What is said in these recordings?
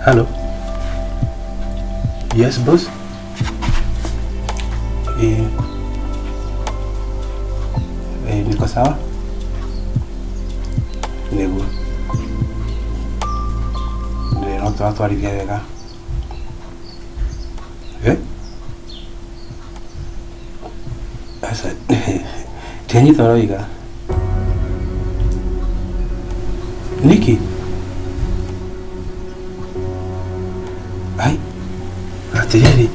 Hello. Yes, boss. Eh, eh, niko sawa. Nĩguo. Ndĩ no tũratwarithia wega. Eh? Aca, ndianyita ũroiga. Nĩkĩ? Ai, atĩrĩrĩ.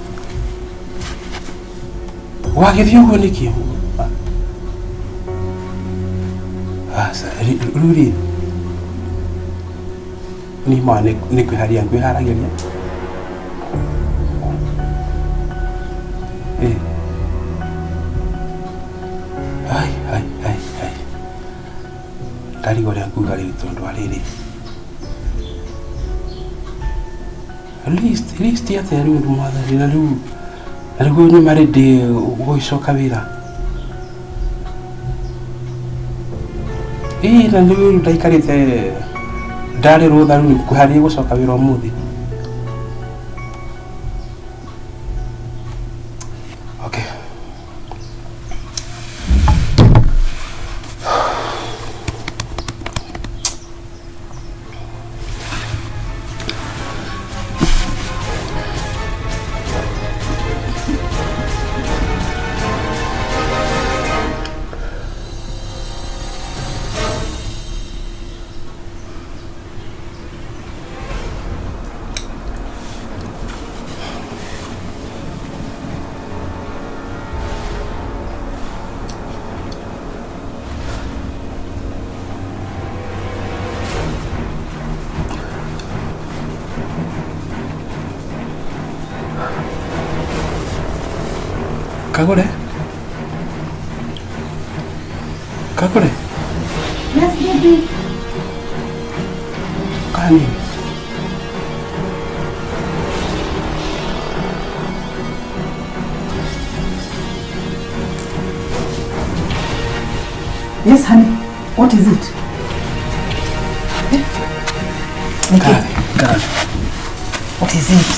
Wagĩthiĩ ũguo nĩkĩ? Aca, rĩu rĩ, niĩ ma nĩ kwĩharĩria ngwĩharagĩria. Eh. Ai, ai, ai, ai. Ndarigwo ũrĩa nguga rĩu tondũ wa rĩrĩ. List, list atĩa rĩu mwathani na rĩu na rĩu nyuma rĩndĩ gũgĩcoka wĩra. Ĩĩ na rĩu ndaikarĩte ndarĩ rũtha rĩu ngwĩharĩria gũcoka wĩra ũmũthĩ. Okay. Kagure? Kagure? Yes, baby. Kani? Yes, honey. What is it? Eh? Nikki. Kani? Kani? What is it?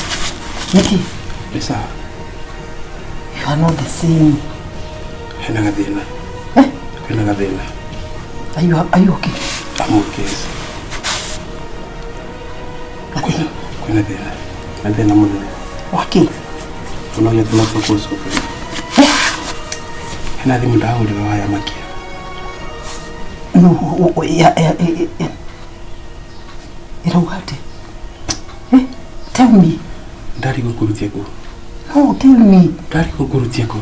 Nikki. Nĩ sawa. You are not the same. Hena gathĩna. Eh? Kwĩna gathĩna. Are you okay? I'm okay. Gathĩna. Kwĩna thĩna. Na thĩna mũnene. Waki. Ũnogia thĩna tũkũcoka. Hena thimũ ndahũrĩrwo haya makia. No, ya, ya, ya, ya. Ĩrauga atĩ? Eh? Tell me. Ndarigwo ngũrutie kũ? No, tell me. Ndarigwo ngũrutie kũ?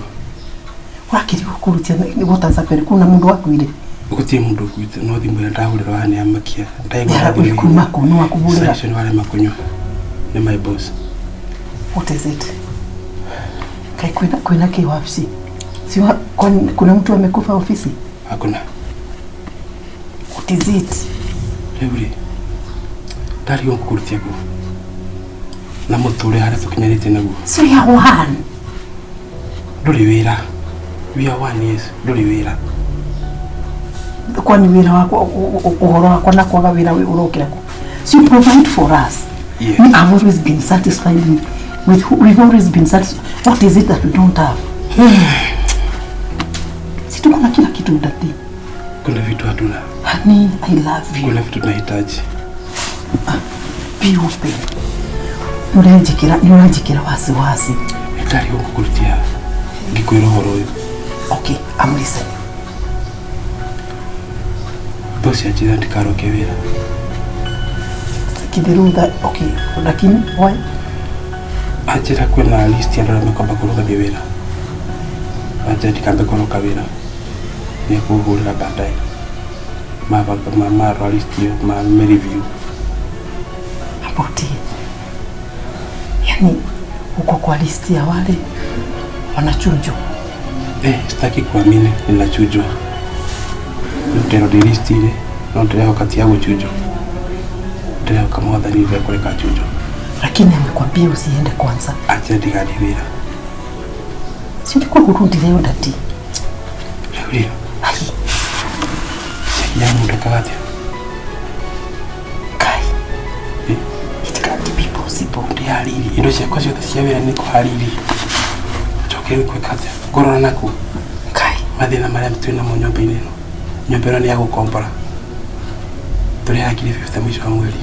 Wakiri gũkũrutia nĩ gũtanza kuna mũndũ wakuire. Gũtirĩ mũndũ ũkuĩte no thimũ ĩrĩa ndahũrĩrwo haha nĩ ya makia. Ndaigua Yara thimũ kuma kũ nĩ wakũhũrĩra. Icio nĩ warema kũnyua. Nĩ my boss. What is it? Kai kwina kĩ wabici? Si kwani kuna mtu amekufa ofisi? Hakuna. What is it? Rĩu rĩ, ndarigwo ngũkũrutia kũ? Na mũtũrĩre harĩa tũkinyanĩtie naguo. So ya one. Ndũrĩ wĩra. We are one, yes. Ndũrĩ wĩra. Kwani wĩra wakwa ũhoro wakwa na kwaga wĩra ũrokĩra kũ? So you provide for us. Yes. We have always been satisfied with we've always been satisfied. What is it that we don't have? Si tuko na kila kitu daddy. Kuna vitu hatuna. Honey, I love you. Kuna vitu tunahitaji. Be open. Nĩũranjĩkĩra wasiwasi. Ndarigwo ngũkũrutia ngĩkwĩra ũhoro ũyũ. Okay, I'm listening. Boss anjĩra ndikaroke wĩra. Kitherutha, okay, lakini why? Anjĩra kwĩna list ya andũ arĩa mekwamba kũrũgamia wĩra. Anjĩra ndikambe kũroka wĩra. Nĩ ekũhũrĩra baadaye. Marora list ĩyo, ma review. About it. Yani uko kwa listi ya wale wanachujwa. Eh, sitaki kuamini ninachujwa. Rĩu ndĩrwo ndĩ list-inĩ, no ndĩrehoka ti ya gũchujwo. Ndĩrehoka mwathani ndekũreka nchujwo. Lakini amekwambia usiende kwanza. Anjĩra ndigathiĩ wĩra. Si ulikuwa urudi leo daddy? Rĩu rĩ, Ai, ya mũndũ ekaga atĩa? Kai. Eh? It can't be possible. Possible. Ndiharĩirie indo ciakwa ciothe cia wĩra nĩ kũharĩirie. Njoke rĩu gwĩka atĩa? Ngũrora naku Kai. Mathĩna marĩa twĩ namo nyũmba-inĩ ĩno. Nyũmba ĩno nĩ ya gũkombora. Tũrĩhaga 50,000 mũico wa mweri.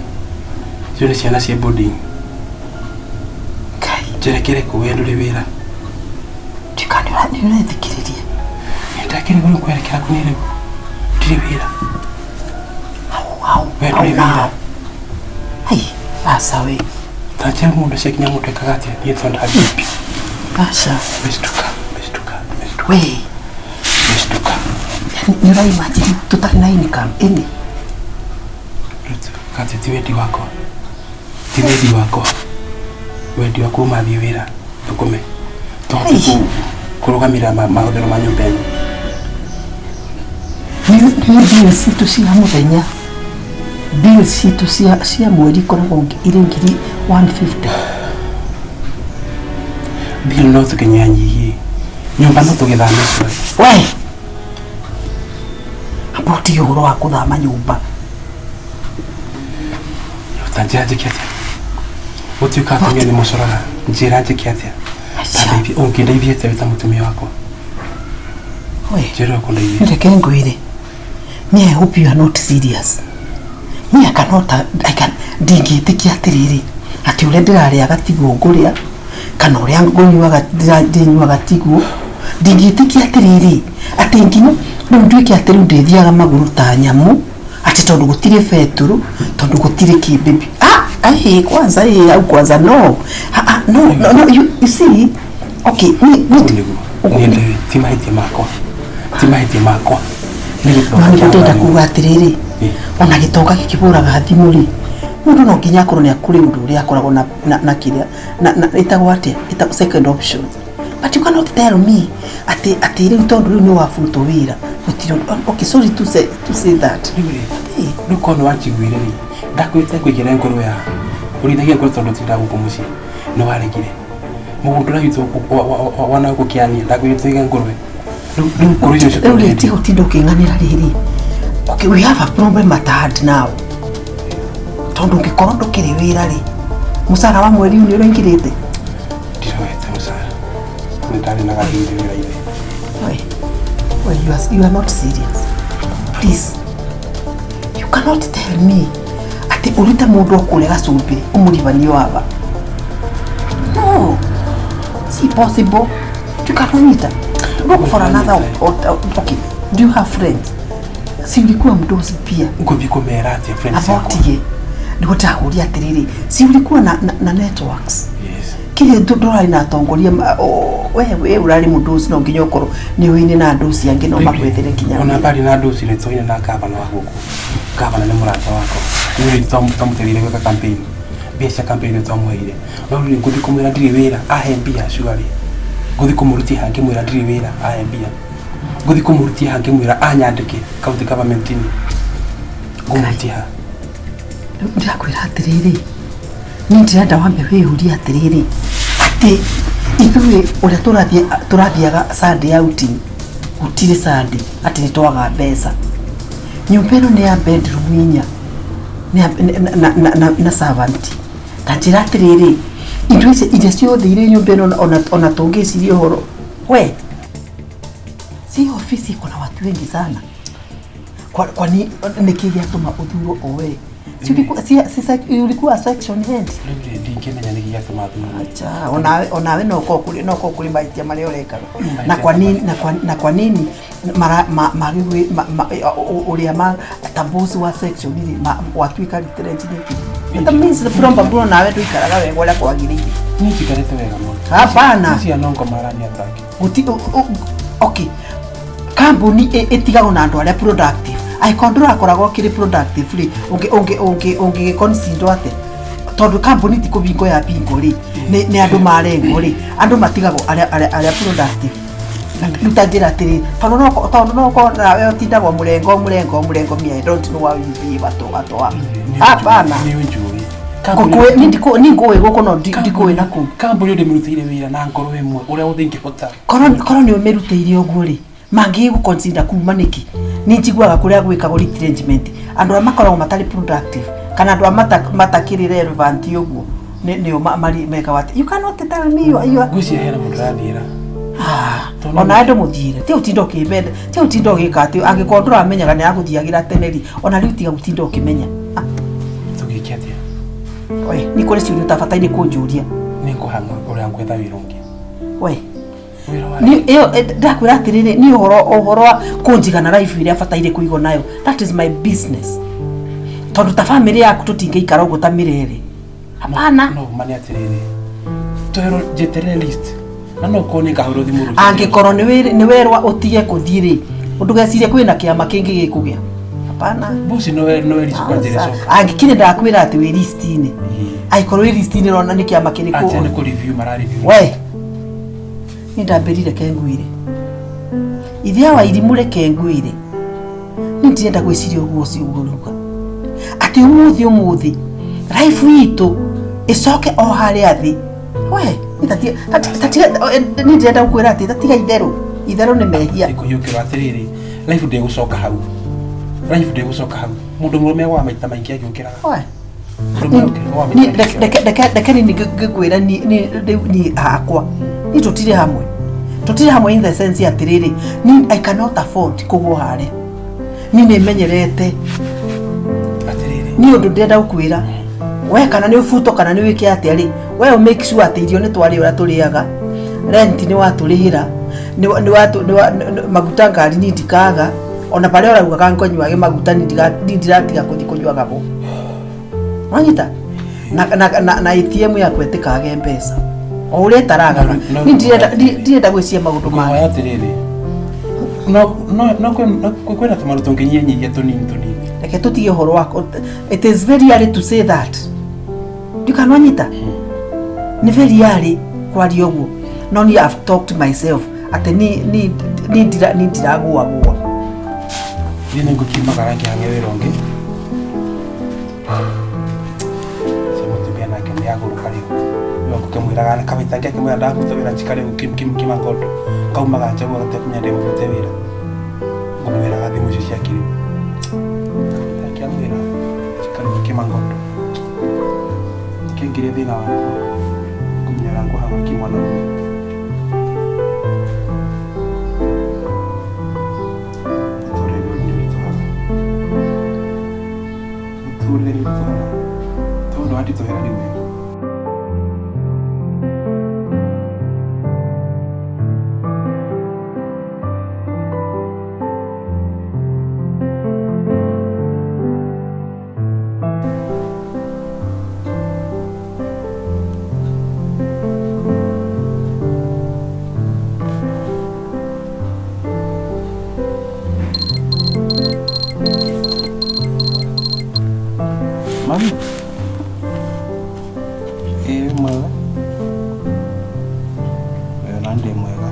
Icio nĩ ciana ciĩ boarding. Kai. Njerekere kũ we ndũrĩ wĩra? Ndikana nĩ ũrethikĩrĩria. Ndakĩrĩ kũrĩ kwerekera kũ niĩ rĩu? Ndirĩ wĩra. Hau hau. We Hau ndũrĩ wĩra. Nao. Ai, aca we. Ta njĩra mũndũ ciakinya mũndũ ekaga atĩa? Niĩ tondũ ndabibi. Aca. Nimeshtuka, nimeshtuka, nimeshtuka. We. Nimeshtuka. Nĩ ũraimagine tũtarĩ na income ĩnĩ. Ruth, kati ti wendi wakwa. Ti wendi wakwa. Wendi wakwa uma thiĩ wĩra thũkũme. Tũhote Ai. Kũrũgamĩrĩra mahũthĩro ma nyũmba ĩno. Nĩ bills citũ cia mũthenya. Bills citũ cia mweri ikoragwo irĩ 150,000. Bill no tũkĩnyihanyihie. Nyũmba no tũgĩthame cio. We. Amba ũtige ũhoro wa kũthama nyũmba. Ta njĩra njĩke atĩa? Gũtuĩka atumia nĩ mũcoraga. Njĩra njĩke atĩa? Aca. Ta ndeithie, ũngĩndeithia atĩa wĩ ta mũtumia wakwa? We. Njĩra ũkũndeithia. Reke ngwĩre. Me, I hope you are not serious. Me, I cannot, I can, ndingĩtĩkia atĩrĩrĩ atĩ ũrĩa ndĩrarĩaga tiguo ngũrĩa kana ũrĩa ngũnyuaga ndĩnyuaga tiguo. Ndingĩtĩkia atĩrĩrĩ atĩ nginya rĩu nduĩke atĩ rĩu ndĩthiaga magũrũ ta nyamũ atĩ tondũ gũtirĩ betũrũ, tondũ gũtirĩ kĩ, baby. Ah, ai, kwanza eh, au kwanza no. Ah, ah, no, no, no, you see, okay, ni Ũguo nĩguo. Niĩ ndĩrĩ, ti mahĩtia makwa. Ti mahĩtia makwa. Nĩ gĩtonga No nĩguo kĩa ndĩrenda mwathani. kuga atĩrĩrĩ, ona gĩtonga gĩkĩbũraga thimũ rĩ, mũndũ no nginya akorwo nĩ kũrĩ ũndũ ũrĩa akoragwo na kĩrĩa na ĩtagwo atĩa, ĩtagwo second option. But you cannot tell me atĩ rĩu tondũ rĩu nĩ wabutwo wĩra gũtirĩ ũndũ. Okay, sorry to say that. Rĩu rĩ, rĩu korwo nĩ wanjiguire rĩ, ndakwĩrĩte ngũigĩre ngũrwe haha. Ũrĩithagia ngũrwe tondũ ũtindaga gũkũ mũciĩ. Nĩ waregire. Mũgũnda ũrĩa witũ wa na gũkũ kĩania, ndakwĩrĩte tũige ngũrwe. Rĩu ngũrwe icio Rĩu rĩ, tiga ũtinda ũkĩng'anĩra rĩrĩ. Okay, we have a problem at hand now, tondũ ũngĩkorwo ndũkĩrĩ wĩra rĩ, mũcara wa mweri ũyũ nĩ ũraingĩrĩte? Ndiroete mũcara. Nĩ ndarĩ na gathirĩ wĩra-inĩ. Wait, well, you are not serious. Please. You cannot tell me atĩ ũrute mũndũ o kũrĩa gacumbĩ ũmũribanie waba. No. It's impossible. You cannot. Look for another. Okay. Do you have friends? Si ulikuwa mdosi pia? Ngũthiĩ kũmera atĩa friends Amba yakwa? ũtige. Nĩguo ndĩrakũria atĩrĩrĩ, si ulikuwa na networks? Yes. Kĩrĩa ndũrarĩ na atongoria we ũrarĩ mũndũ no nginya ũkorwo nĩ ũine na andũ ũcio angĩ no makwethere nginya Ona wĩra. mbari na andũ ũcio nĩ twaine na gavana wa gũkũ. Gavana nĩ mũrata wakwa. Nĩ twamũteithire gwĩka campaign. Mbia cia campaign nĩ twamũheire. No rĩu ngũthiĩ kũmwĩra ndirĩ wĩra ahe mbia surely. Ngũthiĩ kũmũrutia haha ngĩmwĩra ndirĩ wĩra ahe mbia. Ngũthiĩ kũmũrutia haha ngĩmwĩra anyandĩke county government-inĩ. Ngũmũrutia haha. Rĩu ndĩrakwĩra atĩrĩrĩ, niĩ ndĩrenda wambe wĩyũrie atĩrĩrĩ, atĩ ithuĩ ũrĩa tũrathiaga Sunday outing, gũtirĩ Sunday atĩ nĩ twaga mbeca. Nyũmba ĩno nĩ ya bedroom inya nĩ na servant. Ta njĩra atĩrĩrĩ, indo ici iria ciothe irĩ nyũmba ĩno, ona tũngĩciria ũhoro we, si ofisi iko na watu wengi sana, kwani nĩkĩ gĩatũma ũthurwo o we? Si ulikuwa section head? Rĩu rĩ, ndingĩmenya nĩkĩ gĩatũma thurwo. Acha, onawe no korwo kũrĩ mahĩtia marĩa ũrekaga. Na kwa nini na kwa nini mara ma magĩgwĩ ũrĩa ma ta boss wa section rĩ watuĩka retrench nĩkĩ? That means probably onawe ndũikaraga wega ũrĩa kwagĩrĩire. Niĩ njikarĩte wega mũno. Hapana. Ici nongo marani ataki. Guti okay, kambuni ĩtigagwo na andũ arĩa productive. Angĩkorwo ndũrakoragwo ũkĩrĩ productive rĩ, ũngĩ consider atĩa? Tondũ kambuni ti kũbingwo ya bingo rĩ, nĩ andũ marengwo rĩ, andũ matigagwo arĩa productive. Rĩu ta njĩra atĩrĩrĩ, tondũ no ũkorwo nawe ũtindagwo mũrengo mũrengo mũrengo, me, I don't know how you behave at all. Hapana. Nĩ ũnjũĩ. Ngũkũĩ ni ndikũ ni ngũĩ gũkũ no ndikũĩ na kũu. Kambuni ndĩmĩrutĩire wĩra na ngoro ĩmwe ũrĩa wothe ingĩhota. Korwo nĩ ũmĩrutĩire ũguo rĩ, mangĩgũ consider kuma nĩkĩ? Nĩ njiguaga kũrĩa gwĩkagwo retrenchment, andũ arĩa makoragwo matarĩ productive kana andũ arĩa matakĩrĩ relevant ũguo. Nĩo mekaga atĩ you cannot tell me you are Ngwĩciria hena mũndũ ũrathiĩra. Ah, Tondũ- ona andũ mũthiĩre ti ũtinda ũkĩmenda, ti ũtinda ũgĩka atĩ angĩkorwo ndũramenyaga nĩ agũthiagĩra tene rĩ, ona rĩu tiga gũtinda ũkĩmenya. Ah, Tũgĩke atĩa? We nĩ kũrĩ ciũria ũtabataire kũnjũria. Nĩ ngũhang'a ũrĩa ngwetha wĩra ũngĩ. We Wĩra wa Ni- ĩyo ndakwĩra atĩrĩrĩ, niĩ ũhoro wa kũnjiga na life ĩrĩa bataire kũigwo nayo, that is my business, tondũ ta famĩlĩ yaku tũtingĩikara ũguo ta mĩrere, hapana. No ma nĩ atĩrĩrĩ, twerwo njeterere list na no korwo nĩ ngahũrwo thimũ rũciũ. Angĩkorwo nĩ werwa ũtige kũthiĩ rĩ, ndũgecirie kwĩna kĩama kĩngĩ gĩkũgĩa, hapana. Bosi no list kwa njĩra coka. Angĩkinya ndakwĩra atĩ wĩ list-inĩ, angĩkorwo wĩ list-inĩ ũrona nĩ kĩama Atĩ nĩ kĩrĩkũ? kũ review mara review. We nĩ ndambĩrire kengwire ithia wa irimũ, reke ngwĩre nĩ ndirenda gwĩciria ũguo ũcio ũguo ũrauga atĩ ũmũthĩ life itũ ĩcoke o harĩa thĩ. We nĩ ndĩrenda gũkwĩra atĩ tatiga itherũ, itherũ nĩ mehia. Kũhiũkĩrwo atĩrĩrĩ, life ndĩgũcoka hau, life ndĩgũcoka hau. Mũndũ mũrũme agwaga maita maingĩ agĩũkĩraga. We. Mũndũ mũrũme agwaga maita maingĩ agĩũkĩraga. Reke nini ngĩkwĩra rĩu ni hakwa ni tũtirĩ hamwe, tũtirĩ hamwe in the sense atĩrĩrĩ, ni I cannot afford kũgwo harĩa ni nĩ menyerete. Atĩrĩrĩ, Ni ũndũ ndĩrenda gũkwĩra we, kana nĩ ũbuto kana nĩ wĩke atĩa rĩ, we ũ make sure atĩ irio nĩ twarĩa ũrĩa tũrĩaga, rent nĩ watũrĩhĩra, nĩ maguta ngari ni ndikaga, ona barĩa ũraugaga ngonyuage maguta ni ndiratiga kũthiĩ kũnyuaga bo wanyita na ATM yaku ĩtikage mbeca o ũrĩa ĩtaragaga. Ni ndirenda gwĩciria maũndũ mangĩ. Ngũhoya atĩrĩrĩ, no kwĩna tũmaũndũ tũngĩnyihanyihia tũnini tũnini. Reke tũtige ũhoro wako. It is very early to say that ndikanwanyita, nĩ very early kwaria ũguo, no ni I've talked myself atĩ ni ndiragũagũa. Niĩ nĩ ngũkiumagara ngĩhang'e wĩra ũngĩ. Cio mũtumia nake nĩ agũrũka rĩu. Rĩu ngũkĩmwĩraga kawaita ngĩakĩmwĩra ndaruta wĩra njikare kĩmagondo ngaumaga nja ũguo gatekũmenya ndĩ mũrute wĩra, ngũmwĩraga thimũ icio cia kĩrĩu. Kawaita ngĩamwĩra njikare kĩmagondo kĩngire thĩna wakwa ngũmenyaga ngũhang'a kĩmwanaume. Mũtũrĩre nĩ ũritũhaga, mũtũrĩre nĩ ũritũhaga tondũ wanditũhĩra rĩu we. Mami. Ĩ mwega. Ĩ na ndĩ mwega.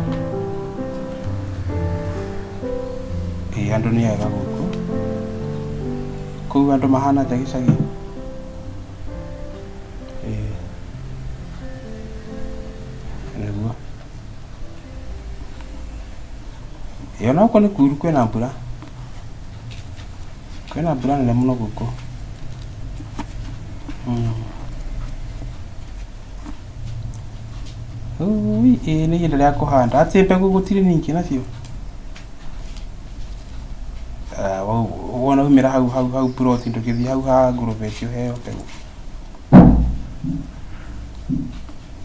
Ĩ andũ nĩ ega gũkũ. Kũu andũ mahana atĩa gĩcagi? Ĩ. Nĩguo. Ĩ onokorwo nĩ kuru kwĩna mbura. Kwĩna mbura nene mũno gũkũ. Ũi, ĩ nĩ ihinda rĩa kũhanda. Atĩ mbegũ gũtirĩ ningĩ nacio? Ah, wona umĩra hau plot ndũgĩthiĩ hau ha ngũrũbeti ũheo mbegũ.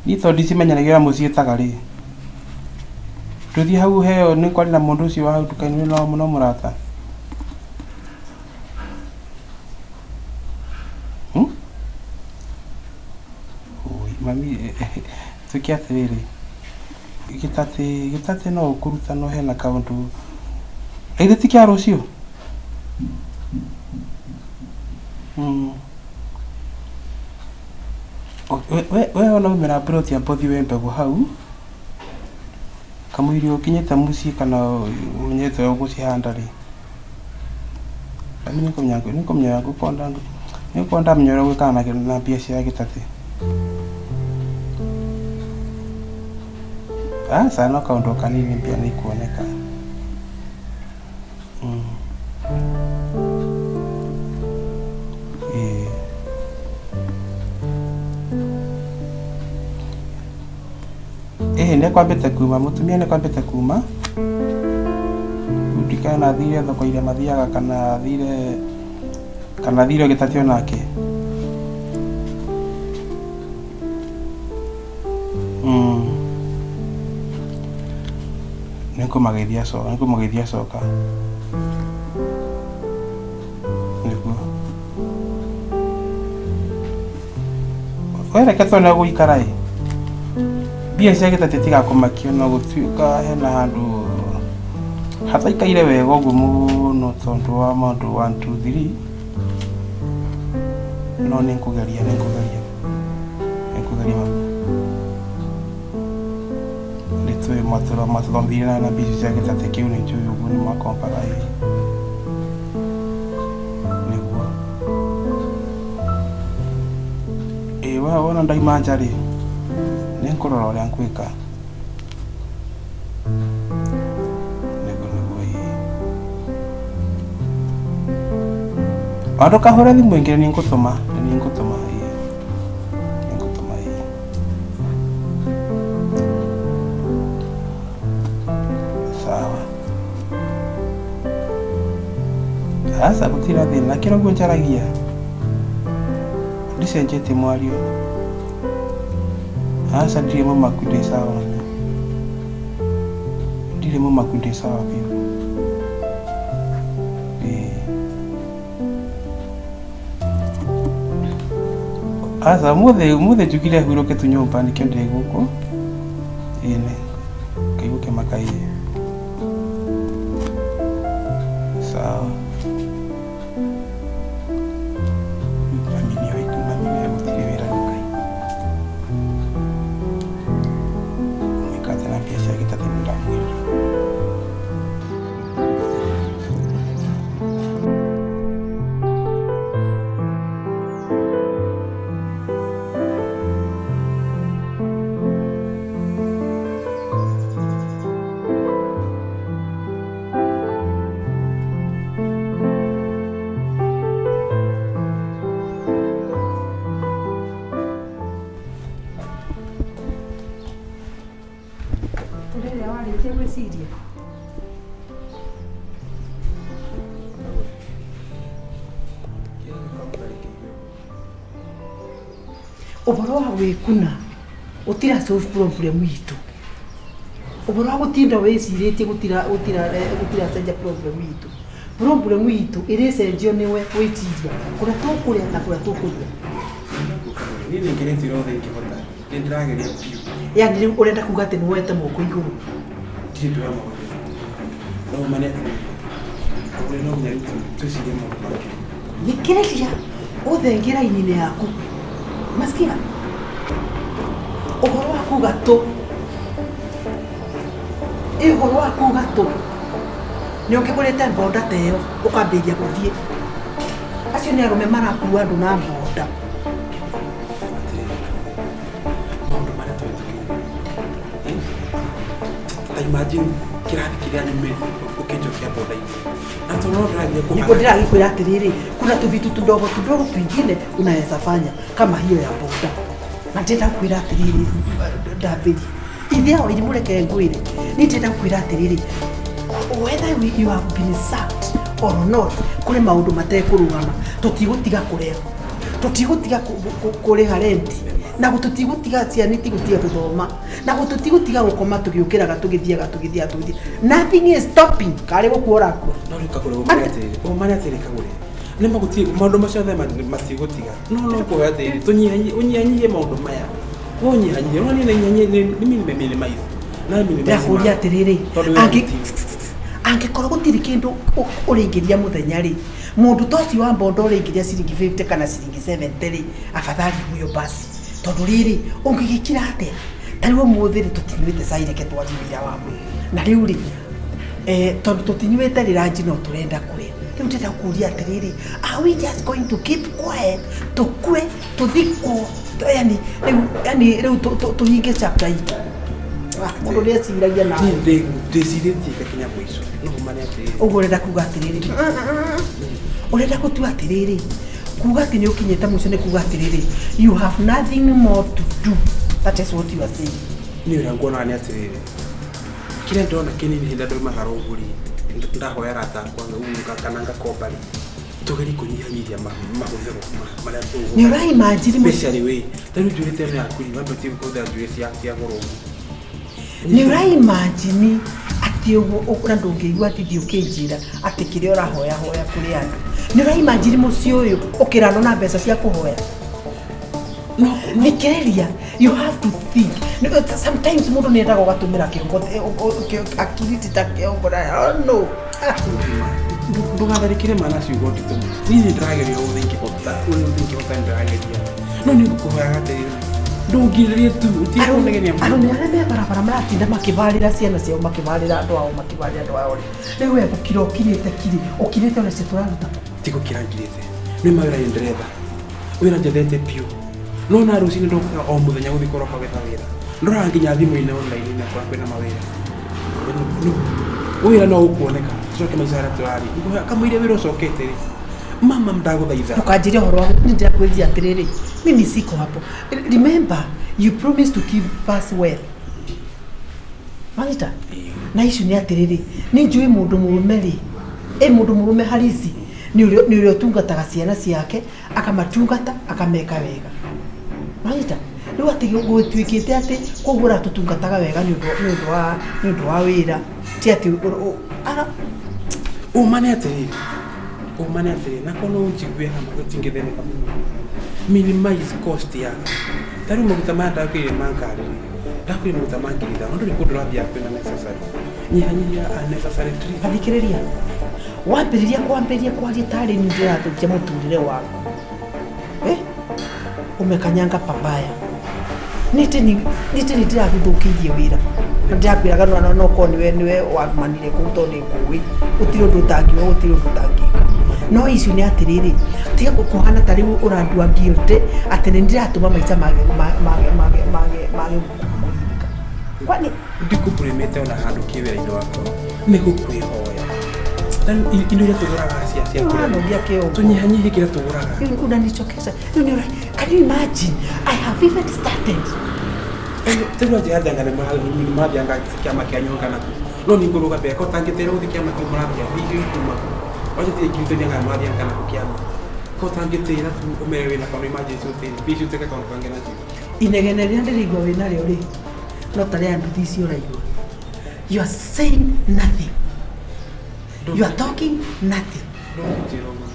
Niĩ tondũ ndicimenyeragia ũrĩa mũciĩtaga rĩ, ndũthiĩ hau ũheo nĩ kwaria na mũndũ ũcio wa hau nduka-inĩ no mũrata. Hmm? Ũi, mami, tuĩke atĩrĩrĩ, gĩtatĩ no ũkũruta no hena kaũndũ. Githĩ ti kĩa rũciũ? Mm. We wona umĩra plot amba ũthiĩ woe mbegũ hau kamũira ũkinyĩte mũciĩ kana ũmenyete ũrĩa ũgũcihanda rĩ. Nĩ ngũmenya nĩngũkorwo ndamenya ũrĩa ũgwĩkaga na mbia cia gĩtatĩ. Aca no kaũndũ o kanini mbia nĩ ikuoneka. Mm. Ĩĩ. Ĩĩ nĩkwambĩte kuma, mũtumia nĩkwambĩte kuma. Rĩu ndikana athire thoko iria mathiaga kana athire kana athire gĩtatĩ onake. Mm. Nĩngũmageithia coka, nĩngũmũgeithia coka. Nĩguo. We reke tuone gũikara ĩ. Mbia cia gĩtatĩ tigakũmakia no gũtuĩka hena handũ hataikaire wega ũguo mũno tondũ wa maũndũ 1 2 3 no nĩngũgeria nĩngũgeria nĩngũgeria mami. Nĩtũĩ matũthomithirie na mbia icio cia gĩtatĩ kĩu nĩnjũĩ ũguo nĩmakombaga ĩ. Nĩguo. Ĩĩ we wona ndauma nja rĩ, nĩngũrora ũrĩa ngwĩka. Nĩguo nĩguo ĩĩ. Ona ndũkahũre thimũ ĩngĩ nĩ ngũtũma, nĩ ngũtũma ĩĩ. Nĩ ngũtũma ĩĩ. Sawa. Aca gũtirĩ na thĩna, kĩrĩa ũguo njaragia. Ndicenjetie mwario. Aca ndirĩ mũmaku ndĩ sawa mami. Ndirĩ mũmaku ndĩ sawa biũ. Ĩĩ. Aca ũmũthĩ ũmũthĩ njugire hurũke tu nyũmba nĩkĩo ndĩ gũkũ. Ĩĩ nĩ kaigue kĩmaka ĩĩ. Sawa. Mami nĩoĩ mami nĩoĩ gũtirĩ wĩra rĩu Ngai. Ngwĩka atĩa na mbia cia gĩtatũ nĩndamwĩrĩra. Rĩrĩa warĩkia gwĩciria ũhoro wa gwĩkuna gũtira solve problem itũ ũhoro wa gũtinda wĩcirĩtie gũtira gũtira gũtiracenjia problem itũ problem itũ ĩrĩcenjio nĩwe gwĩciria kũrĩa tũkũrĩa na kũrĩa tũkũnyua. Niĩ nĩngeretie ũrĩa wothe ingĩhota. Nĩ ndĩrageria biũ. Yani rĩu ũrenda kuga atĩ nĩwoete moko igũrũ? Ndirĩ ndoya moko igũrũ. No ma nĩ atĩrĩrĩ, Kagũre no nginya rĩu twĩcirie maũndũ mangĩ. Thikĩrĩria ũthengie raini-inĩ yaku. Umesikia? Ũhoro wa kuga tũ. Ĩ ũhoro wa kuga tũ. Nĩ ũkĩgũrĩte mbonda ta ĩyo ũkambĩrĩria gũthiĩ. Acio nĩ arũme marakua andũ na mbonda. Atĩrĩrĩ Kagũre, maũndũ marĩa tũhĩtũkĩire rĩ, ta imagine kĩrathi kĩrĩa nyumĩte ũkĩnjokia bonda-inĩ. Na tondũ no ndĩrageria kũhara. Nĩguo ndĩragĩkwĩra atĩrĩrĩ, kuna tũvitu tudogo tudogo twingine unaweza fanya kama hiyo ya boda. Na ndĩrenda gũkwĩra atĩrĩrĩ, Ndambĩri, ithe ao irimũ reke ngwĩre, niĩ ndĩrenda gũkwĩra atĩrĩrĩ, whether you have been sacked or not, kũrĩ maũndũ matekũrũgama. Tũtigũtiga kũrĩa, tũtigũtiga kũrĩha rent, na tũtigũtiga ciana itigũtiga gũthoma, na tũtigũtiga gũkoma tũgĩũkĩraga tũgĩthiaga tũgĩthiaga tũgĩthiaga. Nothing is stopping. Karĩ gũkua ũrakua. No rĩu Kagũre ũmare atĩrĩrĩ, ũmare atĩrĩrĩ Kagũre, nĩ ma gũtirĩ maũndũ macio othe matigũtiga. No no kũhe atĩrĩrĩ, tũnyihanyihie ũnyihanyihie maũndũ maya. We ũnyihanyihie, ũrona niĩ nĩ niĩ nĩ minimize. Na minimize Ndĩrakũria atĩrĩrĩ, Tondũ wĩra gũtirĩ. angĩkorwo gũtirĩ kĩndũ ũrĩingĩria mũthenya rĩ, mũndũ ta ũcio wa mbonda ũrĩingĩria ciringi 50 kana ciringi 70 rĩ, afadhali huyo basi. Tondũ rĩrĩ, ũngĩgĩkira atĩa? Ta rĩu ũmũthĩ rĩ, tũtinyuĩte cai reke twarie ũira wa ma. Na rĩu rĩ, tondũ tũtinyuĩte rĩ ranji no tũrenda kũrĩa. Rĩu ndĩrenda kũria atĩrĩrĩ, are we just going to keep quiet, tũkue, tũthikwo, yani rĩu yani rĩu tũhinge chapter itũ? Ah, mũndũ nĩ eciragia nawe. Niĩ ndĩcirĩtie ngakinya mũico. No ũmare atĩrĩrĩ. Ũguo ũrenda kuga atĩrĩrĩ, ũrenda gũtua atĩrĩrĩ, kuga atĩ nĩ ũkinyĩte mũico nĩ kuga atĩrĩrĩ, you have nothing more to do. That is what you are saying. Niĩ ũrĩa nguonaga nĩ atĩrĩrĩ, kĩrĩa ndĩrona kĩnini hĩndĩ ĩrĩa ndauma haha ũguo rĩ, ndahoya arata akwa ngauga kana ngakomba rĩ, tũgerie kũnyihanyihia mahũthĩro marĩa tũgũra. Nĩ ũraimagine Mbeca rĩ wĩ, ta rĩu njuĩrĩ ta ĩno yaku rĩ, wambe ũtige kũhũthĩra njuĩrĩ cia goro ũguo. Nĩ ũraimagine atĩ ũguo na ndũngĩigua thithi ũkĩnjĩra atĩ kĩrĩa ũrahoya hoya kũrĩ andũ. Nĩ ũraimagine mũciĩ ũyũ ũkĩranwo na mbeca cia kũhoya? Thikĩrĩria, you have to think. Sometimes mũndũ nĩ endaga ũgatũmĩra kĩongo, akili ti ta kĩongo na oh no. Ah. Ndũgatharĩkĩre mana ciugo nditũ mũno. Niĩ nĩ ndĩrageria ũrĩa ingĩhota, ũrĩa ingĩhota nĩ ndĩrageria. No nĩ ngũkũhoyaga atĩrĩrĩ, ndũngirĩrĩrie tu, ũtige kũnegenia mũno. Arũme arĩa me barabara maratinda makĩbarĩra ciana ciao, makĩbarĩra andũ ao, makĩbarĩra andũ ao rĩ, rĩu we gũkira ũkirĩte kiri, ũkirĩte ona cio tũraruta. Ti gũkira ngirĩte, nĩ mawĩra nĩ ndĩretha, wĩra njethete biũ. No na rũcinĩ ndokaga o mũthenya gũthiĩ kũroka gwetha wĩra. Ndoraga nginya thimũ-inĩ online na kũrĩa kwĩna mawĩra. Wĩra no ũkuoneka, tũcoke maica harĩa tũrarĩ. Ngũhoya kamũira wĩra ũcokete rĩ, mama ndagũthaitha. Ndũkanjĩre ũhoro wa nĩ ndĩrakwĩrire atĩrĩrĩ, mimi siko hapo. Remember, you promised to keep us well. Wanyita? Na icio nĩ atĩrĩrĩ, nĩ njũĩ mũndũ mũrũme rĩ, ĩ mũndũ mũrũme harisi nĩ ũrĩa ũtungataga ciana ciake, akamatungata, akameka wega. Wanyita? Rĩu atĩ gũtuĩkĩte atĩ koguo ũratũtungataga wega nĩ ũndũ wa wĩra, ti atĩ ara Ũma nĩ atĩrĩrĩ, ũma nĩ atĩrĩrĩ, na korwo no ũnjigue hama tũtingĩthĩnĩka mũno. Minimize cost yaku. Ta rĩu maguta maya ndakũrire ma ngari rĩ, ndakũrire maguta ma 5,000, ndũrĩ kũndũ ũrathiaga kwĩna necessary. Nyihanyihia unnecessary trip. Athikĩrĩria, wambĩrĩria kwambĩrĩria kwaria tarĩ niĩ ndĩrathũkia mũtũrĩre waku. Eh? Umekanyanga pabaya. Nĩtĩ nĩ ndĩragũthũkĩirie wĩra. Na ndĩrakwĩraga no no korwo nĩwe wamanire kũu tondũ nĩ ngũĩ. Gũtirĩ ũndũ ũtangiuga, gũtirĩ ũndũ ũtangĩka. No icio nĩ atĩrĩrĩ, tiga kũhana ta rĩu ũrandua guilty atĩ nĩ ndĩratũma maica mage kũririka. Kwani ndikũbũrĩmĩte ona handũ kĩwĩra-inĩ wakwa, nĩ gũkwĩhoya. Ta rĩu indo iria tũgũraga cia kũrĩa. Ũranogia kĩongo. Tũnyihanyihie kĩrĩa tũgũraga. Rĩu unanichokesha. Rĩu nĩ can you imagine? I have even started. Rĩu anjĩra nĩ mũrathianga kĩama kĩa nyonga naku. No nĩ ngũrũga mbere ko tangĩtĩra gũthiĩ kĩama kĩu mũrathiĩ, icio ikuma kũ. Wacha tie ngirĩte nĩ mũrathianga naku kĩama. Ko tangĩtĩra tu ũmere wĩna kaũndũ emergency ũtĩre. Mbia icio ũteke kaũndũ kangĩ nacio. Inegene rĩrĩa ndĩraigua wĩ narĩo rĩ, no ta rĩa nduthi icio ũraigua. You are saying nothing. You are talking nothing. Ndũngĩnjĩra ũguo.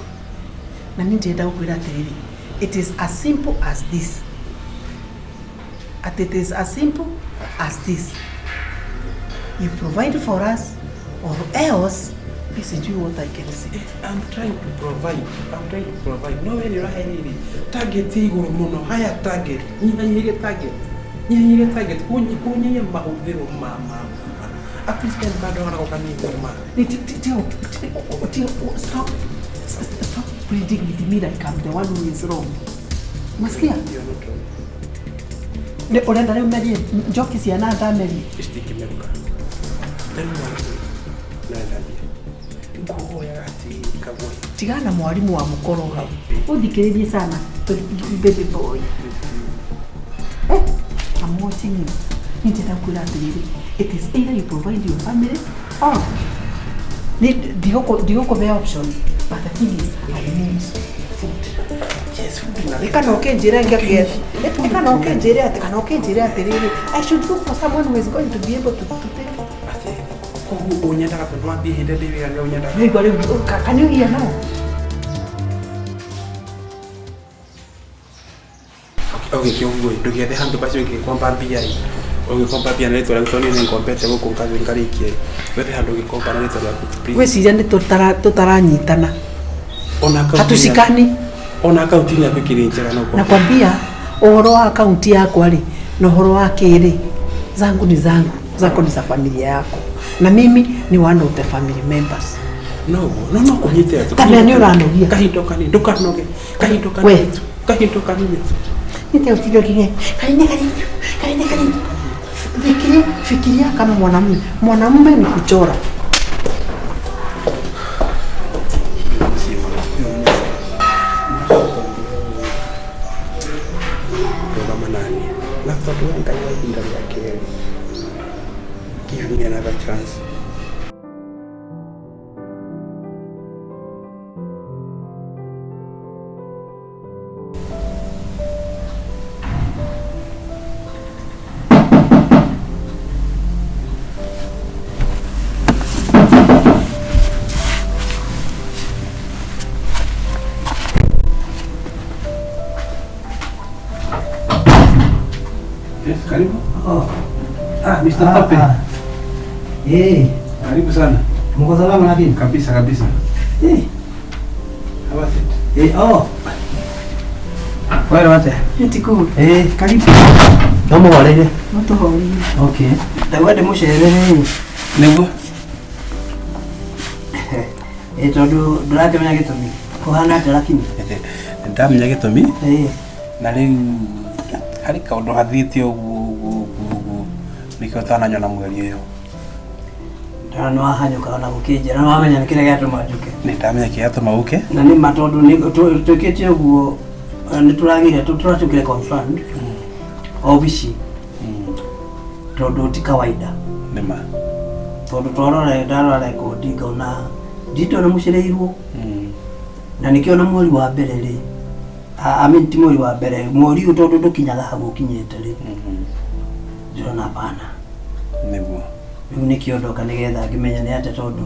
Na niĩ ndĩrenda gũkwĩra atĩrĩrĩ, it is as simple as this. At it is as simple as this. You provide for us or else this is what I can say. I'm trying to provide. I'm trying to provide. No we nĩ ũrahe rĩrĩ target igũrũ mũno, higher target. Nyihanyihĩrie target. Nyihanyihĩrie target. Kũnyihia mahũthĩro ma ma. At least kan bado nako kanini ma. Stop, stop pleading with me like I'm the one who is wrong. Masikia? You're not wrong. Nĩ ũrenda rĩu merie njoki ciana ndamerie. Citingĩmerũka. Ta rĩu mwarimũ nĩarenda mbia. Ngũhoyaga atĩrĩrĩ kagwe. Tigana na mwarimũ wa mũkoro hau. Ũthikĩrĩrie sana baby boy. I'm watching you. Nĩ ndĩrenda kwĩra atĩrĩrĩ, it is either you provide your family or ndigũkũhe option, but the thing is I need food. Yes, food na Kana ũkĩnjĩre ngĩake, kana ũkĩnjĩre atĩ, kana ũkĩnjĩre atĩrĩrĩ, I should look for someone who is going to be able to take. Atĩrĩrĩ, koguo ũnyendaga tondũ wathiĩ hĩndĩ ndĩ wĩra nĩ ũnyendaga. Nĩigua rĩu, can you hear now? Okay, kĩoguo ndũgĩethe handũ basi ũngĩkomba mbia ĩ. Ũngĩkomba mbia na rĩtwa rĩaku tondũ niĩ nĩngombete gũkũ ngarĩkia ĩ. Wethe handũ ũngĩkomba na rĩtwa rĩaku please. Gwĩciria nĩ tũtaranyitana. Ona akaunti Hatushikani. Ona akaunti yaku ĩkĩrĩ njega no ũkombe. Nakwambia ũhoro wa akaunti yakwa rĩ na ũhoro wa kĩrĩ, zangu ni zangu, zako ni za familia yako, na mimi ni one of the family members. No, no, no kũnyitĩra tu. Kamera nĩ ũranogia. Kahinda kanini, ndũkanoge. Kahinda We. kanini tu. Kahinda kanini tu. Nite utirio kinye kanini kanini kanini kanini. Fikiria, fikiria kama mwanamume. Mwanamume ni kuchora. Rũgama naniĩ. Na tondũ we Ngai wa ihinda rĩa kerĩ. Karibu. Oh. Ah, Mr. Tope. Ah, Eh, Karibu sana. mko salama lakini? Kabisa kabisa. Eh, Have a seat. eh, oh. Wewe wate. Nĩtikũũru Eh, karibu. No mũhoreire. no tũhoreire Okay. Ndauga ndĩmũcerere rĩ. Nĩguo. Eh, tondũ ndũrakĩmenya gĩtũmi. Kũhana atĩa lakini? Ndamenya gĩtũmi Eh, na rĩu harĩ kaũndũ hathiĩte ũguo ũguo ũguo ũguo nĩkĩo ũtananyona mweri ũyũ. ndona nĩ wahanyũka ona gũkĩnjĩra nĩ wamenya nĩ kĩrĩa gĩatũma njũke. Nĩ ndamenya kĩrĩa gĩatũma ũke. Na nĩ ma tondũ nĩ twĩkĩte ũguo nĩ tũragĩire tũratuĩkire confirmed obici tondũ ti kawaida. Nĩ ma. Tondũ twarora ndarora rekondi ngona nditũ nĩ mũcereirwo na nĩkĩo na mweri wa mbere rĩ I mean ti mweri wa mbere mweri ũyũ tondũ ndũkinyaga hau ũkinyĩte rĩ ndĩrona hapana. Nĩguo. Rĩu nĩkĩo ndoka nĩgetha ngĩmenye nĩ atĩa tondũ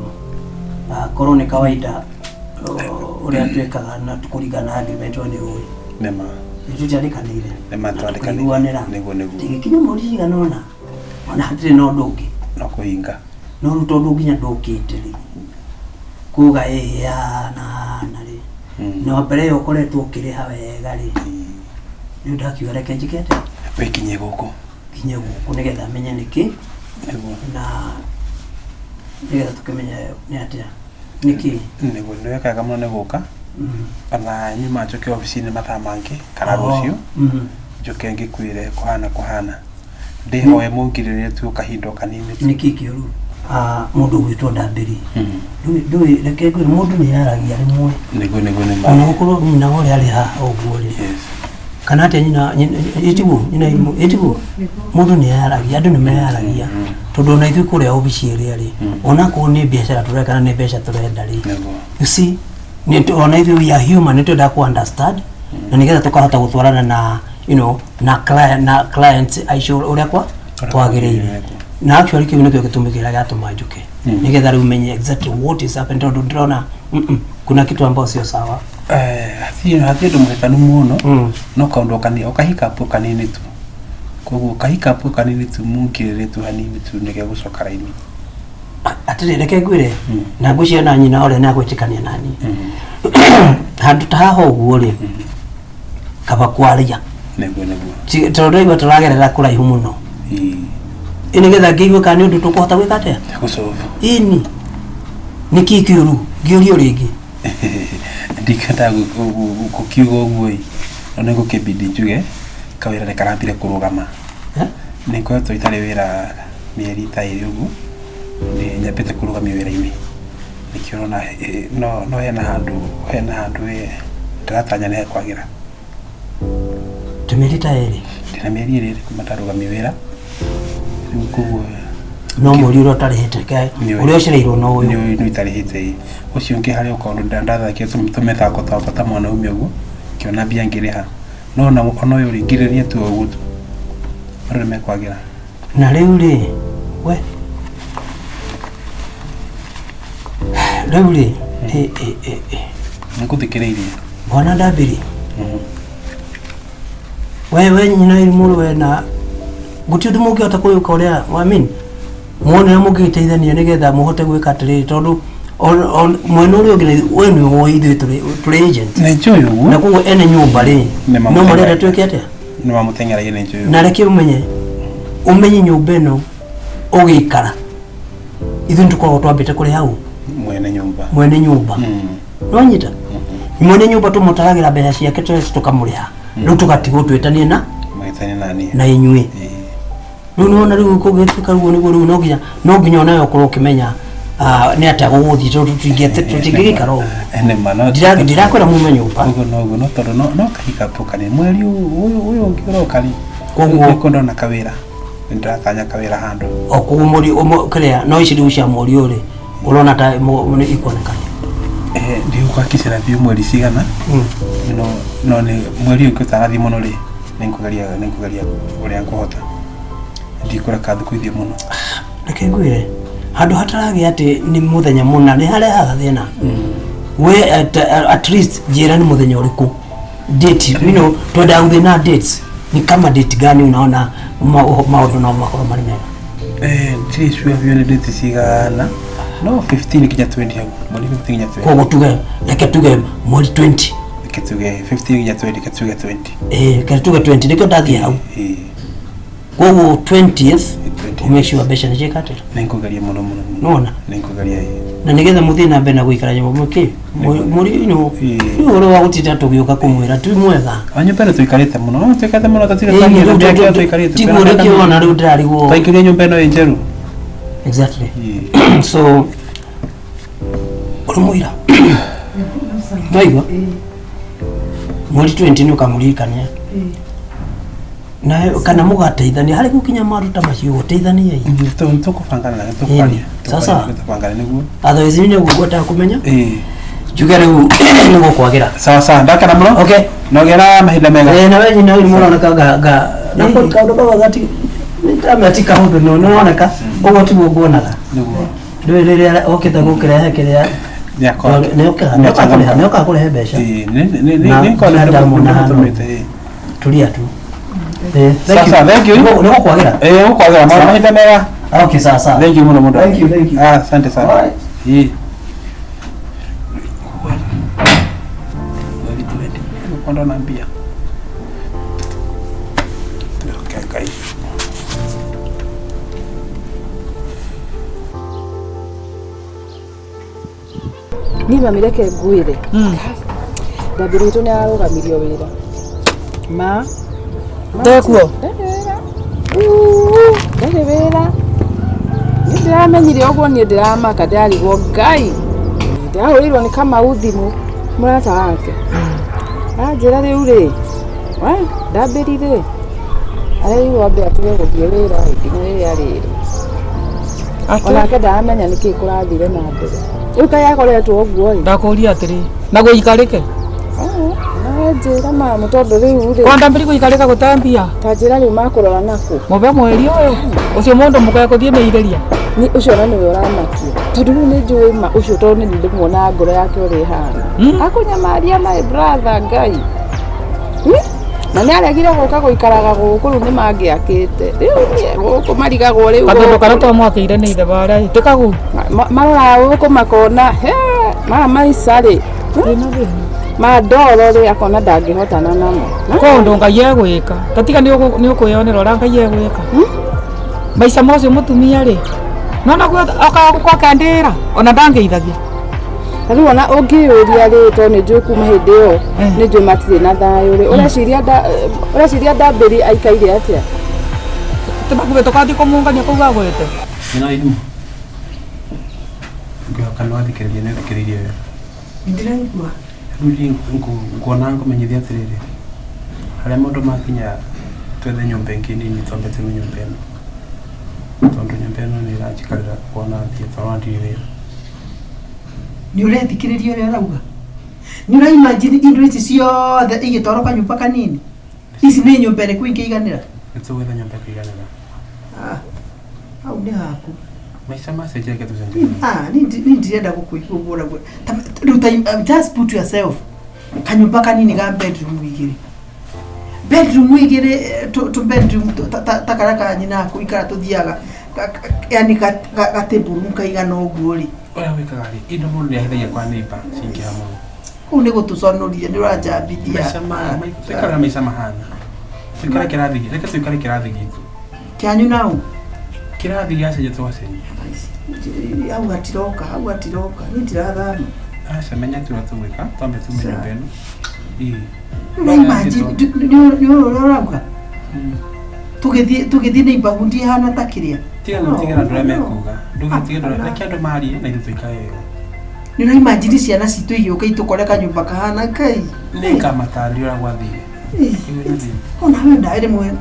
korwo nĩ kawaida ũrĩa twĩkaga na kũringana na agreement we nĩ ũĩ Nĩ ma. nĩ tũtiandĩkanĩire Nĩ ma na twandĩkanĩire. tũkaiguanĩra. Nĩguo nĩguo. Ndĩgĩkinya mweri cigana ũna ona hatirĩ na ũndũ ũngĩ No kũhinga. no rĩu tondũ nginya ndũkĩte rĩ kuga ĩhĩ hana hana rĩ na mbere ĩyo ũkoretwo ũkĩrĩha wega rĩ rĩu ndakiuga reke njĩke atĩa Wĩkinyie gũkũ. nginye gũkũ nĩgetha menye nĩkĩ Nĩguo. na nĩgetha tũkĩmenye nĩ atĩa nĩkĩ. Nĩguo nĩ wekaga mũno nĩ gũka. Ona nyuma njũke obici-inĩ mathaa mangĩ kana rũciũ njũke ngĩkwĩre kũhana kũhana. Ndĩhoe mũngirĩrĩrie tu kahinda o kanini tu. Nĩkĩ kĩũru mũndũ ũgwĩtwo Ndambĩri ndũĩ reke ngwĩre mũndũ nĩ yaragia rĩmwe Nĩguo nĩguo nĩ ma. ona gũkorwo nyina ũrĩa arĩ haha ũguo rĩ Yes. kana atĩa nyina ĩtiguo nyina ĩtiguo mũndũ nĩ yaragia andũ nĩ meyaragia tondũ ona ithuĩ kũrĩa obici ĩrĩa rĩ onakorwo nĩ biacara tũreka kana nĩ mbeca tũrenda rĩ Nĩguo. you see ona ithuĩ we are human nĩ twendaga ku understand na nĩgetha tũkahota gũtwarana na you know na client na client aicio ũrĩa kwa Ũrĩa kwagĩrĩire kwagĩrĩire. Na actually kĩu nĩkĩo gĩtũmi kĩrĩa gĩatũma njũke nĩgetha rĩu menye exactly what is happening tondũ ndĩrona kuna kitu ambao sio sawa. Eh, hatirĩ hatirĩ ũndũ mũhĩtanu mũno no kaũndũ kanini o kahikapu kanini tu koguo kahikapu kanini tu mũngirĩrĩrie tu hanini tu nĩgegũcoka raini. Atĩrĩ reke ngwĩre na ngwĩciria na nyina ũrĩa nĩagwĩtĩkania nani handũ ta haha ũguo rĩ kaba kwaria. Nĩguo nĩguo. Tondũ ndaigua tũragerera kũraihu mũno. Ĩĩ. Ĩ nĩgetha ngĩigue kana nĩ ũndũ tũkũhota gwĩka atĩa. Gũsolve. Ĩni nĩkĩ kĩũru ngĩũrio rĩngĩ. Ndikenda gũkiuga ũguo ĩ no nĩ gũkĩbidi njuge kawĩra nĩ karambire kũrũgama. Eh? Nĩ ngoretwo itarĩ wĩra mĩeri ta ĩrĩ ũguo nĩ nyambĩte kũrũgamio wĩra-inĩ nĩkĩo ũrona no no hena handũ ĩ ndĩratanya nĩ hekwagĩra. Ta mĩeri ta ĩrĩ. Ndĩna mĩeri ĩrĩ kuma ndarũgamio wĩra rĩu koguo No mweri ũrĩa ũtarĩhĩte ũrĩa ũcereirwo no ũyũ. Nĩ itarĩhĩte ĩ ũcio ũngĩ harĩ o kaũndũ ndathakire tũmĩthako twakwa ta mwanaume ũguo ngĩona mbia ngĩrĩha no ona ũyũ rĩ ngirĩrĩrie tu o ũguo tu andũ nĩ mekwagĩra. Na rĩu rĩ we rĩu rĩ ĩ ĩ ĩ ĩ Nĩ ngũthikĩrĩirie. Bwana Ndambĩri we nyina mũrũ we na gũtirĩ ũndũ mũngĩhota kũyũka ũrĩa I mean muone ũrĩa mũngĩgĩteithania nĩgetha mũhote gwĩka atĩrĩrĩ tondũ mwena ũrĩa ũngĩ we nĩ ũĩ ithuĩ tũrĩ agent Nĩ njũĩ ũguo. Na koguo ene nyũmba rĩ Nĩ no marenda twĩke atĩa. Nĩ mamũteng'eragia nĩ njũĩ. Na reke ũmenye ũmenye nyũmba ĩno ũgĩikara ithuĩ nĩtũkoragwo twambĩte kũrĩ hau Mwene nyũmba. Mwene nyũmba nĩwanyita mwene nyũmba tũmũtaragĩra mbeca ciake tũkamũrĩha rĩu tũgatigwo twĩtanie na Mwĩtanie nani. Na inyuĩ rĩu nĩwona rĩu kũngĩtuĩka ũguo nĩguo rĩu no nginya onawe ũkorwo ũkĩmenya nĩ atĩa gũgũthiĩ tondũ tũtingĩgĩikara ũguo. Nĩ ma no Ndirakwĩra mume nyũmba. Ũguo noguo no tondũ no kahikapu kanini mweri ũyũ ũyũ ũngĩ ũroka rĩ Koguo nĩkuo ndona kawĩra nĩndĩratanya kawĩra handũ. O koguo mweri kĩrĩa no ici rĩu cia mweri ũyũ rĩ ũrona ta nĩ ikuonekana. Ndigũkakicĩra biũ mweri cigana no no nĩ mweri ũyũ ũngĩ ũtarathiĩ mũno rĩ nĩngũgeria ũrĩa ngũhota ndikũreka thikũ ithiĩ mũno. Reke ngwĩre handũ hataragĩa atĩ nĩ mũthenya mũna nĩ harehaga thĩna. We at least njĩra nĩ mũthenya ũrĩkũ date you know twendaga gũthiĩ na dates. Ni kama date gani unaona maundu no makorwo marĩ mega? Ndirĩ sure biũ nĩ date cigana no 15 nginya 20 hau, mweri 15 nginya 20. Koguo tuge, reke tuge mweri 20. Reke tuge 15 nginya 20, reke tuge 20. Eh, reke tuge 20, nĩkĩo ndathiĩ hau. Koguo 20th. 20. Ũmake sure mbeca nĩ ciĩka atĩa? Nĩ ngũgeria mũno mũno mũno. Nĩwona? Nĩ ngũgeria, ĩĩ. Na nĩgetha mũthiĩ na mbere na gũikara nyũmba mũkĩ mũri no ũhoro wa gũtinda tũgĩũka kũmwĩra ti mwega. A nyũmba ĩno tũikarĩte mũno, no tũikarĩte mũno, tũtirĩ twagĩra mĩaka ĩyo tũikarĩte. Tiguo nĩkĩo wona rĩu ndĩrarigwo. Twaingĩrire nyũmba ĩno ĩ njerũ. Exactly. So ũrĩ mũira waigua mweri 20 nĩ ũkamũririkania na kana mũgateithania harĩ gũkinya maũndũ ta macio, gũteithania. Tũkũbangana na tũkwaria. Sasa. Tũkũbangana nĩguo. Otherwise nĩ ũguo ngwendaga kũmenya. Ĩĩ. Njuge rĩu nĩ gũkwagĩra. Sawa sawa, ndakena mũno. Okay. Na ũgĩe na mahinda mega. Eh, na we nyina nĩ mũroneka nga nga na kũ kaũndũ kau gati nĩndamenya ti kaũndũ, no nĩroneka ũguo tiguo nguonaga. Nĩguo. Ndũĩ rĩrĩa okĩte gũkĩrehe kĩrĩa. Nĩakoka. Nĩokaga kũrehe mbeca. Ĩĩ, nĩ Na nĩ nĩ ndamwona hano. nĩtũmĩte, ĩĩ. Tulia tu. Eh, Sawa sawa, thank you. Nĩ gũkwagĩra. Ĩĩ, gũkwagĩra mahinda mega. Okay, sawa sawa. Thank you mũno mũno. Thank you, thank you. Ah, asante sana. Alright. Ĩĩ. Kondo na mbia. Okay, Ngai. Niĩ mami, reke ngwĩre, ndambĩrĩ witũ nĩ ararũgamirio wĩra ma. Ndekuo. Ndarĩ wĩra. Ndarĩ wĩra. Niĩ ndĩramenyire ũguo, niĩ ndĩramaka, ndĩrarigwo Ngai. Ndĩrahũrĩirwo nĩ Kamau thimũ, mũrata wake, anjĩra rĩu rĩ we ndambĩri rĩ arerirwo ambe atige gũthiĩ wĩra nginya rĩrĩa rĩrĩ onake ndaramenya nĩkĩ kũrathire na mbere rĩu, kaĩ akoretwo ũguo ĩ. Ndakũria atĩrĩ, na gũikarĩke. Njĩra mamu, tondũ rĩu rĩ kwandambĩri gũikarĩka gũtambia. Ta njĩra rĩu makũrora nakũ? Mũbe mweri ũyũ ũcio mũndũ mũkae kũthiĩ meirĩria. Ni ũcio na nĩwe ũramakia, tondũ rĩu nĩ njũĩ ma ũcio, tondũ nĩ ndĩmuonaga ngoro yake ũrĩa ĩhana, akũnyamaria my brother Ngai. Na nĩ aregire gũka gũikaraga gũkũ, rĩu nĩ mangĩakĩte rĩu niĩ gũkũ marigagwo rĩu katũndũ gũkũ. Karĩa twamwakĩire nĩ ithe barĩa tĩkagu. Maroraga gũkũ makona he maya maica rĩ mandoro rĩ, akona ndangĩhotana namo. Ko ũndũ Ngai egwĩka tatiga nĩ ũkwĩyonera ũrĩa Ngai egwĩka maica mocio mũtumia rĩ nona okaga gwake ndĩra ona ndangĩithagia. Na rĩu ona ũngĩyũria rĩ, tondũ nĩ njũĩ kuma hĩndĩ ĩyo nĩ njũĩ matirĩ na thayũ rĩ, ũreciria ndambĩri aikaire atĩa? Tũmakuge tũkathiĩ kũmũngania kũu agwĩte. Nĩ irimũ. Ngĩhoka nĩ wathikĩrĩria, nĩ ũthikĩrĩirie wega. Ndĩraigua. Rĩu niĩ nguona ngũmenyithia atĩrĩrĩ, harĩa maũndũ makinya, twethe nyũmba ĩngĩ nini, twambe tume nyũmba ĩno, tondũ nyũmba ĩno nĩ ĩranjikarĩra kuona mbia, tondũ ndirĩ wĩra. Nĩ ũrethikĩrĩria ũrĩa ũrauga? Nĩ ũraimagine indo ici ciothe igĩtwarwo kanyũmba kanini? Ici nĩ nyũmba ĩrĩkũ ingĩiganĩra? Nĩ tũgwetha nyũmba ĩkũiganĩra. Ah, hau nĩ haku. Maica macenjia, reke tũcenjie. Ah, ni ndirenda gũkũigua ũguo ũraigua. Rĩu just put yourself kanyũmba kanini ga bedroom igĩrĩ, bedroom igĩrĩ, tũ bedroom ta karĩa ka nyina aku ikara tũthiaga yani ga table room kaigana ũguo rĩ. Ũrĩa wĩkaga rĩ, indo mũndũ nĩ ahithagia kwa neighbor cingĩha mũno. Kũu nĩ gũtũconoria, nĩ ũranjambithia. Maica tũikare na maica mahana, tũikare kĩrathi, reke tũikare kĩrathi gitũ. Kĩanyu nau. Kĩrathi gĩacenjia tũgacenjia. Hau hatiroka, hau hatiroka, niĩ ndirathama. Aca, menya tu ũrĩa tũgwĩka, twambe tume nyũmba ĩno. Ĩĩ. Ũraimagine nĩ ũrĩa ũrauga tũgĩthiĩ neighborhood ihana ta kĩrĩa. Tiga gũtigĩra andũ arĩa mekuga, ndũgĩtige andũ arĩa, reke andũ marie na ithuĩ tũikare wega. Nĩ ũraimagine ciana citũ igĩũka itũkore kanyũmba kahana Ngai. Nĩ ngamatarĩria ũrĩa gwathire. Iwe na thĩna. Ona we ndaĩ rĩmwe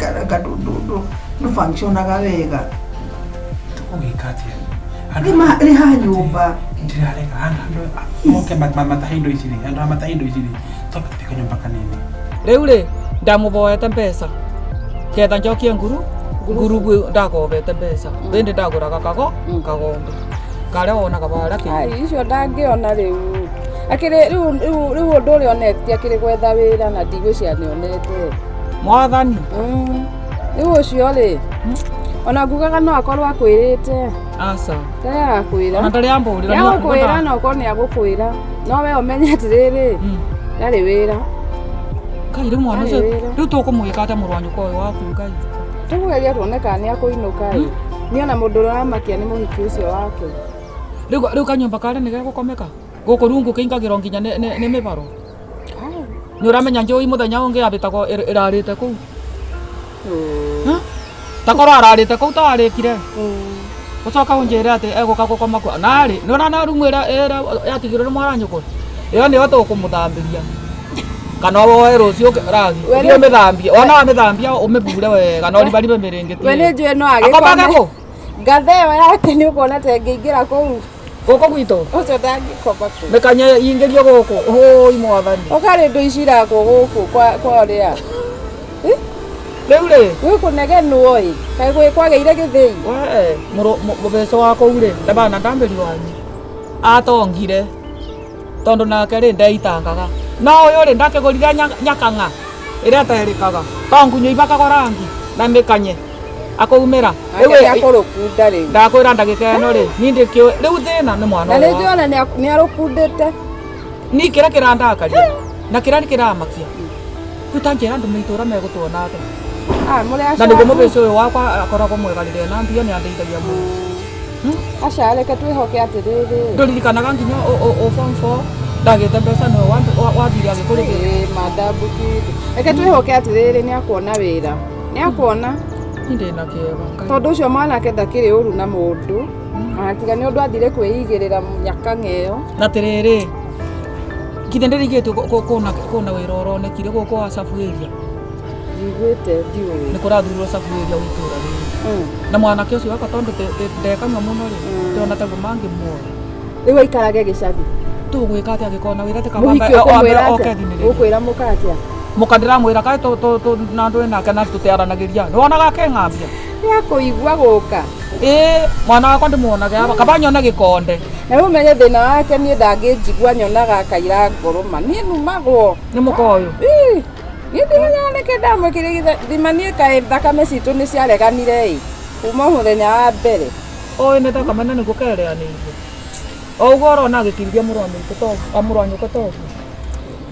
ndũ functionaga wega. Tũgũgĩka atĩa? Rĩ ha nyũmba. Ndirarega andũ moke matahe indo ici rĩ, andũ a matahe indo ici rĩ, twambe tũthiĩ kanyũmba kanini. Rĩu rĩ ndamũboete mbeca ketha njokie nguru ngurubu, ndakobete mbeca bĩndĩ ndagũraga kago kagombe karĩa wonaga barĩa kĩ. Ai, icio ndangĩona rĩu, akĩrĩ rĩu rĩu rĩu ũndũ ũrĩa onete akĩrĩ gwetha wĩra na ndigwĩciria nĩ onete. Mwathani. Rĩu ũcio rĩ ona ngugaga no akorwo akwĩrĩte. Aca. Ndarĩ arakwĩra. Ona ndarĩ ambũrĩra. Nĩ agũkwĩra no okorwo nĩ agũkwĩra no we ũmenye atĩrĩrĩ ndarĩ wĩra. Ngai rĩu mwana Ndarĩ ũcio wĩra. rĩu tũkũmwĩka atĩa mũrũ wa nyũkwa ũyũ waku Ngai? Tũkũgeria tuone kana nĩ akũinũka ĩ. Niĩ ona mũndũ ũrĩa ũramakia nĩ mũhiki ũcio wake. Rĩu kanyũmba karĩa nĩ gegũkomeka gũkũ rungu kĩingagĩrwo nginya nĩ mĩbaro. Nĩ ũramenya njũi mũthenya ũngĩ yambĩtagwo ĩrarĩte kũu. Takorwo ararĩte kũu tararĩkire. Ũcoka ũnjĩre atĩ egũka gũkoma kuo. Narĩ nĩ ũrona rumu ĩrĩa yatigirwo nĩ mwana nyũkwa ĩyo nĩyo tũkũmũthambĩria. Kana woe rũciũ ragi ũthiĩ ũmĩthambie wona wamĩthambia ũmĩbure wega na ũribaribe mĩrĩngĩti. We nĩ njũĩ no Akomage agĩkome. kũ? Ngatha ĩyo yake nĩ ũkuona ta ĩngĩingĩra kũu. Gũkũ gwitũ? Ũcio ndangĩkoma kũu. Mĩkanye ingĩrio gũkũ. Ũũi mwathani. Ũkarĩ indo ici irakwo gũkũ kwa ũrĩa. Rĩu rĩ. Gwĩ kũnegenwo ĩ. Kaĩ gwĩ kwagĩire gĩthĩi. We mũbeco wa kũu rĩ ndabana ndambĩri wanyu. Atongire. Tondũ nake rĩ ndeitangaga. No ũyũ rĩ ndakĩgũrire nyakang'a ĩrĩa ĩterĩkaga. To ngunyo ibakagwo rangi na mĩkanye. Akũumĩra. Nake nĩakũrũkunda rĩu. Ndakwĩra ndagĩka ĩno rĩ niĩ ndĩkĩũĩ rĩu thĩna nĩ mwana Na ũyũ nĩ wakwa. njũĩ ona nĩarũkundĩte. Niĩ kĩrĩa kĩrandakaria na kĩrĩa kĩramakia rĩu ta njĩra andũ itũra megũtuona atĩa. Ah, mũrĩ Na nĩguo mũbĩci ũyũ wakwa akoragwo mwega rĩrĩa na mbia nĩ andeithagia mũno. Aca reke twĩhoke atĩrĩrĩ. Ndũririkanaga nginya ũ form 4 ndagĩte mbeca nĩwe wathire agĩkũrĩhĩra. Ĩĩ mandabu kitu. Reke twĩhoke atĩrĩrĩ nĩ akuona wĩra. Nĩ akuona. Niĩ ndĩna kĩeva. Ngai. Tondũ ũcio mwanake ndakĩrĩ ũru na mũndũ. Ona tiga nĩ ũndũ athire kwĩigĩrĩra nyakang'a ĩyo. Na atĩrĩrĩ githĩ ndĩrigĩtwo kũna wĩra ũronekire gũkũ wa Sabu area. Njiguĩte ndiũĩ. Nĩ kũrathurirwo Sabu area wa itũra rĩrĩ. Na mwanake ũcio wakwa tondũ ndekanyua mũno rĩ ndĩrona taguo mangĩmuoya. Rĩu aikarage gĩcagi. Tũgwĩka atĩa angĩkorwo wĩra ti Mũhiki ũkũmwĩra oke atĩa? thinĩrĩria. Ũkwĩra mũka atĩa? Mũka ndĩramwĩra kaĩ na ndũĩ nake na tũtiaranagĩria. Nĩwonaga akĩng'ambia? Nĩ akũigua gũka. Ĩĩ mwana wakwa ndĩmuonage aba kaba nyone gĩkonde. Na rĩu ũmenye thĩna wake niĩ ndangĩnjigua nyonaga akaira ngoroma. Niĩ numagwo. Nĩ mũka ũyũ? Ĩĩ. Niĩ ndimenyaga nĩkĩ ndamwĩkĩrire gĩthima niĩ kaĩ thakame citũ nĩ ciareganire ĩ. Kuma mũthenya wa mbere. Ũyũ nĩ thakame na nĩguo kereanĩirio. O ũguo ũrona agĩkirithia mũrũ wa maitũ to mũrũ wa nyũkwa toguo.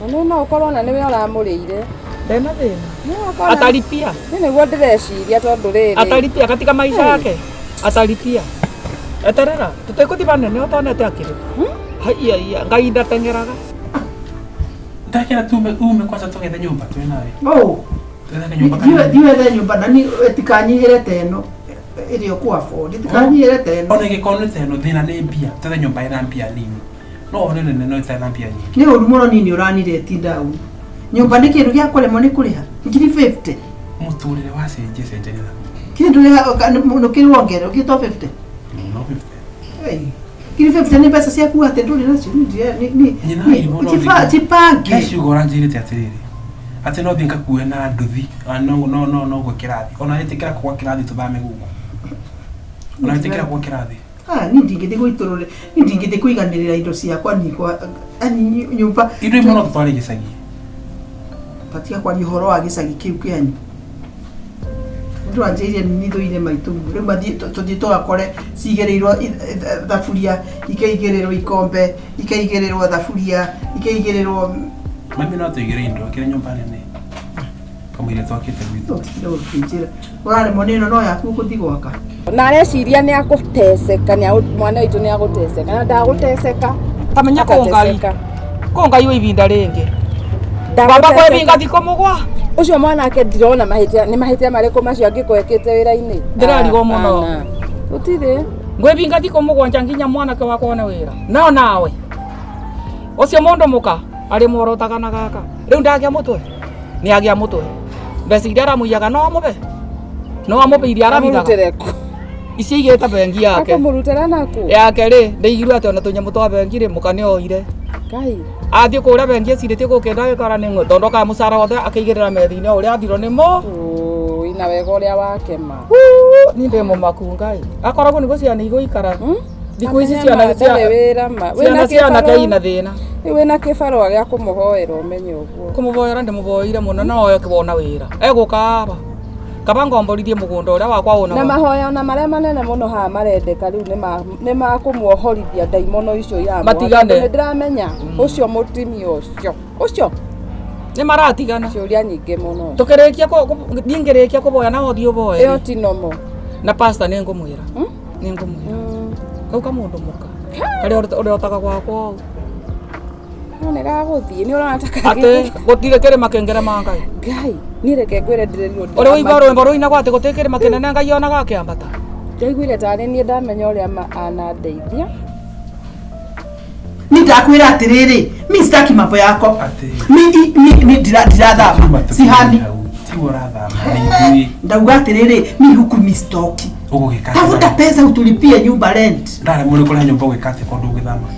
Na nĩ no ũkorwo ona nĩwe ũramũrĩire. Ndena thĩna. No ũkorwo Ataripia. Niĩ nĩguo ndĩreciria tondũ rĩrĩ. Ataripia katika maisha yake. Ataripia. Eterera tũtekũthiĩ banene ũtonete akĩrĩ. Haiya iya Ngai ndateng'eraga. Ndakĩra tume ume kwanza tũgethe nyũmba twĩ nawe. Oh. Twethe nyũmba kana. Thiĩ wethe nyũmba na ni ĩtikanyihĩre ta ĩno ĩrĩa ũkũ afford ĩtikanyihĩre ta ĩno. Ona ĩngĩkorwo nĩ ta ĩno thĩna nĩ mbia twethe nyũmba ĩna mbia nini. No one nene no ĩtarĩ na mbia nyingĩ. Nĩ ũru mũno niĩ nĩ ũranire down. Nyũmba nĩ kĩndũ gĩa kũremwo nĩ kũrĩha ngiri 50. Mũtũrĩre wacenjia cenjania na. Kĩndũ nũkĩrĩ wongerera ũkĩtwo 50. No 50. Hey. Ngiri 50 nĩ mbeca ciaku atĩ ndũrĩ nacio Nyina irimũ no jipange. He ciugo ũranjĩrĩte atĩrĩrĩ atĩ no thiĩ ngakue na nduthi no no no no gwe kĩrathi ona ĩtĩkĩra kũgwa kĩrathi tũthame gũkũ ona ĩtĩkĩra kũgwa kĩrathi. Ah, niĩ ndingĩthiĩ gũitũrũre niĩ ndingĩthiĩ kũiganĩrĩra indo ciakwa nikwa ani nyũmba Indo imwe no tũtware gĩcagi. Tatiga kwaria ũhoro wa gĩcagi kĩu kĩanyu. Ndũranjĩrire nĩ thũire maitũ rĩu mathiĩ tũthiĩ tũgakore cigĩrĩirwo thaburia ikaigĩrĩrwo ikombe ikaigĩrĩrwo thaburia ikaigĩrĩrwo. Mami no atũigĩre indo akĩrĩ nyũmba nene kamũira twakĩte gwitũ. Ũtigire gũkĩnjĩra ũraremwo nĩ ĩno no yaku ũgũthiĩ gwaka. Na areciria nĩ akũteceka mwana witũ nĩ agũteceka na ndagũteceka. Tamenya kũ Ngai. Kũ Ngai wĩ ibinda rĩngĩ. Baba kwĩbinga thikũ mũgwa. Ũcio mwanake ndirona mahĩtia nĩ mahĩtia marĩkũ macio angĩkorwo ekĩte wĩra-inĩ. Ndĩrarigwo mũno. Gũtirĩ. Ngwĩbinga thikũ mũgwanja nginya mwanake wakwa one wĩra. No nawe. Ũcio mũndũ mũka arĩ mworotaga na gaka. Rĩu ndagĩa mũtwe. Nĩ agĩa mũtwe. Mbeca iria aramũiyaga no amũbe. No amũbe iria arabithaga. Amũrutĩre kũ? Ici igĩte bengi yake. Akũmũrutĩra nakũ? Yake rĩ ndĩigirwo atĩ ona tũnyamũ twa bengi rĩ mũka nĩ oire. Ngai. Athiĩ kũrĩa bengi ecirĩtie gũkĩnda agĩkora nĩ ng'o tondũ okaga mũcara wothe akĩigĩrĩra metha-inĩ o ũrĩa athirwo nĩ mo. Ina wega ũrĩa wake ma. Niĩ ndĩ mũmaku Ngai. Akoragwo nĩguo ciana igũikara. Thikũ ici ciana Ndarĩ wĩra ma. ciana Wĩna cianake kĩbarũa? ina thĩna. Rĩu wĩna kĩbarũa gĩa kũmũhoera ũmenye ũguo. Kũmũvoera ndĩmũvoeire mũno no oe kĩwona wĩra. Egũka aba. Kaba ngomborithie mũgũnda ũrĩa wakwa ũna. Na mahoya ona marĩa manene mũno haha marendeka rĩu nĩ ma kũmuohorithia ndaimono icio iramũhaka. Matigane. Tondũ nĩndĩramenya ũcio mũtumia ũcio ũcio Nĩ maratigana. Ciũria nyingĩ mũno. Tũkĩrĩkia niĩ ngĩrĩkia kũvoya na ũthiĩ ũvoe. Ĩyo ti normal. Na pastor nĩ ngũmwĩra. Nĩ ngũmwĩra. Kau kamũndũ mũka. Karĩa ũrĩotaga gwakwa ũũ. No nĩ gagũthiĩ nĩ ũrona ta Atĩ gũtirĩ kĩrĩma kĩngĩrema Ngai. Ngai niĩ reke ngwĩre ndĩrerirwo Ũrĩa ũigua rwĩmbo rũinagwo atĩ gũtirĩ kĩrĩma kĩnene Ngai onaga akĩambata. Ndaiguire tarĩ niĩ ndamenya ũrĩa anandeithia. Ni ndakwĩra atĩrĩrĩ, mi sitaki mambo yako. Mi ndirathama sihami. Tiwe ũrathama nĩ ithuĩ. Ndauga atĩrĩrĩ, mi huku mi stoki. Ũgũgĩka atĩa? Tafuta pesa utulipie nyumba rent. Ndaremwo nĩ kũrĩha nyũmba ũgĩka atĩa tondũ ũgĩthama?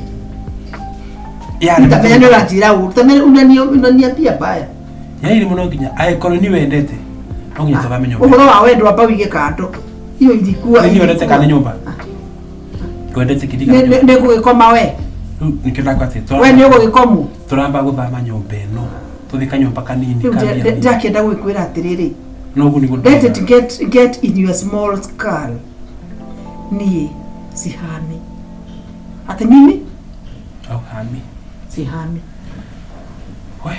Nitamenya nĩ ũranjĩra ũru, tamenya unaniambia mbaya. Yaani mũno nginya angĩkorwo nĩ wendete no nginya tũthame nyũmba. Ũhoro wa wendo amba wige kando. Hiyo ilikuwa Nĩ wendete kana nyũmba? Wendete kĩndĩ Nĩ nĩ gũgĩkoma we. Rĩu nĩkĩo ndakwa atĩ We nĩ ũgũgĩkomwo. Tũramba gũthama nyũmba ĩno tũthiĩ kanyũmba kanini Rĩu ka mbia nini. ndakĩenda gwĩkwĩra atĩrĩrĩ. No ũguo nĩguo Let it get in your small skull. Niĩ sihami. Ati mimi Hauhami. Sihami. We.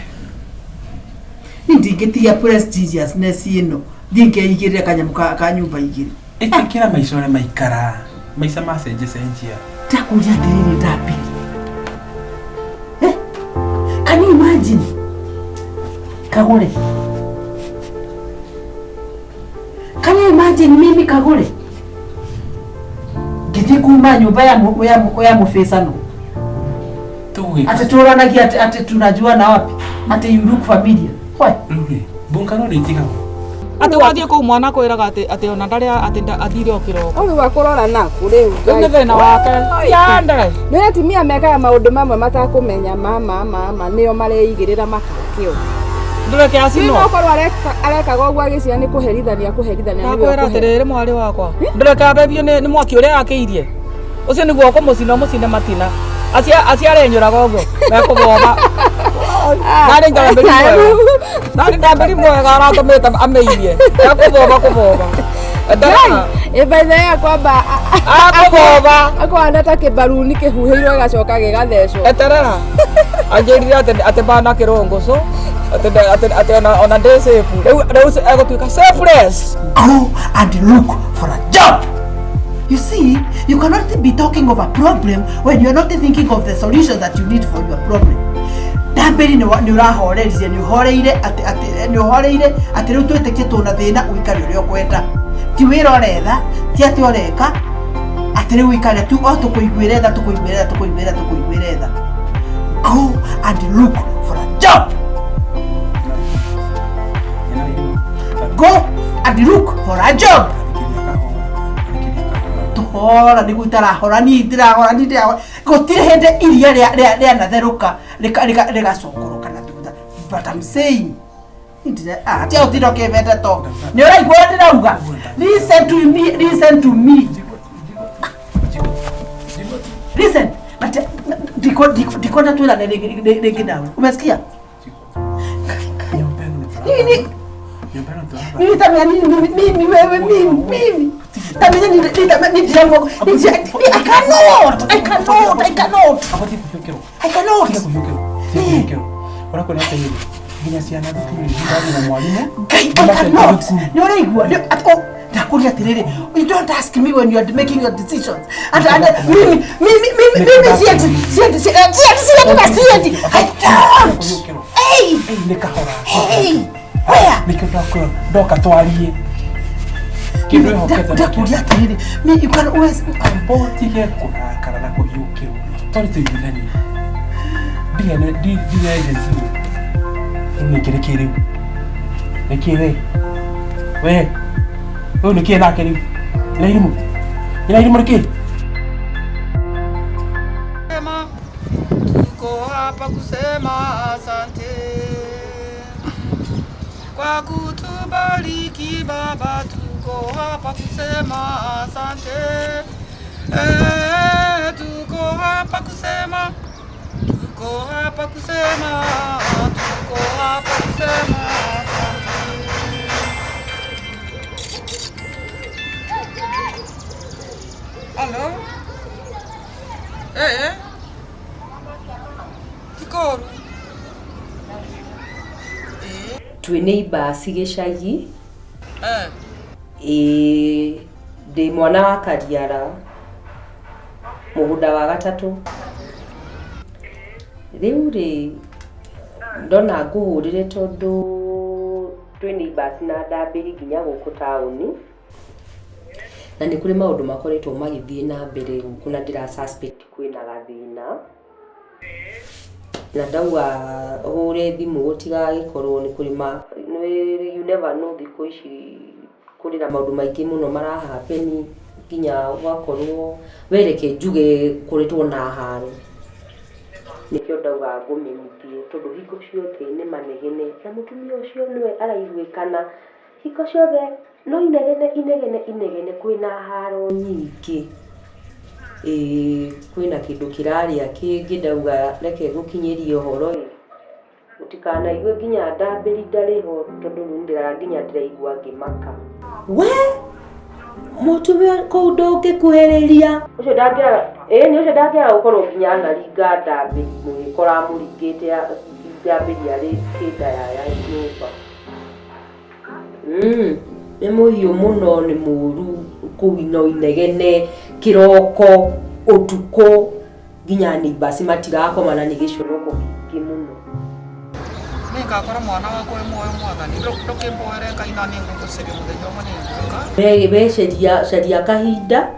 Niĩ ndingĩtiga prestigiousness ĩno thiĩ ngeigĩrĩre kanyamũ ka nyũmba igĩrĩ. Ĩtĩkĩra maica ũrĩa maikara. Maica macenjecenjia. Ndakũria atĩrĩrĩ ndambiri. Can you imagine? Kagure. Can you imagine mimi Kagure? Ngĩthiĩ kuma nyũmba ya mũbĩcano. Atĩ tũranagia atĩ tunajuana wapi? Atĩ you look familiar. Why? Rĩu rĩ, mbungano nĩ itigagwo. Atĩ wathiĩ kũu mwana akwĩraga atĩ ona ndarĩa atĩ athire o kĩroko. Ũrĩ wa kũrora naku rĩu. Rĩu nĩ thĩna wake. Ciande. Nĩ atumia mekaga maũndũ mamwe matakũmenya mama mama nĩo mareigĩrĩra makakĩo. Ndũreke acinwo. No korwo arekaga ũguo agĩciria nĩ kũherithania kũherithania nĩwe Ndakwĩra atĩrĩrĩ mwarĩ wakwa. Ndũreke ambebio nĩ mwaki ũrĩa akĩirie. Ũcio nĩguo ũkũmũcina ũmũcine matina. Aciarenyũraga ũguo mekũboba. Narĩ ndambĩri mwega. Narĩ ndambĩri mwega aratũmĩte amĩirie. Ekũboba kũboba. Ĩ by the way kwamba akũboba. Akwana ta kĩbaruni kĩhuhĩirwo gĩgacoka gĩgathecwo. Eterera. Anjĩrire atĩ bana kĩrũngũcũ. Atĩ ona ndĩ safe. Rĩu egũtuĩka safeless. Go and look for a job. You see, you cannot be talking of a problem when you're not thinking of the solution that you need for your problem. Ndambĩri nĩ ũrahoreririe nĩ ũhoreire atĩ nĩ ũhoreire atĩ rĩu twĩtĩkie tũna thĩna ũikare ũrĩa ũkwenda. Ti wĩra ũretha, ti atĩ ũreka, atĩ rĩu ũikare tu o tũkũiguĩre tha tũkũiguĩre tha tũkũiguĩre tũkũiguĩre tha. Go and look for a job. Go and look for a job. Tuhora nĩguo itarahora niĩ ndirahora niĩ ndirahora gũtirĩ hĩndĩ iria rĩanatherũka rĩgacokoroka na thutha. But I'm saying tia ũtinda ũkĩmende to nĩ ũraigua ũrĩa ndĩrauga. Listen to me, listen to me, listen. But ndikwenda twĩrane rĩngĩ nawe, umesikia? Nini mimi tamenya nini mimi wewe mimi mimi tamenya nini nini I cannot I cannot I cannot I cannot. Ũrakwĩra atĩrĩrĩ, nginya ciana thukuru nĩ na mwarimũ. I cannot. Nĩ ũraigua ndakũria atĩrĩrĩ, you don't ask me when you are making your decisions. And mimi mimi mimi mimi siendi siendi siendi siendi na siendi. I don't. Hey, nĩ kahora. Hey. Where? Nĩkĩo ndakwĩra ndoka twarie. Kĩndũ wĩhokete ndakũria atĩrĩrĩ, me you can always ũtige kũrakara na kũhiũkĩrwo. Twarĩ tũiguithanie. Ndirĩ agency. Rĩu nĩkĩ nĩkĩ rĩu? Nĩkĩ we? We? Ũyũ nĩkĩ nake rĩu? Ĩna irimũ? Ĩna irimũ nĩkĩ? Tuko hapa kusema asante kwa kutubariki Baba, tuko hapa kusema asante. Tuko hapa kusema, tuko Tuko hapa kusema, tuko hapa kusema asante. Halo? Eh? Tikoru. Twĩ neighbours gĩcagi. Eh. Ĩĩ, ndĩ mwana wa Kariara, mũgũnda wa gatatũ. Rĩu rĩ, ndona ngũhũrĩre tondũ twĩ neighbours na ndambĩri nginya gũkũ taũni. Na nĩ kũrĩ maũndũ makoretwo magĩthiĩ na mbere gũkũ na ndĩra suspect kwĩna gathĩna. Na ndauga hũre thimũ gũtigagĩkorwo nĩ kũrĩ ma, you never know thikũ ici kũrĩ na maũndũ maingĩ mũno mara happen nginya ũgakorwo we reke njuge kũrĩtwo na haro. Nĩkĩo ndauga ngũmenyithie tondũ hingo ciothe nĩ manegene na mũtumia ũcio nĩwe araiguĩkana hingo ciothe no inegene inegene inegene kwĩna haro nyingĩ. Ĩĩ, kwĩna kĩndũ kĩrarĩa kĩngĩ ndauga reke ngũkinyĩrie ũhoro ĩ. Ũtikanaigue nginya ndambĩri ndarĩ ho tondũ rĩu nĩndĩra nginya ndĩraigua ngĩmaka. We mũtumia kũu ndũngĩkuhĩrĩria. Ũcio ndangĩaga, ĩĩ nĩ ũcio ndangĩaga gũkorwo nginya anaringa ndambĩri mũgĩkora amũringĩte ndambĩri arĩ kĩnda ya nyũmba. Nĩ mũhiũ mũno, nĩ mũru kũu no inegene kĩroko ũtukũ nginya neighbours matirakoma na nĩ gĩconoko kĩingĩ mũno. Ningakora mwana wakwa wĩ muoyo mwathani ndũkĩmboere Ngai na nĩngũgũcaria mũthenya ũmwe nĩngũka. We caria caria kahinda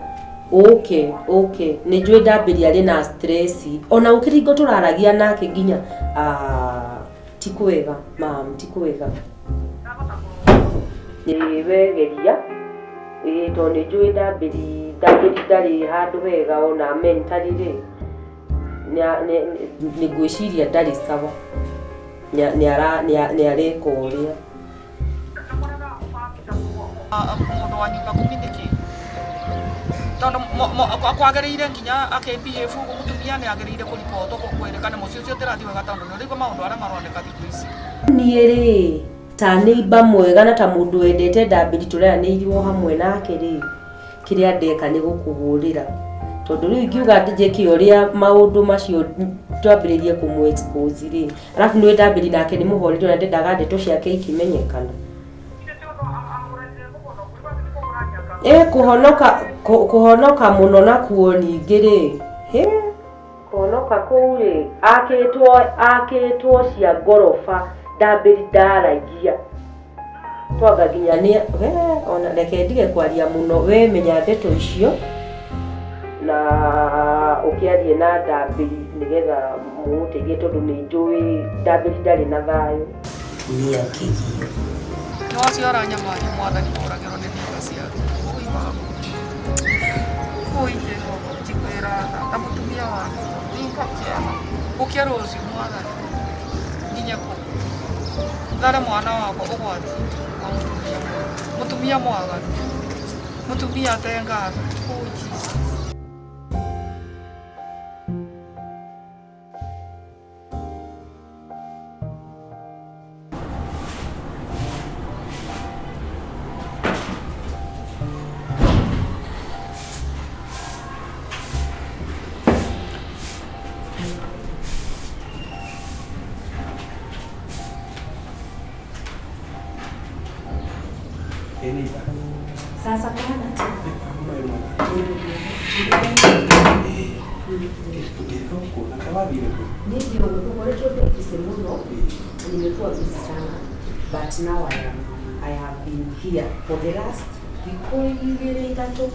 ũke ũke nĩ njũĩ ndambĩri arĩ na stress ona gũkĩrĩ hingo tũraragia nake nginya ti kwega mam, ti kwega. Ĩĩ we geria ĩĩ tondũ nĩ njũĩ ndambĩri ndambĩri ndarĩ handũ hega ona mentally rĩ nĩ ngwĩciria ndarĩ sawa, nĩ areka ũrĩa. Mũndũ wa nyumba kumi nĩkĩ? Tondũ kwagĩrĩire nginya akĩ-behave ũguo mũtumia nĩ agĩrĩire kũribotwo kwĩrĩkane mũciĩ ũcio ũtĩrathiĩ wega tondũ nĩ ũraigua maũndũ arĩa maroneka thikũ ici. Niĩ rĩ ta neighbour mwega na ta mũndũ wendete ndambĩri tũreranĩirwo hamwe nake rĩ, kĩrĩa ndeka nĩ gũkũhũrĩra tondũ rĩu ingiuga njĩke ũrĩa maũndũ macio twambĩrĩrie kũmũ expose rĩ, arabu nĩwe ndambĩri nake nĩ mũhoreri ona ndendaga ndeto ciake ikĩmenyekana. Ĩ kũhonoka kũhonoka mũno nakuo ningĩ rĩ, hĩ kũhonoka kũu rĩ akĩtwo akĩtwo cia ngoroba ndambĩri ndaragia twanga nginya nĩ we ona reke ndige kwaria mũno we menya ndeto icio na ũkĩarie na ndambĩri nĩgetha mũmũteithie tondũ nĩ njũĩ ndambĩri ndarĩ na thayũ. Tumia kĩgio. No acio aranyamaria mwathani kũragĩrwo nĩ neighbour ciake. Ũi baba. Ũi Jehova, njiguĩra tha ta mũtumia waku. Ningũkĩaga. Gũkĩa rũciũ mwathani. Nginye kũ? Thare mwana wakwa ũgwati wa mũtumia. Mũtumia mwaganu. Mũtumia atengatho. Oh Jesus. Sasa kwana ndio ngoretwo ndĩ mũno, nimekuwa busy sana but now I have been here for the last thikũ igĩrĩ ithatũ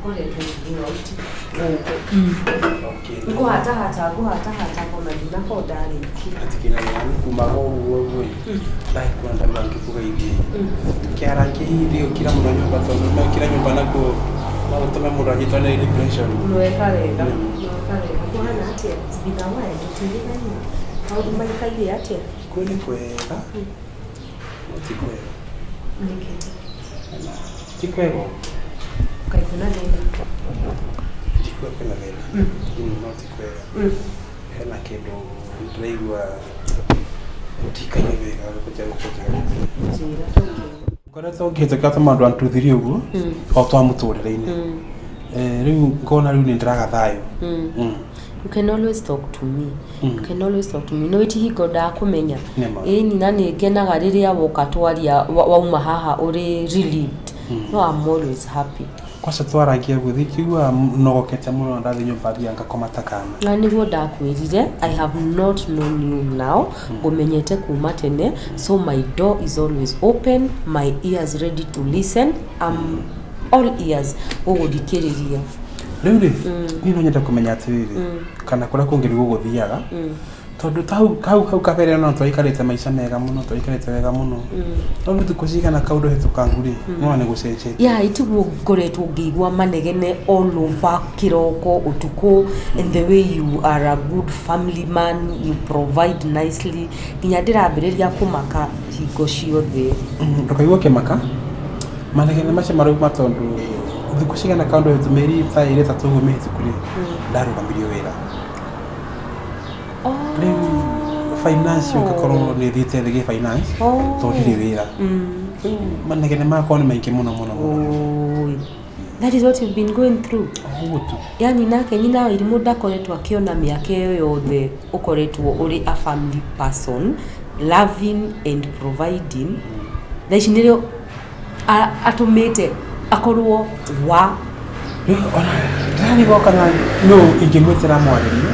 ngoretwo throughout gũkũ ngũhatahata ngũhatahata ngona ndinakorwo ndarĩkia. Atikina yani kuma ũguo ũguo ndahikũra ndauga ngĩkũgeithie kĩara kĩhihi gũkira mũno nyũmba tondũ no kira nyũmba nakuo no gũtũme mũndũ anyitwo nĩ depression. Nweka wega, nweka wega. Kũhana atĩa? It's been a while tũtigithania. Maũndũ maikaire atĩa? Kuo nĩ kwega no ti kwega. Nĩkĩ? Ti kwega ũguo. Kaĩ kwĩna thĩna? Ti kwega kwĩna thĩna, no ti kwega. Hena kĩndũ ndĩraigua ndikaire wega gũkũnjĩra gũkũnjĩra. Njĩra tũkĩ. Ngoretwo ngĩhĩtũkĩra tũmaũndũ one two three ũguo o twa mũtũrĩre-inĩ. Rĩu ngona rĩu nĩ ndĩraga thayũ. You can always talk to me. You can always talk to me. No iti hingo ndakũmenya. Nĩma. Ĩni na nĩ ngenaga rĩrĩa woka twaria wauma haha ũrĩ relieved. No I'm always happy. Kwaca twaragia ũguo ndingĩigua nogokete mũno na ndathiĩ nyũmba thiaga ngakoma ta kana. Na nĩguo ndakwĩrire I have not known you now, ngũmenyete kuma tene, so my door is always open, my ears ready to listen, I'm all ears gũgũthikĩrĩria. Rĩu rĩ, niĩ no nyende kũmenya atĩrĩrĩ, kana kũrĩa kũngĩ nĩ gũgũthiaga, tondũ ta hau hau hau kabere no twaikarĩte maica mega mũno, twaikarĩte wega mũno. No rĩu thikũ cigana kaũndũ hĩtũkangu rĩ, nĩwona nĩ gũcenjetie. Yeah, itiguo ngoretwo ngĩigua manegene all over kĩroko ũtukũ, and the way you are a good family man, you provide nicely, nginya ndĩrambĩrĩria kũmaka hingo ciothe. Ndũkaigua ũkĩmaka, manegene macio marauma tondũ thikũ cigana kaũndũ hĩtũ mĩeri ta ĩrĩ ĩtatũ ũguo mĩhĩtũku rĩ, ndarũgamirio wĩra. Rĩu finance ũgakorwo nĩ thiĩte thĩ gĩ finance, tondũ ndirĩ wĩra. Rĩu manegene makwa nĩ maingĩ mũno mũno mũno. Oi. That is what you've been going through. Ũguo tu. Yani nake nyina wa irimũ ndakoretwo akĩona mĩaka ĩyo yothe ũkoretwo ũrĩ a family person, loving and providing. Thaa ici nĩrĩo atũmĩte akorwo wa Rĩu ona ndĩrarigwo kana nũ ingĩmwĩtĩra mwarĩrie.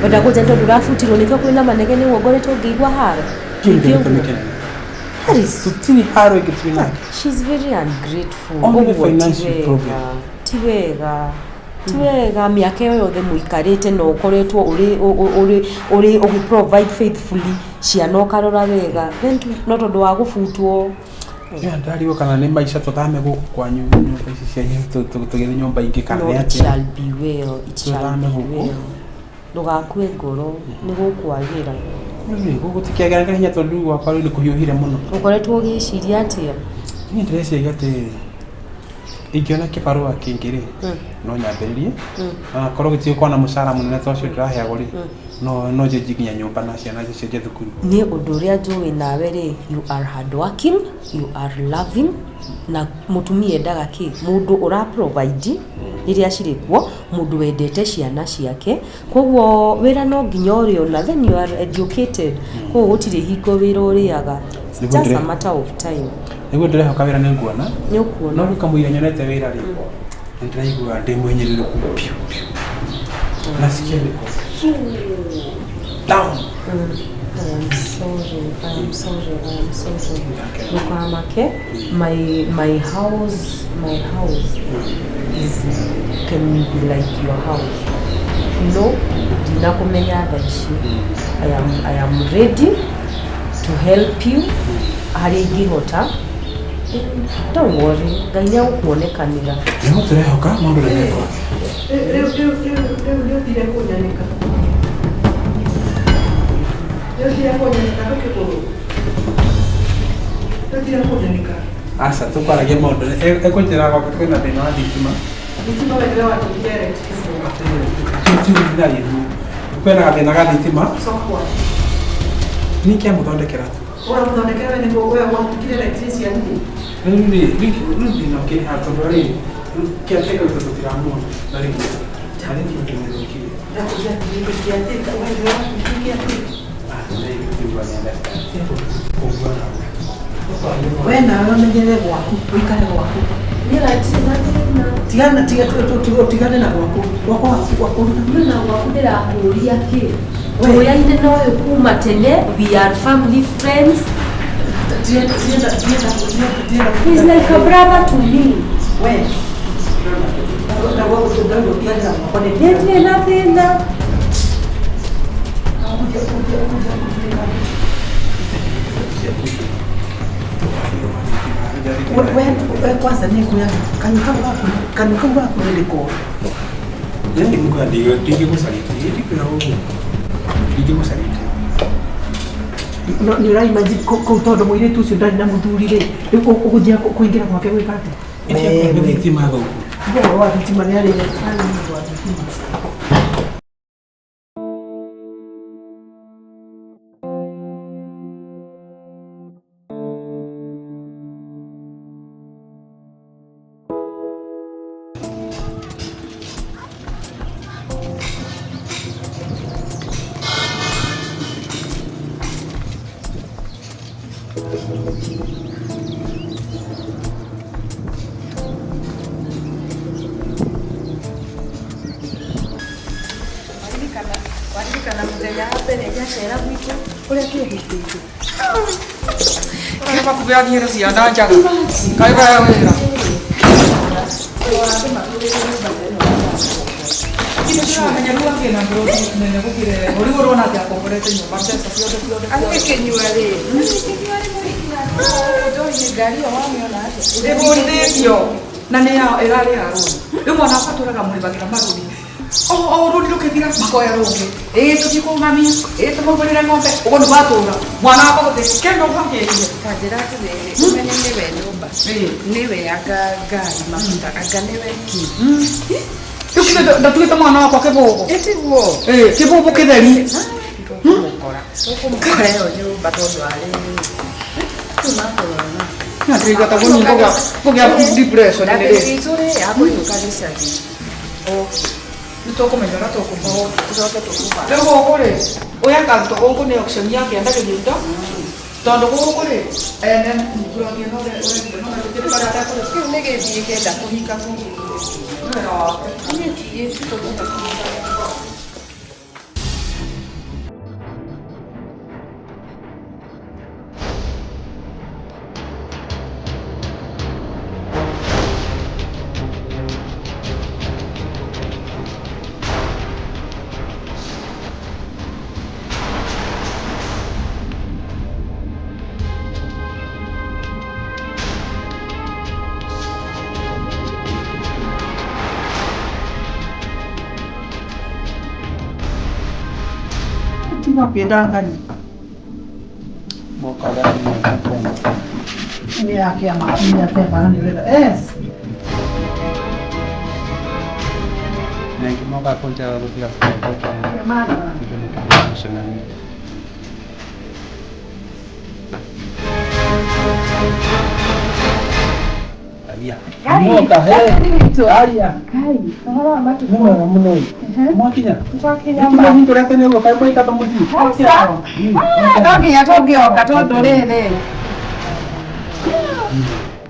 Wenda kũnja tondũ ũrabutirwo nĩkĩo kwĩna manegene ũguo ngoretwo ngĩigua haro. Kĩu nĩkĩo gĩtũmi kĩnene. That is Tũtirĩ haro ĩngĩ twĩ nake. She's very ungrateful. Only Ũguo ti financial wega. problem. Ti wega. Ti wega mĩaka ĩyo yothe mũikarĩte na ũkoretwo ũrĩ ũrĩ ũrĩ ũgĩ provide faithfully ciana ũkarora wega, then no tondũ wa gũbutwo. Yeah, ndarigwo kana nĩ maica tũthame gũkũ kwanyu nyũmba ici cianyu tũgĩthiĩ nyũmba ingĩ kana No, nĩ it atĩa. shall be well. It shall Tũthame be gũkũ. well. Ndũgakue ngoro nĩ gũkwagĩra. Rĩu gũkũ tũkĩagĩra hinya tondũ rĩu gwakwa rĩu nĩ kũhiũhire mũno. Ũkoretwo ũgĩciria atĩa? Niĩ ndĩreciria atĩrĩrĩ, ingĩona kĩbarũa kĩngĩ rĩ, no nyambĩrĩrie. Na korwo gĩtigũkorwo na mũcara mũnene ta ũcio ndĩraheagwo rĩ, no njenjie nginya nyũmba na ciana cicenjie thukuru. Niĩ ũndũ ũrĩa njũĩ nawe rĩ, you are hardworking, you are loving, na mũtumia endaga kĩ? Mũndũ ũra provide rĩrĩa cirĩ kuo, mũndũ wendete ciana ciake, koguo wĩra no nginya ũrĩona, then you are educated, koguo gũtirĩ hingo wĩra ũrĩaga. It's Nĩguo just a matter of time. Nĩguo ndĩrehoka wĩra nĩ nguona. Nĩ ũkuona. No rĩu kamũira nyonete wĩra rĩ, nĩ ndĩraigua ndĩ mũhinyĩrĩrĩku piũ piũ. Nasikia niko so down. I am sorry, I am sorry, I am sorry. Ndũkamake, my house is can be like your house. No, ndinakũmenya thaa ici. I am ready to help you harĩa ingĩhota. Don't worry, Ngai nĩ egũkuonekanĩra. Nĩguo tũrehoka maũndũ nĩ mekwa. Rĩu rĩu rĩu rĩu nĩ ũthire kũnyanĩka. Nĩ ũthire kũnyanĩka ndũkĩgũrũ. Nĩ ũthire kũnyanĩka. Aca tũkwaragia maũndũ ekũnjĩra gwake kwĩna thĩna wa thitima. Thitima we nĩwe watũmire electricity. Kwĩna gathĩna ga thitima. Coka gwaku. Niĩ kĩamũthondekera tu. Ũramũthondekera we nĩguo we watukire electrician rĩ. Rĩu rĩ, rĩu thĩna ũkĩrĩ haha tondũ rĩ, kĩateka tondũ tũtiramuona na rĩu na rĩu tũmũthũkie. Ndakũria atĩrĩrĩ, kĩatĩka we nĩwe watukire kĩatĩka. We nawe ũmenyerere gwaku, ũikare gwaku. Tigana tiga ũtigane na gwaku. Gwakwa gwaku. Niĩ na gwaku ndĩrakũria kĩ? Tũyaine na ũyũ kuma tene, we are family friends. Tienda tienda tienda tienda. He's like a brother to me. We. Na gwaku ndauga ũtigane na gwakwa nĩ Niĩ ndirĩ na thĩna. We kwanza nĩ kuya kanua kau gaku kanua kau gaku nĩ koru. Yaani Mungu ndingĩgũcarĩtie, ndikwĩra ũguo. Ndingĩgũcarĩtie. No nĩ ũraimagine kũu tondũ mũirĩtu ũcio ndarĩ na mũthuri rĩ, rĩu ũgũthiĩ kũingĩra gwake gwĩka atĩa? Nĩ thitima thũku. Ũhoro wa thitima nĩ arĩ arĩ mũndũ wa thitima. Waririkana mũthenya wa mbere ngĩacera gwitũ ũrĩa twehĩtĩte. Ũrĩa makũbeanire ciana njaga. Kaĩ kaya wĩra. Ndĩramenya rĩu akĩna mburoti nene gũkĩra ĩyo. Rĩu ũrona atĩ akomborete nyũmba mbeca ciothe ciothe. Agĩkĩnyua rĩ. Agĩkĩnyua rĩ mũhiki njohi nĩ ngari ĩyo wamĩona atĩa? Ĩgũrithĩtio na nĩ yao ĩrarĩ ya rũni. Rĩu mwana wakwa atũraga mũrĩhagĩra marũni. O rũni rũkĩthira makoya rũngĩ. Ĩĩ tũthiĩ kũu mami, ĩĩ tũmũgũrĩre ng'ombe. Ũguo nĩguo atũra. Mwana wakwa gũtirĩ kĩndũ ũbangĩtie. Ta njĩra atĩrĩrĩ, ũmenye nĩwe nyũmba, nĩwe anga ngari maguta, anga nĩwe kĩ. Rĩu githĩ ndatuĩte mwana wakwa kĩbũbũ? Ĩtiguo. Ĩĩ kĩbũbũ kĩtheri. Tũkũmũkora. Tũkũmũkora ĩyo nyũmba tondũ arĩ. Ndĩraigua ta kũgĩa depression nĩ rĩ. Ndabĩrĩ rĩ ya kũinũka gĩcagi. Oke. Nĩ tũkũmenya ũrĩa tũkũmũhũra. Tũcoke tũkũbanga. Rĩu gũkũ rĩ, ũyũ akarutwo gũkũ nĩ auction yake endagĩrio indo. Tondũ gũkũ rĩ, ene mburoti ĩno ũrendia no gũtirĩ harĩa atekũrĩha. Kĩu nĩ gĩthiĩ kĩenda kũhika kũngĩ. Nĩ wĩra wake. Niĩ tũngĩhota kũhika. Tiga kwĩndangania. Mwaka ũrĩa nĩ mwaka. Nĩ ya kĩama nĩ atema nĩ wĩra. Yes. Nengi moka kunja gũtiga kũhota. Maana. Mũcemanio. Aria. Moka he. Aria. Kai, ũhoro wa matukũ. Nĩ mwega mũno ĩ. Mwakinya? Twakinya Nĩ hingo rĩa tene ũguo kaĩ mwaikata mũthiĩ? No nginya tũngĩonga tondũ rĩrĩ.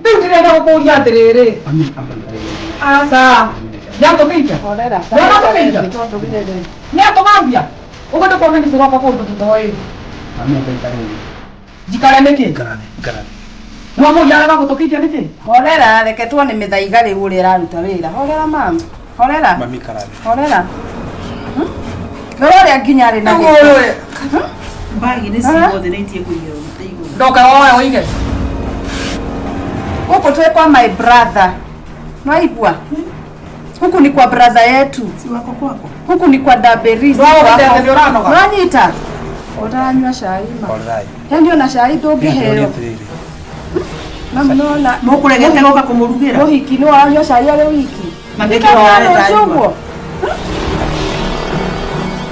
Rĩu ndĩrenda gũkũria atĩrĩrĩ. Aca. Nĩatũmĩte? Horera. Nĩatũmĩte? Tondũ rĩrĩ. Nĩatũgambia? Ũguo ndũkuona nĩ tũroka kũndũ tũtoĩ. Mami amba ikare thĩ. Njikare nĩkĩ? Ikara thĩ, ikara thĩ. Mwamũria arega gũtũkitia nĩkĩ? Horera, reke tuone mĩthaiga rĩu ũrĩa ĩraruta wĩra. Horera mam. Horera. Mami ikara thĩ. Horera. Rora ũrĩa nginya arĩ na Rĩu gĩko. ũyũ ĩ, Mbagi nĩ ciothe nĩ itie kũigĩrwo mũtĩ igũrũ. ndoka woe ũige. Gũkũ twĩ kwa my brother. Nwaigua? Huku ni kwa brother yetu. Si wako kwako. Huku ni kwa Daberi. si Nwago kwako. gũtete nĩ ũranoga. Nwanyita? Ũtaranyua cai ma. Horerai. Yaani ona cai Ndĩrenda ndũngĩheo. atĩrĩrĩ. Mam nona Mũkũregete gũka kũmũrugĩra. mũhiki nĩ wanyua cai arĩ wiki. Na nĩkĩo wareta ũguo.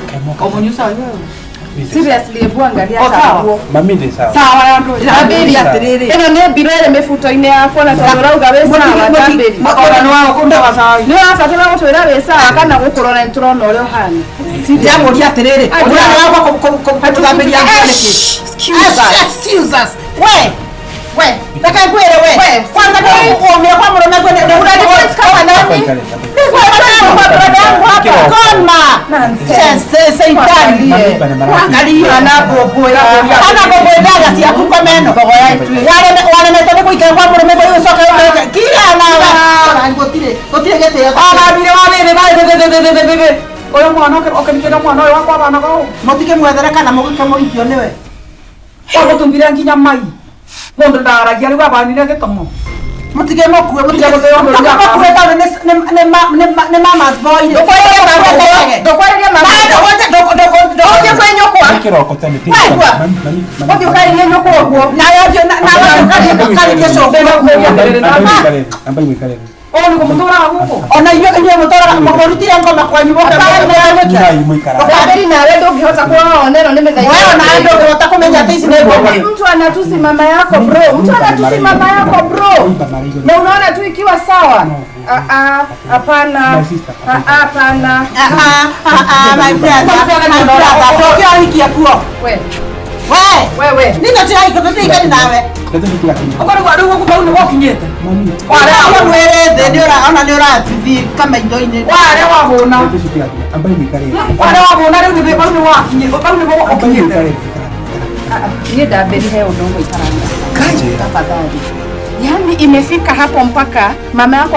Kaĩ moka. Ũmũnyua cai wewe? Seriously, hebu angalia O sawa. kaguo. Mami ndĩ sawa. Sawa ya ndũ. Ndambĩri atĩrĩrĩ. Ĩno nĩ mbiro ĩrĩ mĩbuto-inĩ yakwa na tondũ ũrauga wĩ sawa ndambĩri. Ona nĩ waga kũndaga cai. Nĩ ũrabatara gũtwĩra wĩ sawa kana gũkũrora nĩ tũrona ũrĩa ũhana. Ndĩramũria atĩrĩrĩ. Ũrĩa wakwa kũthambĩria nguo nĩkĩ? Excuse us. Excuse us. We. We. Reke ngwĩre we. Kwanza nĩ ũmĩra kwa mũrũme ngwĩre. Unanipot kama nani? Ikare, ikare. Koma. Nonsense. Seitani. Mami bana marafiki. Angalia. Ana bobo Ana bobo ciaku ngoma ĩno. Waremete nĩ gũikara kwa mũrũme ngwĩre ũcoke ũcoke. Kira nawe. Gũtirĩ gũtirĩ gĩtĩo. Agambire wa rĩrĩ rĩ Ũyũ mwana ũkĩnĩkĩra mwana ũyũ wakwa abanaga ũũ. Mũtikĩmwethere kana mũgĩkĩmũhikio nĩwe. Wagũtumbire nginya mai. Mũndũ ndaragia rĩu abanire gĩtomo. Mũtikĩmũkue mũtikĩmũkue tondũ nĩ mama's boy. Ndũkwarĩria mama. Ũthiĩ kwĩ nyũkwa. Nĩ kĩroko tene ti. Waigua? Mami, mami, mami. Ũthiĩ ũkarĩrie nyũkwa ũguo. Nawe ũthiĩ nawe ũkarĩrie cũkũ. Amba mũikare thĩ. Amba mũikare thĩ. Ũũ nĩguo mũtũraga gũkũ. Ona inyuĩ inyuĩ mũtũraga mũrutire ngoma kwanyu Nyuai mũikara. Ndambĩri nawe ndũngĩhota kuona ona ĩno nĩ mĩthaiga. Wewe ona ndũngĩhota kũmenya atĩ ici nĩ ngoma. Mtu anatusi mama yako bro. Mtu anatusi mama yako bro. Imba mara igũrũ. Na unaona tu ikiwa sawa. No. Ah ah, hapana. My sister. Ah ah, hapana. My brother, my brother, ndũngĩohikia kuo. We, We, wewe Wewe. Nina tiraiko tutiikari nawe. Ndeto citigakinya. Ũkorwo rĩu gũkũ bau nĩho ũkinyĩte. Mami. Wara mwere thĩ nĩ ũra ona nĩ ũrathiĩ kamaitho-inĩ. Ware wahũna. Ndeto citigakinya. Ambai mũikare thĩ. Ware wahũna rĩu nĩ bau nĩho wakinyĩte. Bau nĩho Ambai ũkinyĩte. mũikare thĩ. Niĩ ndambĩri he ũndũ ũgũikarania. Njĩra. Tafadhali. Yaani imefika hapo mpaka mama yako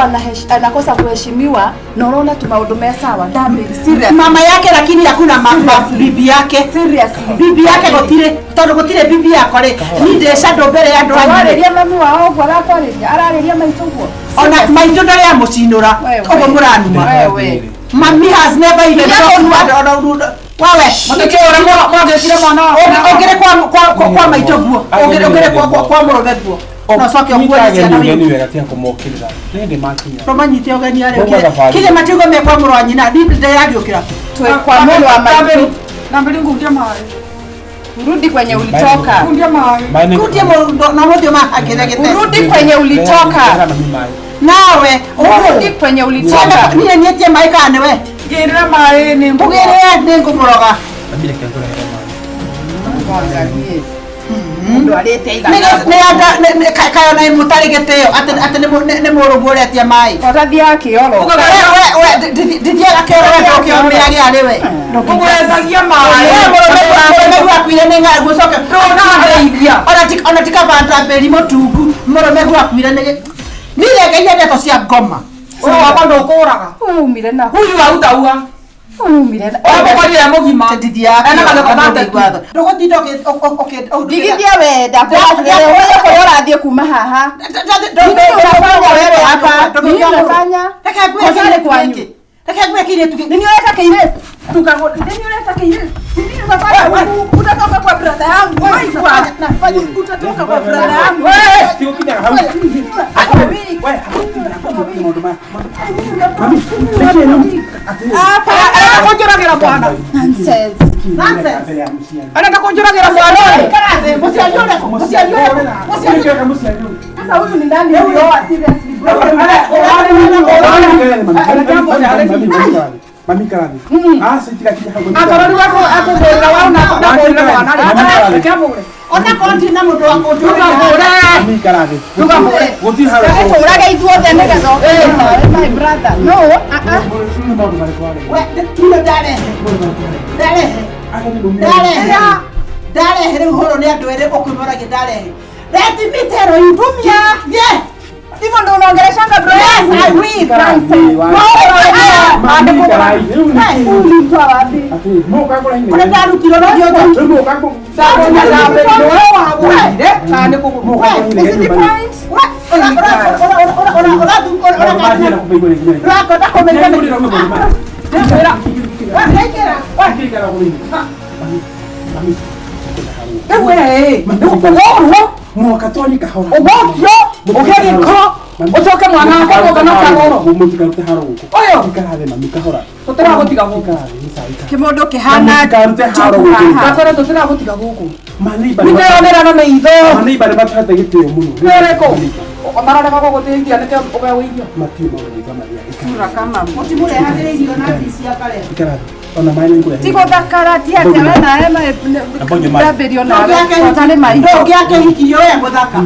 anakosa kuheshimiwa na unaona tu maũndũ me sawa. Ndambĩri serious. Mama yake lakini hakuna mama bibi yake. Seriously. Bibi yake gũtirĩ tondũ gũtirĩ bibi yako rĩ ni ndĩcandũ mbere ya andũ anyu. Warĩria mami wao ũguo arakwarĩria ararĩria maitũ ũguo. Ona maitũ ndarĩ amũcinũra Wewe. ũguo mũranuma. Wewe. Mami has never even talked to ona wewe. Mũtikĩũĩ ũrĩa mwagĩkire mwana wakwa. Ũngĩrĩ kwa maitũ guo ũngĩrĩ kwa mũrũme guo no coke ũkuo nĩ ciana Ũgeni wĩ wega tiga kũmokĩrĩra. Nĩ hĩndĩ makinya. tũmanyite ũgeni arĩa Mauma thabarĩ. kire matiugo me kwa mũrũ wa nyina ndĩragĩũkĩra Twe kwa mũrũ wa maitũ. Ndambĩri ngundia maĩ. Urudi kwenye ulitoka. Ngundia maĩ. Maĩ nĩ- kutie mũndũ na mũthiũ mahakĩre gĩte Urudi kwenye ulitoka. Ndehera mami maĩ. nawe Urudi kwenye ulitoka. niĩ niĩtie maĩ kana nĩwe Ngĩrĩra maĩ nĩ ngũgĩra. ngũgĩrĩre nĩ ngũmũroga Mami reke ngũrehere maĩ. Angalie. Mũndũ arĩte kayo na mũtarĩ gĩtĩo atĩ nĩ mũrũguo ũretia maĩ Ũrathiaga kĩoro. ndithiaga kĩoro we ndũkĩomĩage arĩ we Ngũgũrecagia maĩ. mũrũme akuire nĩ ng'aragu ũcoke Ndũnandeithia. ona ti kaba ndambĩri mũtungu mũrũme akuire nĩ nirengeire ndeto cia ngoma Ũyũ wakwa ndũkũraga. Ũyũ umire na Huyu hautaua. Ũyũ umire na Ũyũ mũkorire mũgima. Ena mathoko ma teki. ndũgũtinda Ndigithia we ndakwĩra ũrĩa kũrĩa ũrathiĩ kuma haha. Nini unafanya wewe hapa? Nini unafanya? Kosa ni kwanyu. Reke ngwĩre kĩirĩtu gĩkĩ. Nini ũreka kĩirĩtu? Nini ũreka kĩirĩtu? Nini unafanya huku? Utatoka kwa brother yangu. Utatoka kwa brother yangu. Tigũkinyaga hau. We, maũndũ maya. Mami, reke rĩu. Atĩrĩrĩ. Hapa. Arenda kũnjũragĩra mwana. Nonsense. Nonsense. Mbere ya mũciari. Arenda kũnjũragĩra mwana ũyũ. Ikara thĩ, mũciari ũrĩkũ? Mũciari ũrĩkũ? Mũciari Mũciari mũciari ũyũ. Sasa huyu ni nani ulioa seriously bro? Mami karathi. Ah, citigakinya hau. Akorwo rĩu akũgũrĩra wao na ndagũrĩra mwana rĩ. Reke amũgũre. Ona korwo ndirĩ na mũndũ wa kũnjũrĩra. Ndũkamũre. Mami karathi. Ndũkamũre. Gũtirĩ haro. Tũrage ithuothe nĩgetha ũkĩre my brother. No, ah ah. Nĩ maũndũ marĩkũ warĩ? We, ndirĩ ndarehe. Ndarehe. Ndarehe. Ndarehe rĩu hũrwo nĩ andũ erĩ ũkwĩmoragia ndarehe. Let me tell you. Tumia. Yes. Hivyo ndo unaongeleshanga bro Yes, yangu. I will. Mami karathi. Rĩu nĩ Ulitoa wapi? Atĩrĩrĩ, mũka kũraihi. Kũrĩa ndarutirwo no ndiũĩ. Rĩu mũka kũ- Ndagũrĩra nĩwe wagũrire kana nĩ kũgũrwo. mũka kũraihi. Is it the point? Rĩu we ĩ, ũgũrwo Mũka twari kahora. ũgũkio ũgĩe gĩko ũcoke mwana wakwa gũka na kagũrũ. Mũtikarute haro gũkũ. Ũyũ. Ikara thĩ mami kahora. Tũtiragũtiga gũkũ. Ikara thĩ, nĩ sawa, ikara. Kĩmũndũ kĩhana Mũtikarute haro gũkũ. Ndakwĩra tũtiragũtiga gũkũ. Maneiba Nĩndeyonera na maitho. Maneiba nĩ matũhete gĩtĩo mũno. Nĩ ũrĩkũ? Mararega gũgũtĩithia nĩkĩo ũgeo irio. Matiũĩ maũndũ maitho mathiaga. sura kama Mũtimũrehagĩre irio na thiĩ cia Ikara thĩ. Ona maĩ nĩ ngũrehe. ti gũthakara ti atĩ we nawe ndambĩrio nawe ũtarĩ maitho ndũngĩakĩhikirio we mũthaka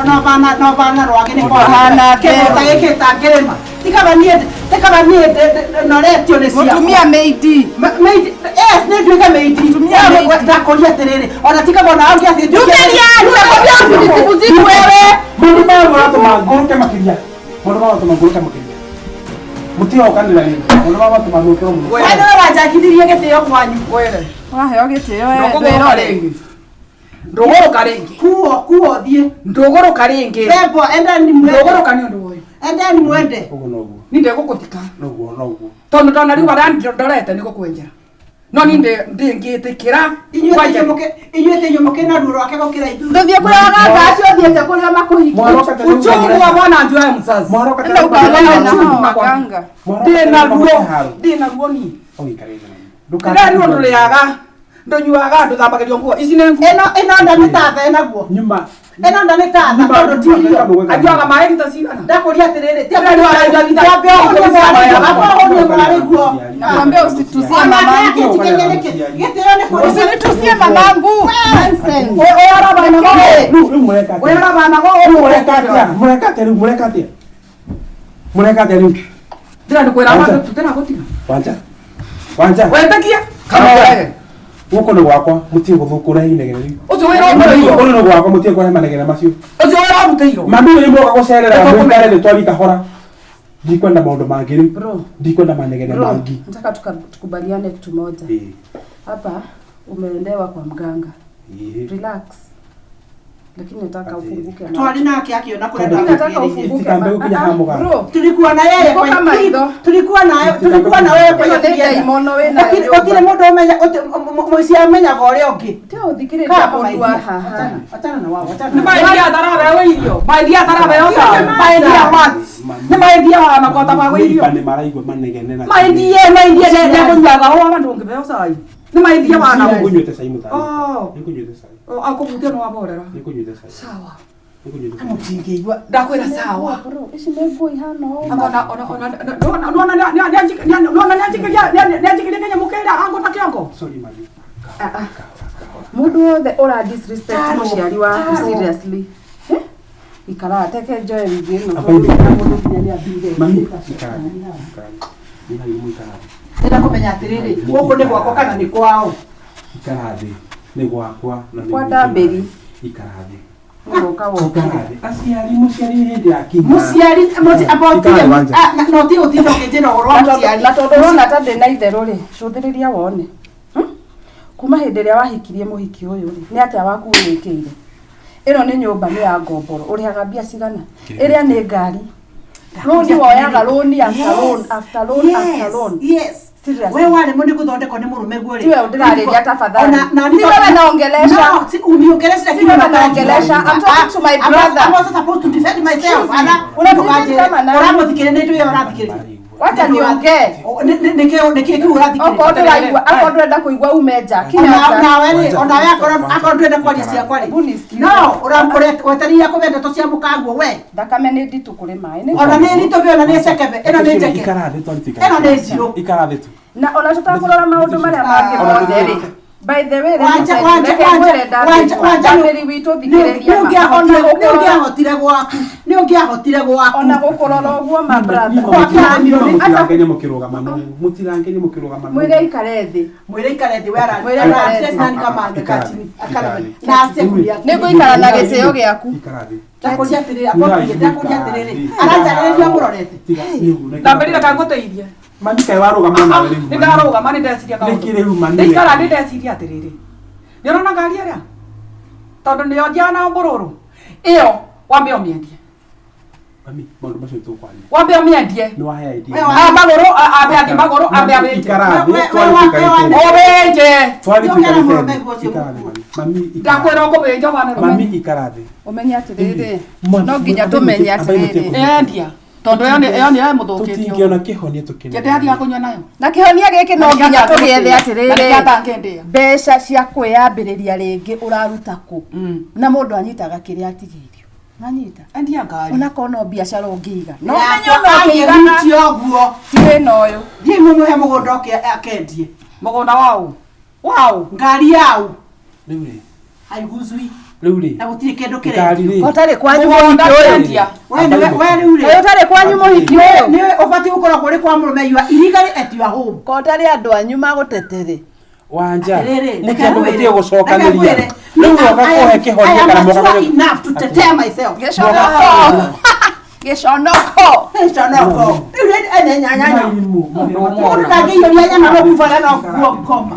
no bana no bana rwagĩ nĩ Ũhana kĩgũta gĩkĩ tangĩrĩma tikaba niĩ tikaba niĩ noretio nĩ ciakwa. mũtumia meidi Maid, yes, nĩ nduĩke maid. Mũtumia maid. Ndakũria atĩrĩrĩ, ona tikaba ona ũngĩathiĩ nduĩke- Nduĩria, nitakwambia usinitibuzibu wewe. Maũndũ maya maratũma ngũrũke makĩria. Maũndũ maya maratũma ngũrũke makĩria. Mũtigokanĩra rĩngĩ. Maũndũ maya maratũma ngũrũke mũno. We nĩwe wanjagithirie gĩtĩo kwanyu. Were. Waheo gĩtĩo we Ndũkũgũrũka ndwĩrore. rĩngĩ. Ndũgũrũka rĩngĩ. Kuo, kuo thiĩ. Ndũgũrũka rĩngĩ. Bebo, endeni mwende. Ndũgũrũka nĩ ũndũ ũyũ. Endeni mwende. Ũguo noguo. Ni ndegũgũthika. Noguo noguo. Tondũ ndona rĩu harĩa ndorete nĩ gũkwenjera. No ni ndĩngĩtĩkĩra. Inyuĩ ti inyuĩ mũkĩna ruo rwake gũkĩra ithuĩ. Ndũthiĩ kũrĩa waganga acio ũthiĩte kũrĩa makũhikia. Mwaroka tene Uchungu wa mwana anjuaye mzazi. Mwaroka tene Enda ukaonane na hao Uchungu. waganga. Ndĩna ruo. Ndĩna ruo ni. Ndĩrarirwo ndũrĩaga. Ndũnyuaga, ndũthambagĩrio nguo. Ici nĩ nguo. Ĩno ĩno nda nĩ ta tha ĩnaguo. Nyuma. Ĩno nda nĩ ta tha tondũ ti irio. Anyuaga maĩ rita cigana? Ndakũria atĩrĩrĩ, ti Ndĩrarirwo aranyua rita- Twambe ũhũnie mwarĩ guo, ambia ũhũnie mwarĩ guo. Nakwambia usitusie Ona mamangu. gĩtĩo nĩ kũrĩ. Usinitusie mamangu. Nonsense. Ũyũ Rĩu mũreka atĩa? Ũrĩa ũrabana Rĩu mũreka atĩa? Mũreka atĩa rĩu? Mũreka atĩa? Mũreka atĩa rĩu? Ndĩrenda kwĩra Wanja. andũ tũtiragũtiga. Wanja. Wanja. Wetĩkie kana Wanja. ũrege. Gũkũ nĩ gwakwa mũtige gũthũkũra inegene rĩu. Ũcio wĩra ũrutĩirwo. Gũkũ nĩ gwakwa mũtige kũrehe manegene macio. Ũcio wĩra ũrutĩirwo. Mami nĩ moka gũcerera Nĩkũkũmenya. mũikare nĩ twari kahora. Ndikwenda maũndũ mangĩ rĩu. Bro. Ndikwenda manegene Bro, mangĩ. nataka tukubaliane kitu moja. Ĩĩ. Hapa umeendewa kwa mganga. Ĩĩ. Relax. Lakini nataka Ati- ufunguke macho. Twari nake akiona kũrĩa Tondũ- Nataka ndagũthiĩrĩirie. ufunguke Itikambe ma- gũkinya Ah, ah, haha mũganga. Bro, Tulikuwa na yeye Niko kwa kama itho. tulikuwa na tulikuwa na wewe kwa Ĩno nĩ tukienda. ndaimono wĩ nayo Gũtirĩ nyũmba. gũtirĩ mũndũ ũmenya mũici amenyaga ũrĩa ũngĩ. Tiga gũthikĩrĩria Kaa mũndũ my wa dear. haha. Achana- Achana na wao, achana Nĩ na wao. maendia atarabeo irio. Maendia atarabeo cai. Maendia what? Nĩ maendia wana kota magwo irio. Nĩ maraigua manegene na Maendie maendie nĩ kũnyuaga ũũ aba ndũngĩbeo cai. Nĩ maendie wana. Nĩngũnyuĩte cai mũtari. Oh. Nĩngũnyuĩte cai. Oh, akũbutia nĩ waborera. Nĩngũnyuĩte cai. Sawa. Nĩngũnyuĩte cai. Mũtingĩigua. Ndakwĩra sawa. Bro, ici nĩ nguo ihana ũũ. Akona ona ona nona nona nĩanjikirie kanyamũ kĩrĩa angũta kĩongo. Sorry mami. Ah, ah. Mũndũ wothe ũra disrespect Taro, mũciari waku taro. seriously. Eh? Ikara teke njoe wigi ĩno Aba tondũ ibi. na mũndũ nginya nĩambire. Mami, ikara thĩ. Ikara thĩ. Nĩ hau mũikara thĩ. Ndĩrenda kũmenya atĩrĩrĩ, gũkũ nĩ gwakwa kana nĩ kwao. Ikara thĩ. Nĩ gwakwa na nĩ Kwa gwitũ. Ndambĩri. Ikara thĩ. Ũgoka Ikara wokire. thĩ. Aciari mũciari nĩ hĩndĩ akinya. Mũciari mũci- amba ũtige- Ikara Wanja. ah, na na ũtige gũtinda ũkĩnjĩra ũhoro wa Na tondũ- mũciari. na tondũ ũrona ta ndĩ na itherũ rĩ cũthĩrĩria wone kuma hĩndĩ ĩrĩa wahikirie mũhiki ũyũ rĩ nĩ atĩa waku wĩkĩire ĩno nĩ nyũmba nĩ ya ngomboro ũrĩhaga mbia cigana ĩrĩa nĩ ngari rũni woyaga rũni after loan after loan after loan Yes. Seriously. We waremwo nĩ gũthondekwo nĩ mũrũme guo rĩ. Tiwe ũndĩrarĩria tafadhali. Ona- na Si wewe naongelesha. No, si uniongelesha Si lakini wewe unataka naongelesha. I'm talking to my I'm brother. I'm also supposed to defend myself. Excuse me. Ana Unanidefend kama nani? Ũramũthikĩrĩria nĩ ndũĩ ũrathikĩrĩria. Wacha niongee. Nĩkĩ nĩkĩ kĩu ũrathikĩrĩria? Okorwo ndũraigua akorwo ndũrenda kũigua ume nja kinya Ona nja. nawe rĩ, onawe akorwo akorwo ndũrenda kwaria ciakwa rĩ. Hebu nisikize. No, wetereire kũbe ndeto cia mũkanguo we. Thakame nĩ nditũ kũrĩ maĩ nĩ Ona nĩ ritũ ona nĩ cekebe, ĩno nĩ njeke. Ikara thĩ twari tuikare. Ĩno nĩ njirũ. Ikara thĩ tu. Na ona tũtakũrora maũndũ marĩa mangĩ Ona mothe rĩ by the way Wanja wanja wanja wanja wanja ndambĩri witũ thikĩrĩria nĩ ũngĩahotire gwaku nĩ ũngĩahotire gwaku ona gũkũrora ũguo ma brother Mũtirangenie mũkĩrũgama nũ. Mũtirangenie mũkĩrũgama nũ. mwĩre aikare thĩ mwĩre ikare thĩ we Mwĩre aikare thĩ. nani kama Ikara thĩ. angeka chini na acie kuria nĩ ngũikara na gĩtĩo gĩaku Ikara thĩ. ndakũria atĩrĩrĩ akwambie ndakũria atĩrĩrĩ aranjarĩrĩria mũrorete Tiga rĩu. Ndambĩrire kangũteithie. Mami kaĩ warũgama nawe rĩu. Nĩ ndarũgama nĩ ndeciria kaũndũ. Nĩkĩ rĩu mami? Ndaikara nĩ ndeciria atĩrĩrĩ. Nĩ ũrona ngari ĩrĩa? Tondũ nĩyo njana mbũrũrũ. Ĩyo wambe ũmĩendie. Mami, maũndũ macio tũkwaria. Wambe ũmĩendie. Nĩ wahe idea. We wa- A magũrũ ambe athiĩ magũrũ ambe abĩnje. Ikara thĩ. We- we- Twari we- tuikarĩte thĩ. Ũbĩnje. Twari Nĩ tuikarĩte ũkera mũrũme thĩ. guo ũcio Ikara thĩ mũkuo. mami. Mami ikara. Ndakwĩra ũkũbĩnja wana Mami ikara thĩ. ũmenye atĩrĩrĩ Mami, no nginya ambai tũmenye ambai atĩrĩrĩ mũtie Endia. Tondũ ĩyo nĩ ĩyo nĩyo ĩmũthũkĩtie. Tũtingĩona kĩhonia tũkĩnene. Njete athiaga kũnyua nayo. na kĩhonia gĩkĩ no nginya tũgĩethe Na nĩkĩo atĩrĩrĩ atangĩndĩa. Mbeca cia kwĩyambĩrĩria rĩngĩ ũraruta kũ? Na mũndũ anyitaga kĩrĩa atigĩirio. Manyita. Endia ngari. Onakorwo no biacara ũngĩiga. No ũmenye Yakwa ona ũkĩigaga angĩrutia ũguo Ti wĩna ũyũ. thiĩ mũmũhe mũgũnda ũke akendie Mũgũnda waũ. Waũ. ngari yau Rĩu rĩ. haiguzwi Rĩu rĩ. na gũtirĩ kĩndũ Ngari kĩrendio rĩ. ũtarĩ kwanyu Mũgũnda mũhiki ũyũ. endia. we nĩwe- we rĩu rĩ Kaĩ ũtarĩ kwanyu mũhiki ũyũ? nĩ ũbatiĩ gũkoragwo ũrĩ kwa mũrũme you are illegally at your home Ko ũtarĩ andũ anyu magũtetere. Wanja. Atĩrĩrĩ, Mũtiambe reke mũtige ngwĩre, gũcokanĩria. reke ngwĩre. Rĩu woka I am- kũhe kĩhonia I am kana moka mature kũhe- enough to prepare myself. Gĩconoko. Gĩconoko. Gĩconoko. Rĩu nĩ ene nyanya. Mũndũ ndangĩiyũria nyama no kubara no kuo ngoma.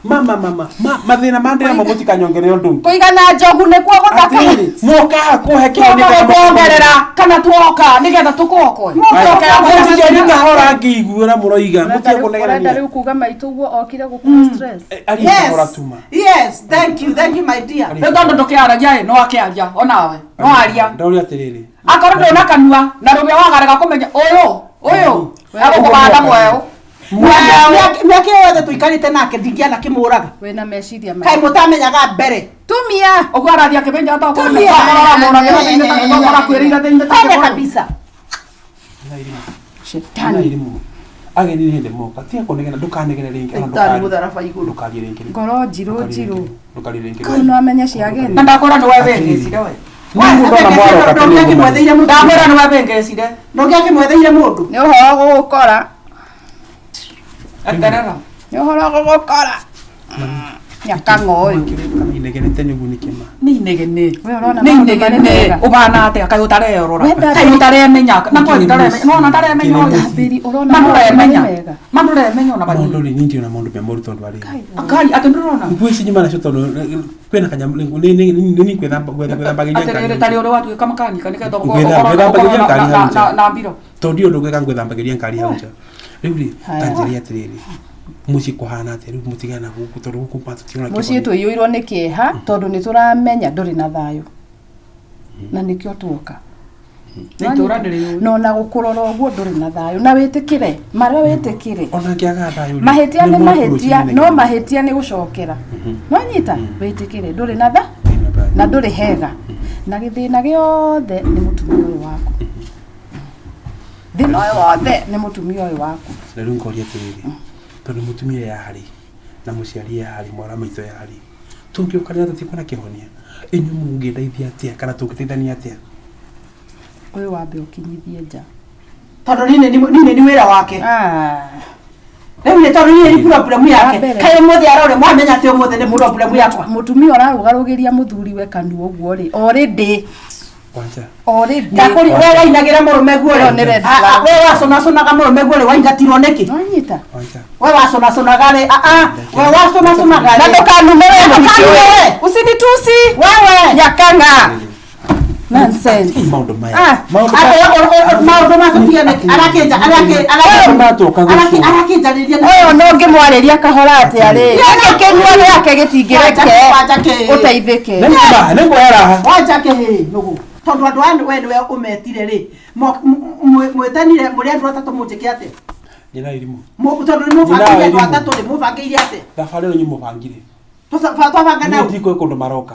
Mama mama ma mathĩna ma ndĩramo mũtikanyongerere ũndũ ũngĩ. Kũigana njogu nĩkuo gũthaka. Atĩrĩrĩ, mokaga kũhe kĩhonia Twoka kana moka- gũkuongerera kana twoka nĩgetha tũkũokoe. Mũtigerie kahora ngĩiguĩra mũroiga mũtige Ũrenda kũnegerania. rĩu kuga maitũ guo okire gũkũhe stress. Aria kahora Yes. tuma. Yes, thank you, thank you my dear. Rĩu tondũ ndũkĩaragia ĩ no akĩaria onawe no aria. Ndauria atĩrĩrĩ. Akorwo ndũna kanua na rũmĩa wagarega kũmenya ũyũ ũyũ egũkũbanda mweũ. Mĩaka mĩaka ĩyo yothe tũikarĩte nake ndingĩana kĩmũraga. Wĩna meciria Kaĩ maingĩ. mũtamenyaga mbere. Tumia. Ũguo arathiĩ akĩmenya Tumia. tokoramũragĩra Kwende kabisa. Ana Shetani. irimũ. Ageni nĩ hĩndĩ moka. Tiga kũnegena, ndũkanegene rĩngĩ. Ona Ndagĩtarĩ ndũkarie- mũtharaba igũrũ. Ndũkarie rĩngĩ. Ngoro njirũ njirũ. Ndũkarie rĩngĩ. Rĩu no amenye cia ageni. Na ndakwĩra nĩ webengecire we. Nĩ mũndũ ona mwaroka tene ũguo mani. Ndũngĩakĩmwetheire mũndũ. Ndakwĩra nĩ webengecire. Ndũngĩakĩmwetheire mũndũ. Nĩ ũhoro gũgũkora. Eterera. Nĩ ũhoro gũgũkora. Nyakang'o ũyũ. Kana inegenete nĩ ũguo nĩ kĩma. Nĩ inegene. We ũrona Nĩ maũndũ marĩ inegene. mega. Ũbana atĩa kaĩ ũtarerora. We ndambĩri- Kaĩ ũtaremenya. Na kwani ndaremenya. Nona ndaremenya ũyũ. Ndambĩri ũrona Ma maũndũ marĩ ndũremenya. mega. Ma ndũremenya ona Maũndũ banini. rĩ, niĩ ndĩrona maũndũ me moru tondũ arĩ. Kai atĩ ndũrona. Nguo ici nyuma nacio tondũ kwĩna kanyamũ nĩ gwĩthambagĩria Atĩrĩrĩ tarĩ ũrĩa watuĩka makanika nĩgetha Ngwĩthambagĩria ngari hau nja. na mbiro. Tondũ ndiũĩ ũndũ ngwĩka ngwĩthambagĩria ngari hau nja. Rĩu rĩ, Haya. ta njĩre atĩrĩrĩ, mũciĩ kũhana atĩa rĩu mũtigana gũkũ tondũ gũkũ ma tũtirona Mũciĩ kĩhonia. tũiyũirwo nĩ kĩeha tondũ nĩ tũramenya ndũrĩ na thayũ. Na nĩkĩo tuoka. Nĩ itũũra ndĩrĩũĩ. No na gũkũrora ũguo ndũrĩ na thayũ. Na wĩtĩkĩre, marĩa wĩtĩkĩre. Ona ngĩaga thayũ rĩ, Mahĩtia nĩ nĩ mahĩtia, mũrũcinĩ no nĩgetha- mahĩtia nĩ gũcokera. Nwanyita? Wĩtĩkĩre ndũrĩ na tha na ndũrĩ hega. Na gĩthĩna gĩothe nĩ mũtumia ũyũ waku. Thĩna ũyũ wothe nĩ mũtumia ũyũ waku. Na rĩu ngoria atĩrĩrĩ, tondũ mũtumia yarĩ na mũciari yarĩ mwana maitũ yarĩ tũngĩũkanĩra tũtikuona kĩhonia inyuĩ mũngĩndeithia atĩa kana tũngĩteithania atĩa Ũyũ wambe ũkinyithie nja. Tondũ niĩ nĩ wĩra wake. Ah. Rĩu nĩ tondũ niĩ nĩ problem yake. Wa mbere. Kaĩ ũmũthĩ arore mwamenya atĩ ũmũthĩ nĩ problem yakwa. Mũtumia ũrarũgarũgĩria mũthuriwe kanua ũguo rĩ, already kwanja already Ndakũri we wainagĩra mũrũme guo Ĩyo rĩ. nĩ red Ah, ah, flag. We waconaconaga mũrũme guo rĩ waingatirwo nĩkĩ? Nwanyita? kwanja We waconaconaga rĩ ah ah we waconaconaga Na rĩ. ndũkanume we Ndũkanume we. Usinitusi. Wewe. Nyakang'a. Nonsense. Ĩ, maũndũ maya Ah, maũndũ Atĩ maũndũ ma tũtige nĩkĩ? Arakĩnja Maũndũ matũka gũkũ. arakĩnjarĩria Ũyũ no ngĩmwarĩria kahora atĩa rĩ? Gĩkĩ kĩnua gĩake gĩtingĩreke Wanja kĩ. ũteithĩke. nĩ ngũya raha Wanja kĩ nũgũ. Tondũ andũ aya we nĩwe ũmetire rĩ. Mwĩtanire mũrĩ andũ atatũ mũnjĩke atĩa? nyina irimũ Tondũ nĩ mũbangĩire andũ Nyina atatũ rĩ mũbangĩire atĩa? thabarĩ ĩyo inyuĩ mũbangire Twabanga niĩ nau. ndikũĩ kũndũ maroka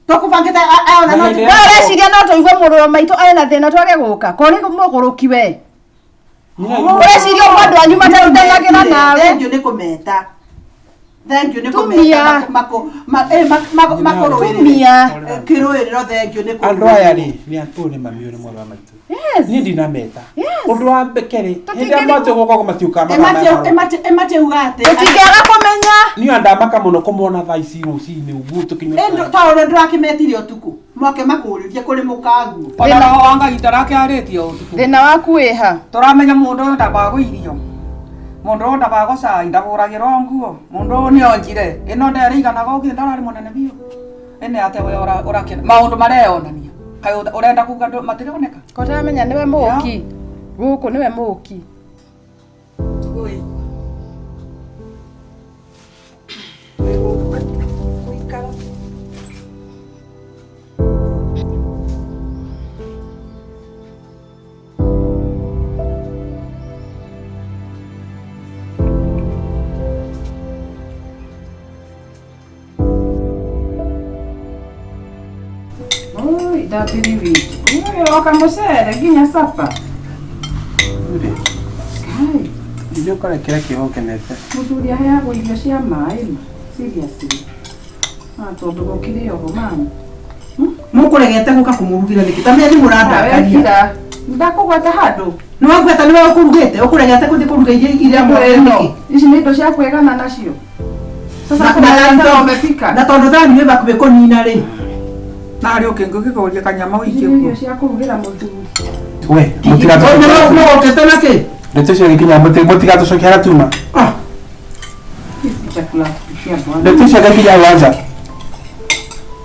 Tũkũbangĩte aya ona no Na hĩndĩ We ũreciria no tũigue mũrũ wa maitũ ena thĩna twage gũka? Korĩ mũgũrũki we. Nyina irimũ Ũreciria ũguo andũ anyu matarutanagĩra nawe. Thengiũ nĩ kũmeta. Thengiũ nĩ Tumia. kũmeta makũrũĩrĩre. Tumia. Kĩrũĩrĩro thengiũ nĩ andũ aya rĩ nĩ ũyũ nĩ mami ũyũ nĩ mwarĩ wa maitũ Yes. niĩ ndinameta Yes. ũndũ wa kerĩ hĩndĩ ĩrĩa Tũtingĩrigwo. matũ gũkorwo matiũkaga Ĩmatiuga atĩ. Tũtingĩaga kũmenya. niĩ ndamaka mũno kũmona thaa ici rũcinĩ ũguo tũkĩnyua cai. Ta ũrĩa ndĩrakĩmetire ũtukũ. Mwake makũrĩrie kũrĩ mũkanguo. Ona roho wa Ngai ndarakĩarĩtie ũtukũ. Thĩna waku wĩha. Tũramenya mũndũ ũyũ ndabagwo irio. Mũndũ ũyũ ndabagwo cai, ndabũragĩrwo nguo. Mũndũ ũyũ nĩonjire. Ĩno nderĩiganaga ũgithĩ ndararĩ mũnene biũ. Ĩnĩ atĩa we ũrakena. Maũndũ mareyonania. Kaĩ ũrenda kuga andũ matirioneka? Ko taramenya nĩwe mũũki. Gũkũ nĩwe mũũki. Oi, ndambĩri witũ. Ũyũ oka mũcere nginya sapa. Rĩ, Kai, nĩ ũkarekera kĩho ũkenete mũthuri aheagwo irio cia maĩ ma. Seriously. Ah, tondũ gũkĩrĩ oho mama. Mũkũregete gũka kũmũrugĩra nĩkĩ? Ta menya nĩ mũrandakaria. Wekira. Ndakũgwata handũ. Nĩ wagweta nĩwe ũkũrugĩte. Ũkũregete gũthiĩ kũruga irio iria mwene nĩkĩ? Ici nĩ indo cia kwĩgana nacio. Sasa Na- kuna na- sasa umepika. Na tondũ thani wĩ hakuhĩ kũnina rĩ. Narĩ ũkĩngũkĩkũria kanyama Ici ũikie nĩ kuo. irio cia kũrugĩra mũthuri. we Mũgũkĩte nakĩ? ndeto icio gĩkinya mũtigatũcokia harĩa tuma Ici chakula kupikia bwana. ndeto icio gĩkinya wanja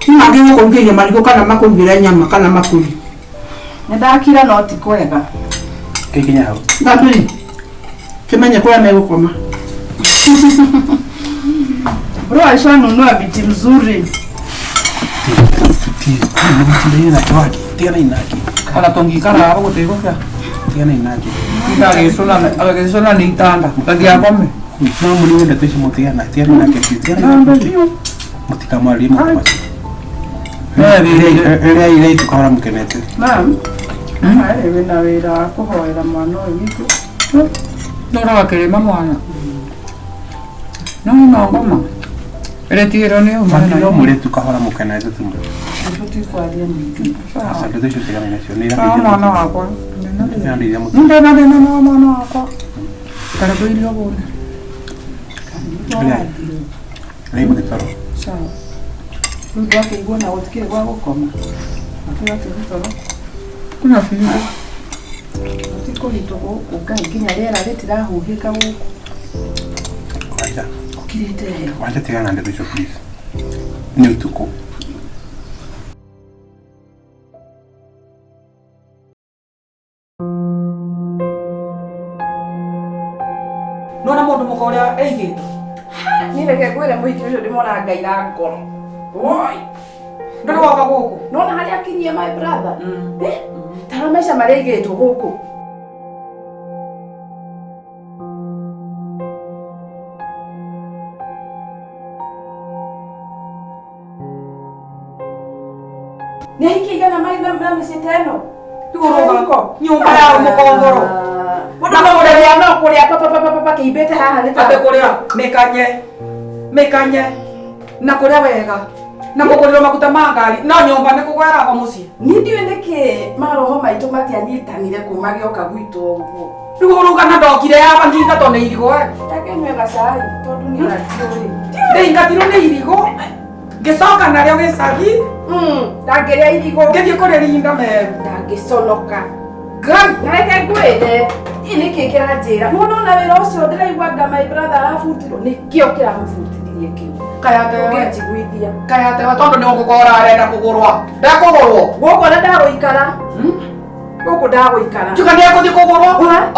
Nĩ mangĩgũkũrugĩria marigũ kana makũrugĩre nyama kana makũri. Nĩ ndakira no ti kwega. gĩkinya hau Ndambĩri. Kĩmenye kũrĩa megũkoma. Bro alishanunua viti mzuri. Tiganai nake wake tiganai nake Ona tũngĩikara haha gũtigũkĩa. tiganai nake Agagĩcũna nĩ itanda. Gagĩakome. no mũniwe ndeto icio mũtigana tiganai nake biũ tiganai nake biũ mũtikamwarĩrie maũndũ macio rĩrĩa iria tukahora mũkenete Mam, harĩ wĩna wĩra wa kũhoera mwana ũyũ witũ. Ndũraga kĩrĩma mwana. No no ngoma. Ĩretigĩrwo nĩ ũma. Mami no mũrĩtu kahora mũkenaete tu. Tũtikwaria nyingĩ. Aca ndeto icio tigana nacio nĩ Sawa mwana wakwa. irandeithia mũtwe. Ndĩna thĩna na mwana wakwa. Karibu irio bũne. Rĩu mũtitoro. Sawa. Rĩu ndwakĩigua na gũtikĩrĩ gwa gũkoma. Gũtirĩ toro. Kuna biũ. Gũtikũritũ gũkũ Ngai nginya rĩera rĩtirahuhĩka gũkũ. Wanja. Gũkirĩte heho. Wanja tigana na ndeto icio please. Nĩ ũtukũ. Nona mũndũ mũka ũrĩa aigĩtwo. Niĩ reke ngwĩre mũhiki ũcio ndĩmona Ngai na ngoro. Woi. Ndũrĩ woka gũkũ. Nona harĩa akinyie my brother. Eh? Tara maica marĩa aigĩtwo gũkũ. Nĩ ahikia igana marĩ na mĩciĩ ta ĩno. Rĩu ũroga nyũmba ya mũkongoro. Mũndũ no kũrĩa no kũrĩa papapapapa kĩimbĩte haha nĩ ta Atĩ kũrĩa mĩkanye mĩkanye na kũrĩa wega na kũgũrĩrwo maguta ma ngari no nyũmba nĩ kũgweraga mũciĩ. Niĩ ndiũĩ nĩkĩ maroho maitũ matianyitanire kuma gĩoka gwitũ ũguo. Rĩu ũruga na ndokire yaba ngingatwo nĩ irigũ we. Reke nyue gacai tondũ niĩ ona ndiũĩ. Ndĩingatirwo nĩ irigũ ngĩcoka narĩo gĩcagi Ndangĩrĩa irigũ. ngĩthiĩ kũrĩrinda Meru. Ndangĩconoka. Ngai Na reke ngwĩre ĩ nĩkĩ kĩranjĩra nĩwona ona wĩra ũcio ndĩraigua anga my brother arabutirwo nĩkĩo kĩramũbutithirie kĩu. Kayatewe. Ũngĩnjiguithia. Kayatewe tondũ nĩ ũgũkora arenda kũgũrwa. Ndekũgũrwo. Gũkũ ona ndagũikara. Gũkũ ndagũikara. Tiga nĩ ekũthiĩ kũgũrwo.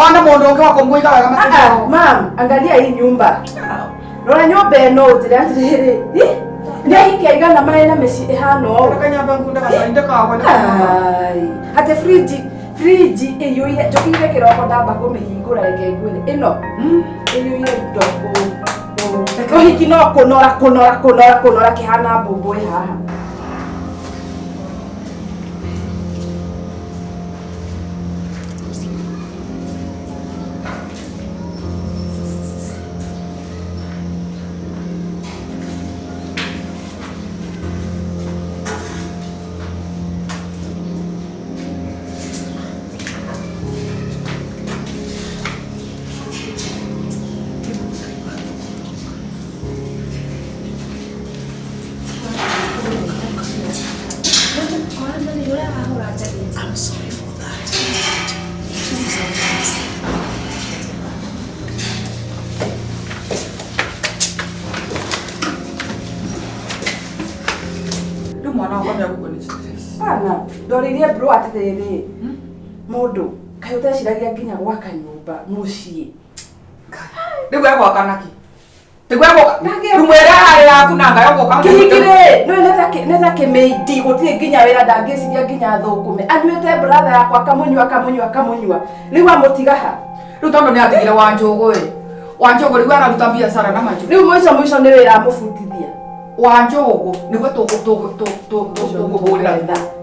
Ona mũndũ ũngĩ wa kũmũiga wega Ah, ah, matirĩ. Mam, angalia hii nyumba. Rora nyũmba ĩno ũnjĩre atĩrĩrĩ. Ĩ, Nĩ ahikia igana marĩ na mĩciĩ ĩhana ũũ. Kanyamba ngunda gacai ndĩkagwe nĩ kũnoga. Ai, atĩ friji friji ĩiyũire njũkĩire kĩroko ndamba kũmĩhingũra reke ngwĩre ĩno ĩiyũire indo ũũ ũũ. Ũhiki no kũnora kũnora kũnora kũnora kĩhana mbũmbũ ĩ haha. I'm sorry for that. Rĩu mwana wakwa nĩ egũkua nĩ stress. Bana, ndoririe bro atĩrĩrĩ mũndũ kaĩ ũteciragia nginya gwaka nyũmba mũciĩ. Rĩu egwaka nakĩ? Rĩu egwaka rĩu mwĩre harĩ yaku na ngayo gũka. Kĩhiki rĩ nĩ nĩ ta kĩmĩindi gũtirĩ nginya wĩra ndangĩciria nginya thũkũme anyuĩte brother yakwa akamũnyua akamũnyua akamũnyua rĩu amũtiga ha. Rĩu tondũ nĩ atigire Wanjũgũ ĩ. Wanjũgũ rĩu araruta biacara na majũ. Rĩu mũico mũico nĩ wĩra amũbutithia. Wanjũgũ nĩguo tũkũhũrĩra.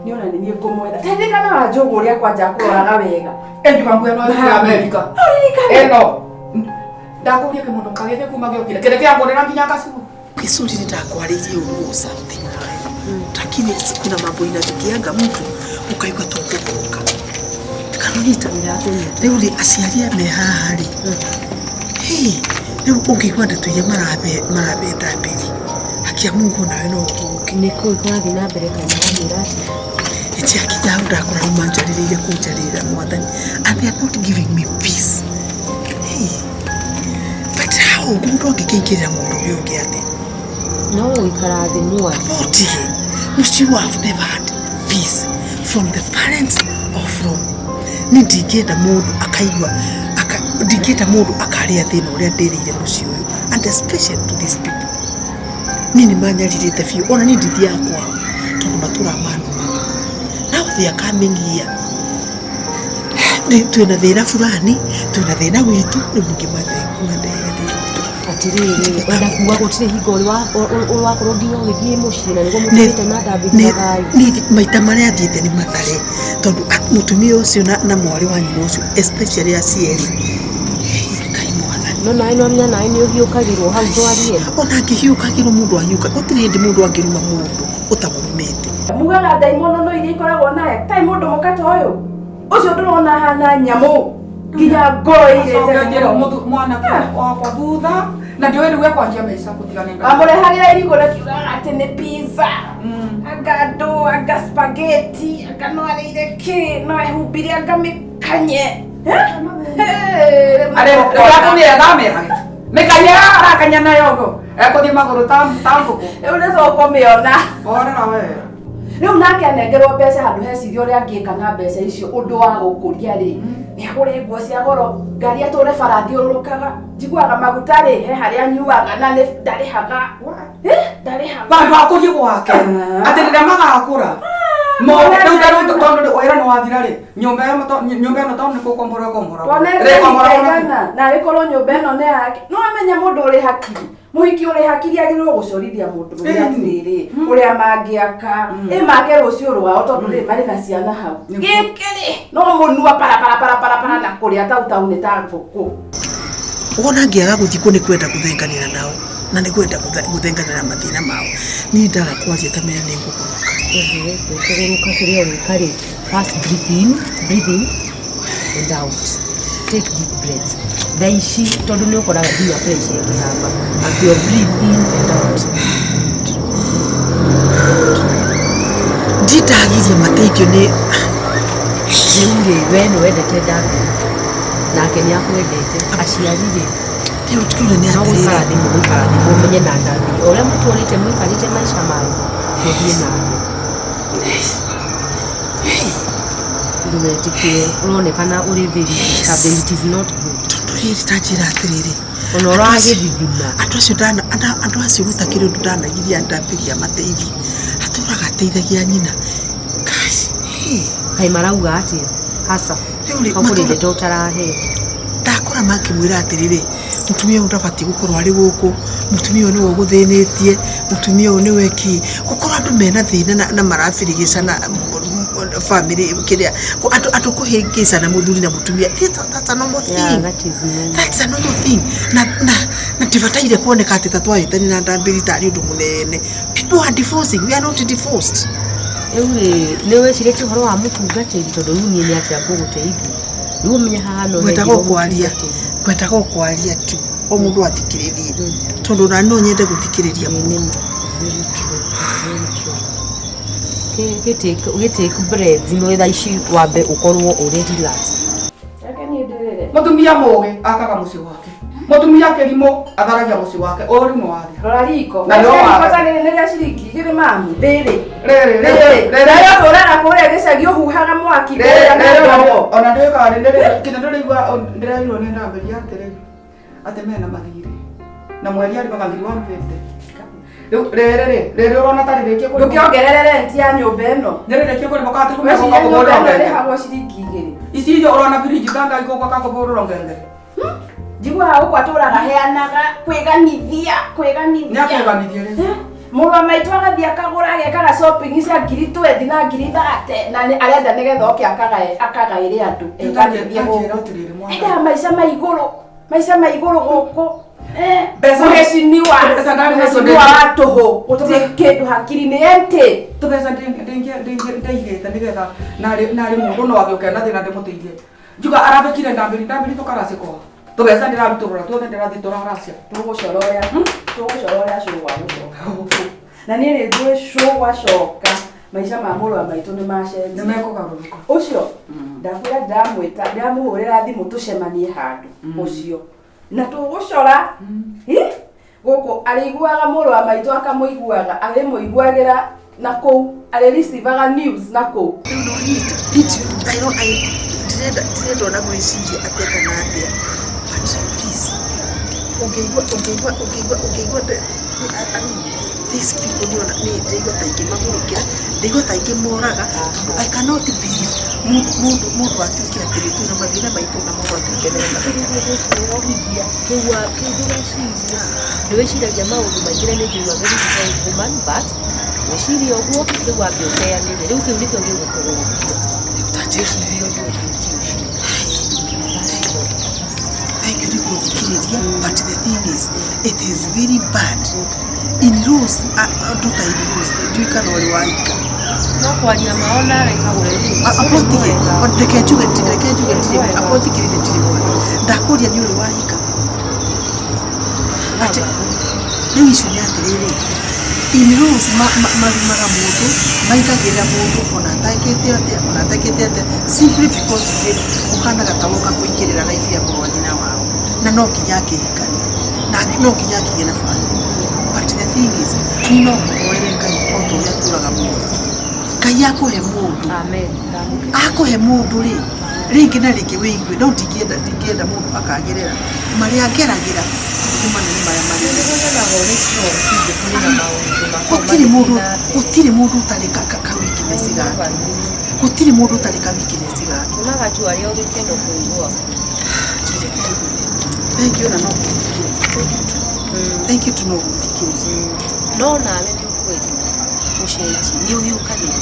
Nĩ ona nĩ niĩ ngũmwetha. Taririkana Wanjũgũ ũrĩa kwanja akũroraga wega. Enjuga nguo ĩno ya Amerika. Ũririkane. Ĩno. Ndakũria kĩmũndũ kagĩthĩ kuma gĩokire. Kĩrĩa kĩangũrĩra nginya gacuku. Kisuri nitakuarĩrie ũru or something lakini kuna mambo inafikianga mtu ukaigua tu kũgũrũka kanonyita rĩu rĩ aciari aya me haha rĩ hĩ rĩu ũngĩigua ndeto iria marabeta mbere haki ya Mungu nawe no ũgũrũke Nĩ kũĩ kũrathiĩ na mbere kana wamwĩra atĩa? ĩtiakinya hau ndakora rĩu manjarĩrĩire kũnjarĩrĩra mwathani and they are not giving me peace hey. But how mũndũ angĩkĩingĩrĩra mũndũ ũrĩa ũngĩ atĩa? No gũikara thĩ mwarie. Otige, you have never had peace from the parents or from ni ndingĩenda mũndũ akaigua ndingĩenda mũndũ akarĩa thĩna ũrĩa ndĩrĩire mũciĩ ũyũ and especially to these people niĩ nĩ manyarirĩte biũ ona niĩ ndithiaga kwao tondũ matũraga manumaga now they are coming here twĩna thĩna fulani twĩna thĩna witũ rĩu ningĩ mandehere thĩna Atĩrĩrĩ, wenda kuga gũtirĩ hingo ũrĩ wakorwo nginya ũgĩthiĩ mũciĩ na nĩguo mũtũrĩte na ndambĩria thayũ. Niĩ maita marĩa thiĩte nĩ mathare tondũ mũtumia ũcio na mwarĩ wa nyina ũcio especially aciari. Ngai. No nawe no menya nawe nĩ ũhiũkagĩrwo hau twarie. Ona angĩhiũkagĩrwo mũndũ ahiũka, gũtirĩ hĩndĩ mũndũ angĩruma mũndũ ũtamũrumĩte. Mugaga ndaimono no iria ikoragwo naye tai mũndũ mũka ta ũyũ ũcio ndũrona hana nyamũ nginya ngoro ĩirĩte mwanake wakwa thutha na ndiũĩ rĩu ekwanjia maica kũtigana amũrehagĩra irigũ na kiugaga atĩ nĩ pizza, anga andũ, anga spaghetti, anga no arĩire kĩ, no ehumbire anga mĩkanye. Aramehage mĩkanye arakanya nayo ũguo ekũthiĩ magũrũ ta ngũkũ. Rĩu nĩ tũkũmĩona. Horera we. Rĩu nake anengerwo mbeca handũ heciria ũrĩa angĩka na mbeca icio ũndũ wa gũkũria rĩ, nĩ agũre nguo cia goro, ngari atũre bara athiũrũrũkaga, njiguaga maguta rĩ he harĩa anyuaga na nĩ ndarĩhaga. Ndarĩhaga. Bandũ akũrie gwake atĩ rĩrĩa magakũra rĩu tondũ wĩra nĩ wathira rĩ, nyũmba ĩno tondũ nĩ kũkombora ĩkombora. Tuonete na arĩkorwo nyũmba ĩno nĩ yake. No amenya mũndũ ũrĩ hakiri, mũhiki ũrĩ hakiri agĩrĩirwo gũcorithia mũndũ ũrĩa atĩrĩrĩ ũrĩa mangĩaka ĩ make rũciũ rwao tondũ rĩ marĩ na ciana hau. Gĩkĩ rĩ no mũnua para para para para para na kũrĩa tautau nĩ ta ngũkũ. Wona ngĩaga gũthiĩ kuo nĩ kwenda gũthenganĩra nao na nĩ kwenda gũthenganĩra mathĩna mao. Niĩ ndaga kwaria ta menya nĩ ngũgũrũka. Kũgũrũka kĩrĩa ũgwĩka rĩ, first breathe in, breathe in and out. Take deep breaths. Thaa ici tondũ nĩ ũkoraga nginya pressure ĩkĩhamba. Akĩo breathe in and out. Ndindagirie mateithio nĩ rĩu rĩ, we nĩ wendete David nake nĩ akwendete, aciari rĩ rĩu tũkiuga nĩ no atĩrĩrĩ gũikara thĩ mũgũikara thĩ mũmenye na David ũrĩa mũtũrĩte mũikarĩte maica manyu mũthiĩ na mbere. Ndũgetĩkĩre ũronekana ũrĩ very disturbed, it is not good. Tondũ rĩrĩ ta njĩra atĩrĩrĩ, ona ũragĩthithina andũ acio ndana andũ acio gũtakĩrĩ ũndũ ndanagiria ndambĩria mateithie, atũraga ateithagia nyina. Kaĩ marauga atĩa hasa Rĩu rĩ, kũrĩ ndeto ũtarahe. Ndakora makĩmwĩra atĩrĩrĩ, mũtumia ũyũ ndabatiĩ gũkorwo arĩ gũkũ, mũtumia ũyũ nĩwe ũgũthĩnĩtie, mũtumia ũyũ nĩwe kĩ. Gũkorwo andũ mena thĩna na marabirigicana family kĩrĩa, andũ kũhĩngĩcana mũthuri na mũtumia, that's a normal thing. That's a normal thing. Na ndibataire kuoneka atĩ ta twahĩtania na ndambĩri tarĩ ũndũ mũnene. People are divorcing, we are not divorced. Rĩu rĩ, nĩ wĩcirĩtie ũhoro wa mũtungatĩri tondũ rĩu niĩ nĩ atĩa ngũgũteithia? Rĩu ũmenye haha no ngwendaga kwaria, ngwendaga kwaria tu o mũndũ athikĩrĩrie tondũ na no nyende gũthikĩrĩria mũno. Gĩ take breaths no thaa ici wambe ũkorwo ũrĩ relaxed. Mũtumia mũgĩ akaga mũciĩ wake, mũtumia kĩrimũ atharagia mũciĩ wake, ũru nĩ wathira. Rora riko. Na nĩ Riko ta rĩrĩ nĩ rĩa ciringi igĩrĩ mamu. Rĩrĩ. Rĩrĩ Rĩrĩ. Rĩrĩ tũraga kũrĩa gĩcagi ũhuhaga mwaki kũrĩa na ndogo. Ona ndĩkaga rĩrĩ kinya ndĩraigua ndĩrairwo nĩ ndambĩria atĩrĩ atĩ mena mathirĩ na mweri arĩhaga ngiri 150. Rĩu rĩrĩ rĩ rĩrĩ ũrona ta rĩrĩkie kũrĩhwo. Ndũkĩongerere rent ya nyũmba ĩno. Nĩ rĩrĩkie kũrĩhwo kana ti Weciria kũrĩhwo nyũmba ĩno kũhũrĩrwo ngengere. ĩrĩhagwo ciringi igĩrĩ. Ici irio ũrona birinji ta ngai gũkũ akakũhũrĩrwo ngengere. Njiguaga gũkũ atũraga heanaga kwĩganithia kwĩganithia. Nĩ akwĩganithia rĩu. Mũrũ wa maitũ agathiĩ akagũra agekaga shopping cia ngiri 20 na ngiri 30 na arenda nĩgetha oke akagaĩre andũ eganithie gũkũ. Endaga maica ma igũrũ, maica ma igũrũ gũkũ. Mũhecimiwa, mũhecimiwa wa tũhũ, gũtirĩ kĩndũ hakiri nĩ empty. Tũbeca ndeigĩte nĩgetha narĩ mũndũ no agĩũke na thĩna ndĩmũteithie. Njuga arabĩkire ndambĩri ndambĩri tũkaracĩkoa. Tũbeca ndĩrarutũrũra tuothe ndĩrathiĩ tũraracia. Tũgũcora ũrĩa tũgũcora ũrĩa cũgwa gũcoka gũkũ. Na niĩ nĩ njũĩ cũgwa coka maica ma mũrũ wa maitũ nĩ macenjia. Nĩ mekũgarũrũka. Ũcio ndakwĩra ndĩramwĩta ndĩramũhũrĩra thimũ tũcemanie handũ ũcio. Na tũgũcora gũkũ arĩiguaga mũrũ wa maitũ akamũiguaga arĩmũiguagĩra na kũu arĩricivaga news na kũu. Rĩu no nyita ndirenda ona gwĩciria atĩa kana atĩa, but please ũngĩigua ũngĩigua ũngĩigua ũngĩigua these people nĩ ndĩraigua ta ingĩmagũrũkĩra, ndĩraigua ta ingĩmoraga tondũ I cannot believe mũndũ atuĩke atĩrĩ twĩna mathĩna maitũ na mũndũ atuĩke mena mathĩna. Kĩu ndũreciria ndwĩciragia maũndũ maingĩ na nĩ njũĩ you are very strong woman but wĩcirie ũguo rĩu wambe ũteanĩre rĩu kĩu nĩkĩo gĩgũkũgũrũkia. Rĩu ta njĩra Wĩcirie ũndũ ũngĩ ti ũcio. Thank you nĩ gũthikĩrĩria. Gwĩcirĩria, but the thing is, it is very bad. In laws, andũ ta in laws, ndiũĩ kana ũrĩ wahika. No kwaria mao nawe kagũre rĩ. Akorwo tige, reke njuge, reke njuge ndirĩ, akorwo thikĩrĩria ndirĩ mwega. Ndakũria nĩ ũrĩ wahika. Atĩ rĩu icio nĩ atĩrĩrĩ, in laws marumaga mũndũ, maingagĩrĩra mũndũ ona atekĩte atĩa, ona atekĩte atĩa, simply because ũhanaga ta woka kũingĩrĩra life ya mũrũ wa nyina wao, na no nginya akĩhikanie, na no nginya akĩgĩe na family. But the thing is, niĩ no ngũhoere Ngai o ta ũrĩa tũraga muoyo. Ngai akũhe mũndũ. Amen. Akũhe mũndũ rĩ, rĩngĩ na rĩngĩ wĩigue, no ndingĩenda ndingĩenda mũndũ akagerera marĩa ngeragĩra, nĩ manene marĩa marĩ. Gũtirĩ mũndũ, gũtirĩ mũndũ ũtarĩ ka weakness gake. Gũtirĩ mũndũ ũtarĩ ka weakness gake. Unaga tu arĩa gĩkeno kũigua. Thank you na no gũthikĩrĩria. Thank you tu no gũthikĩrĩria. No nawe nĩ ũkwenda gũcenjia, nĩ ũhiũkagĩra.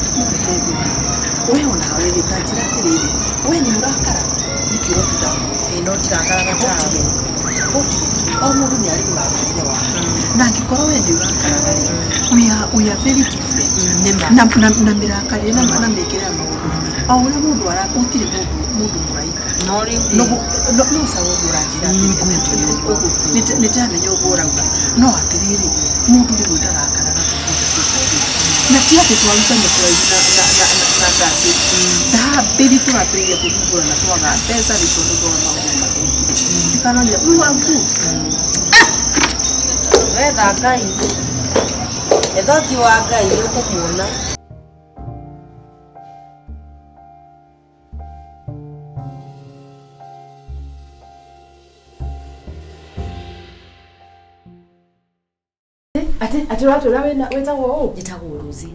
We onawe rĩ, ta njĩra atĩrĩrĩ, we nĩ ũrakara nĩkĩ ũratinda Ĩĩ no ndirakaraga tawe. O mũndũ nĩ arĩ mũrakarĩre wake, na angĩkorwo we nĩ ũrakaraga rĩ, we are very different. Nĩma. Na mĩrakarĩre na mĩkĩre ya maũndũ, o ũrĩa mũndũ ara, gũtirĩ mũndũ mũraika. No rĩu No no sawa ũguo ũranjĩra atĩrĩ, ũguo nĩ ndĩramenya ũguo ũrauga, no atĩrĩrĩ, mũndũ rĩmwe ndarakaraga na ti atĩ twarutania kũraihu na ndambĩri ndambĩri tũrambĩrĩria kũthumbũrana twaga mbeca rĩ tondũ twaga maũndũ mathũkire, ndikanoria we were good. Wetha Ngai. Etha ũthiũ wa Ngai nĩ ũkũmuona. Atĩ atĩ ũratwĩra wĩna wĩtagwo ũ? Njĩtagwo Rosie.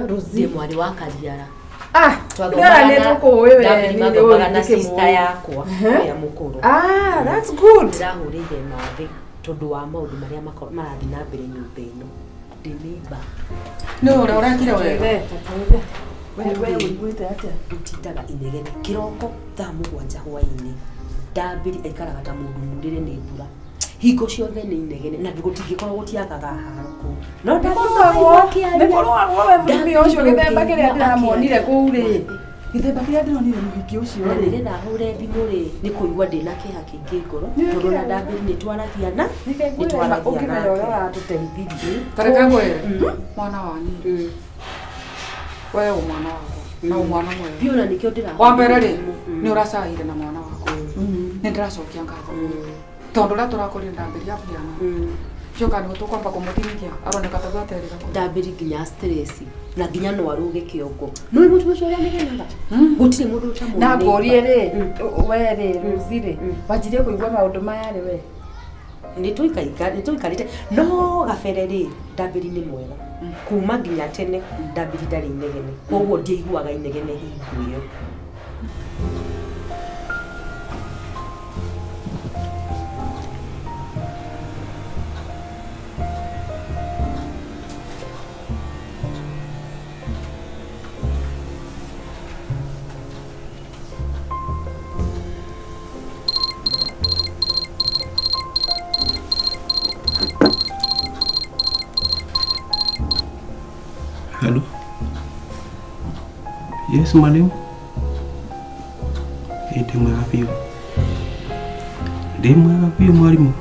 Rosie. Ndĩ mwarĩ wa Kariara. Ah, Twathomaga nĩ tũkũĩ we. Ndambĩri mathomaga na sister yakwa ũrĩa mũkũrũ. Ah, that's good. Ndĩrahũrĩire mathĩ tondũ wa maũndũ marĩa marathiĩ na mbere nyũmba ĩno. Ndĩ neighbor. Nĩ ũrĩa ũrekire wega. We we ũiguĩte atĩa? Gũtindaga inegene kĩroko thaa 7 hwaĩ-inĩ. Ndambĩri aikaraga ta mũndũ murĩre nĩ mbura. Hingo ciothe nĩ inegene na gũtingĩkorwo gũtiagaga haro kũu. No Nĩ kũrũagwo we mũtumia ũcio gĩthemba kĩrĩa ndĩramuonire kũu rĩ. Gĩthemba kĩrĩa ndĩronire mũhiki ũcio Na rĩ. nĩgetha hũre thimũ rĩ, nĩ kũigua ndĩna kĩeha kĩingĩ ngoro tondũ ona ndambĩri nĩ twaragia na nĩ twaragia Ũkĩmenya ũrĩa nake. ũratũteithirie. Ta reke ngwĩre, mwana wa niĩ. We wĩ mwana wakwa na wĩ mwana mwega. Biũ na nĩkĩo ndĩrahũrire Wa mbere rĩ, thimũ. nĩ ũracaire na mwana wakwa. Nĩ ndĩracokia ngatho. Tondũ ũrĩa tũrakorire ndambĩri abiana. Njoka nĩ tũkwamba kũmũtinithia aroneka ta gwaterĩra kũu. Ndambĩri nginya stress na nginya no arũge kĩongo. Nĩũĩ mũtumia ũcio ũrĩa anegenaga? Gũtirĩ mũndũ ũtamũĩ. Na ngũrie rĩ, we rĩ, Rosie rĩ, wanjirie kũigua maũndũ maya rĩ we? Nĩ tũikarĩte no gabere rĩ, ndambĩri nĩ mwega. Kuma nginya tene ndambĩri ndarĩ inegene. Koguo ndiaiguaga inegene hingo ĩyo. Hello. Yes, mwalimu. Ĩ ndĩ mwega biũ. Ndĩ mwega biũ mwarimũ.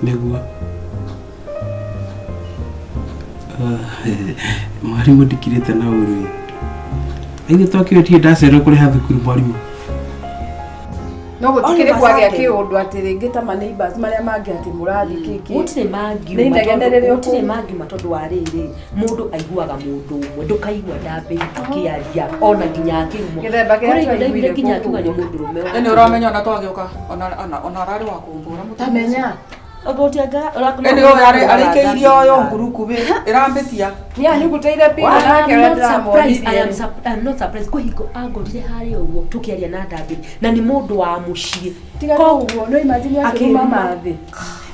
Nĩguo. Mwarimũ ndikirĩte na ũru ĩ. Ithuĩ twakĩũĩ ndirĩ ndacererwo kũrĩha thukuru mwarimũ. No gũtikĩrĩ All of a kwagĩa sudden. kĩũndũ atĩ rĩngĩ ta ma neighbors marĩa mangĩ atĩ mũrathiĩ kĩkĩ. Gũtirĩ Nĩ mangiuma inegene tondũ rĩrĩa gũtirĩ ũkũ- mangiuma tondũ wa rĩrĩ mũndũ aiguaga mũndũ ũmwe ndũkaigua ndambĩri akĩaria ona nginya akĩrumwo. Gĩthemba kĩrĩa Kũrĩ hingo ndaiguire twaiguire nginya kũu akiuga nĩ mũndũrũme wa Ĩnĩ ũramenya ona twagĩũka ona ararĩ wa kũmbũra mũtumia ũcio. Tamenya. Ĩnĩ ũyũ arĩkĩirie ũyũ nguruku ĩrambĩtia. Nĩ anyugutĩire pino I nake am ũrĩa not surprised. I am ndĩramuonirie. I am not surprised. Kwĩ hingo angorire harĩa ũguo tũkĩaria na ndambĩri na nĩ mũndũ wa mũciĩ. Tiga ũguo, no imagine akĩruma Akĩruma. mathĩ.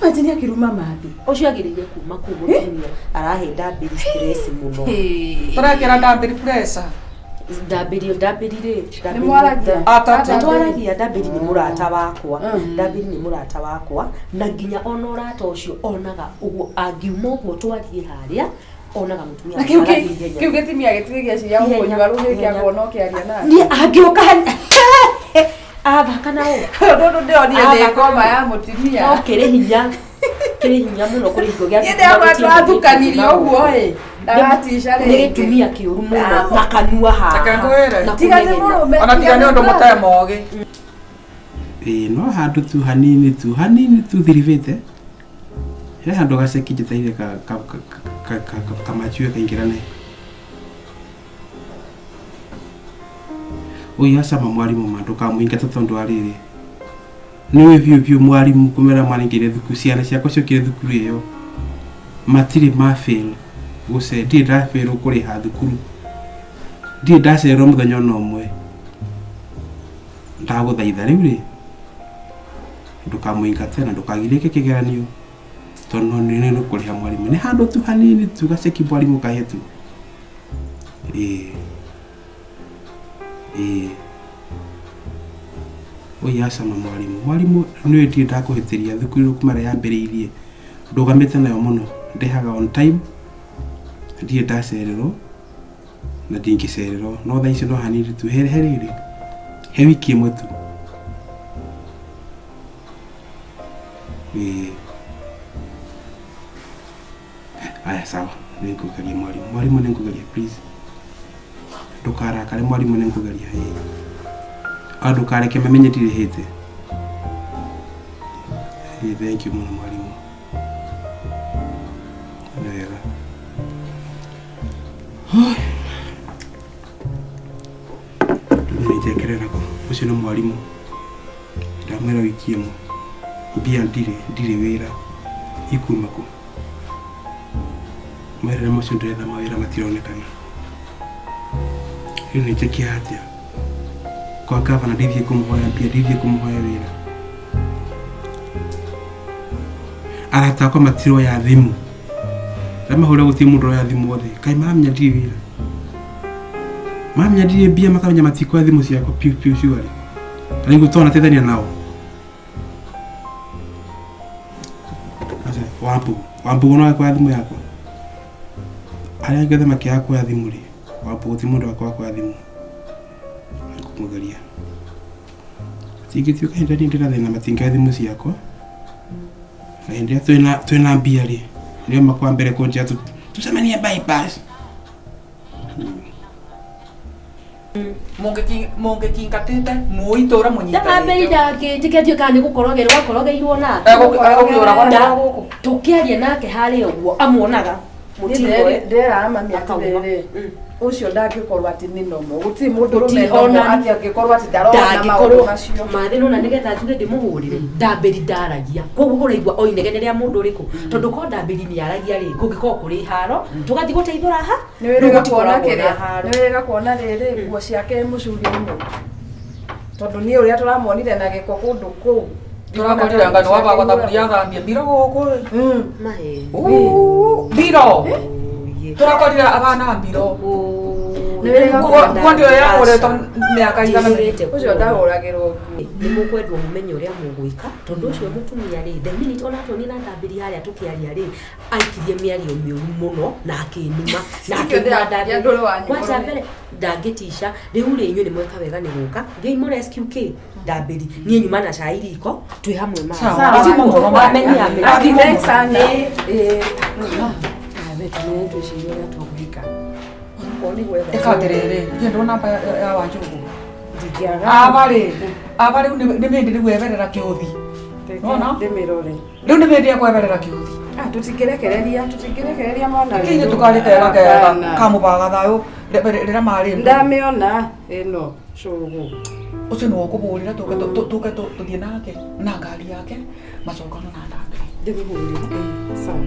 Imagine akĩruma mathĩ. Ũcio agĩrĩire kuma kũu mũtumia arahe ndambĩri stress mũno. Tũrekĩra ndambĩri pressure. Ndambĩrio ndambĩri rĩ Nĩ mwaragia? Atatũ. Twaragia ndambĩri nĩ mũrata wakwa ndambĩri nĩ mũrata wakwa na nginya ona ũrata ũcio onaga ũguo angiuma ũguo twarie harĩa onaga mũtumia Na kĩu wakwa kĩ- arathiĩ ihenya. kĩu gĩtimia gĩtirĩ gĩeciria Ihenya, gũkũnyua rũhĩ ihenya. kĩagwo no kĩaria nake. Niĩ angĩũka athaka na ũ Tondũ ndĩronire nĩ Athaka ngoma na- ya mũtumia. no kĩrĩ hinya kĩrĩ hinya mũno kũrĩ hingo gĩa Niĩ ndĩrona twathukanirie ũguo ĩ. Ndagatica nĩ rĩngĩ. gĩtumia kĩũru mũno na kanua haha Reke ngwĩre. na Tiga nĩ kũnegena. mũrũme. Ona tiga nĩ ũndũ mũte mogĩ. Ĩĩ no handũ tu hanini tu hanini tu thirivĩte he handũ gaceki njetereire kamachue kaingĩrane ũyũ acama mwarimũ ma ndũkamũingate tondũ wa rĩrĩ nĩũĩ biũ biũ mwarimũ kũmera mwaringĩire thukuru ciana ciakwa ciokire thukuru ĩyo matirĩ ma fail gũce ndirĩ ndafail kũrĩha thukuru ndirĩ ndacererwo mũthenya ona ũmwe ndagũthaitha rĩu rĩ ndũkamũingate na ndũkagirĩke kĩgeranio tondũ no nĩ nĩ kũrĩha mwarimũ nĩ handũ tu hanini tu gaceki mwarimũ kahe tu ĩĩ ĩĩ ũyũ acama mwarimũ mwarimũ nĩũĩ ndirĩ ndakũhĩtĩria thukuru kuma ĩrĩa yambĩrĩirie ndũgamĩte nayo mũno ndĩhaga on time ndirĩ ndacererwo na ndingĩcererwo no thaa icio no hanini tu he he rĩrĩ he wiki ĩmwe tu ĩĩ aya sawa nĩngũgeria mwarimũ mwarimũ nĩngũgeria please ndũkarakare mwarimũ nĩngũgeria ĩĩ ona ndũkareke mamenye ndirĩhĩte ĩĩ thank you mũno mwarimũ nĩ wega nĩnjekerera kũ ũcio nĩ mwarimũ ndamwĩra wiki ĩmwe mbia ndirĩ ndirĩ wĩra ikuma kũ merere macio ndĩretha mawĩra matironekana rĩu nĩnjĩke atĩa kwa gavana ndithiĩ kũmũhoya mbia ndithiĩ kũmũhoya wĩra arata akwa matiroya thimũ ndamahũra gũtirĩ mũndũ ũroya thimũ othe kaĩ maramenya ndirĩ wĩra maramenya ndirĩ mbia makamenya matikuoya thimũ ciakwa piũ piũ ciuarĩ rĩu twanateithania nao Aca, Wambugu Wambugu no akuoya thimũ yakwa arĩa angĩ othe makĩaga kuoya thimũ rĩ Wambugu ti mũndũ wakwa wa kuoya thimũ kũmũgeria tingĩtuĩka hĩndĩ ĩrĩa niĩ ndĩna thĩna matingĩoya thimũ ciakwa na hĩndĩ ĩrĩa twĩna mbia rĩ nĩo makwa mbere kũnjĩra tũcemanie bypass Mũngĩkingatĩte mũitũra ndambĩri mũnyitanĩte. ndangĩnjĩke ndiũĩ kana nĩ gũkorogerwo akorogeirwo nake Egũkĩũragwo Nda- na gũkũ. tũkĩaria nake harĩa ũguo amuonaga mũtingo Niĩ ndĩreraga mami Akauma. atĩrĩrĩ ũcio ndangĩkorwo atĩ nĩ nomo gũtirĩ mũndũ Gũtirĩ ũrũme nomo ona- atĩ angĩkorwo atĩ ndarona maũndũ ndangĩkorwo macio mathĩ nona nĩgetha njuge ndĩmũhũrĩre ndambĩri ndaragia koguo ũraigua o inegene rĩa mũndũ ũrĩkũ tondũ ko ndambĩri nĩaragia rĩ kũngĩkorwo kũrĩ haro tũgathiĩ gũteithũra ha nĩ wĩrĩga rĩu kuona gũtikoragwo na kĩrĩa haro nĩ wĩrĩga kuona rĩrĩ nguo ciake mũcurio-inĩ tondũ niĩ ũrĩa tũramuonire na gĩko kũndũ kũu Tũrakorire anga nĩ wabagwo thaburia athambie mbiro gũkũ. Maheni. Uu, Mbiro. Tũrakorire abana mbiro. Nĩ wĩrĩga kuona Nguo ndio yakũrĩtwo mĩaka igana. Ndihũrĩte ũcio ndahũragĩrwo nguo nĩ mũkwendwo mũmenye ũrĩa mũgwĩka tondũ ũcio mũtumia rĩ the minute ona tuonire na ndambĩri harĩa tũkĩaria rĩ aikirie mĩario mĩũru mũno na akĩnuma na Tikio akĩnuma ndĩra- ndambĩri. ndũrĩ wanyu Kwanja mũrũme. mbere ndangĩtica rĩu rĩ inyuĩ nĩ mweka wega nĩ gũka thiĩi mũ rescue kĩ ndambĩri niĩ nyuma na cai riko twĩ hamwe ma Sawa. Athimwo mũno. Amenye amenye. Athiĩ next Sunday. Ĩĩ. Nawe tũmenye twĩcirie ũrĩa tũgwĩka. Okorwo nĩ gwetha Ĩka atĩrĩrĩ, ndiĩ ndona namba ya Wanjũgũ. ndingĩaga. Aba rĩ, aba rĩu nĩ mĩndĩ rĩu eberera kĩũthi. Nona? Ndĩmĩrore. Rĩu nĩ mĩndĩ ekweberera kĩũthi. Ah, tũtingĩrekereria tũtingĩrekereria mwana Kinya witũ. tũkarĩ kega kega Hapana. kamũbaga thayũ rĩrĩa marĩ ndũ. Ndamĩona ĩno cũgũ. Ũcio nĩwe ũkũbũrĩra tũke tũke tũthiĩ nake na ngari yake macokano na ndambĩri. Ndĩmũhũrĩre. Sawa.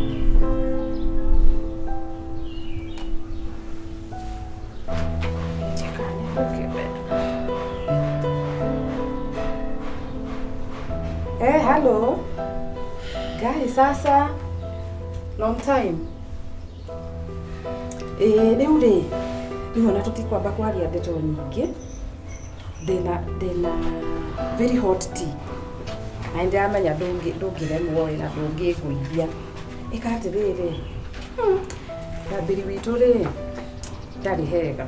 Eh, hello. Guys, sasa long time. Eh, rĩu rĩ, Rĩu ona tũtikwamba kwaria ndeto nyingĩ. Ndĩna very hot tea. Na nĩndĩramenya ndũngĩremwo ĩ na ndũngĩngũithia. Ĩka atĩrĩrĩ, Ndambĩri witũ rĩ, ndarĩ hega.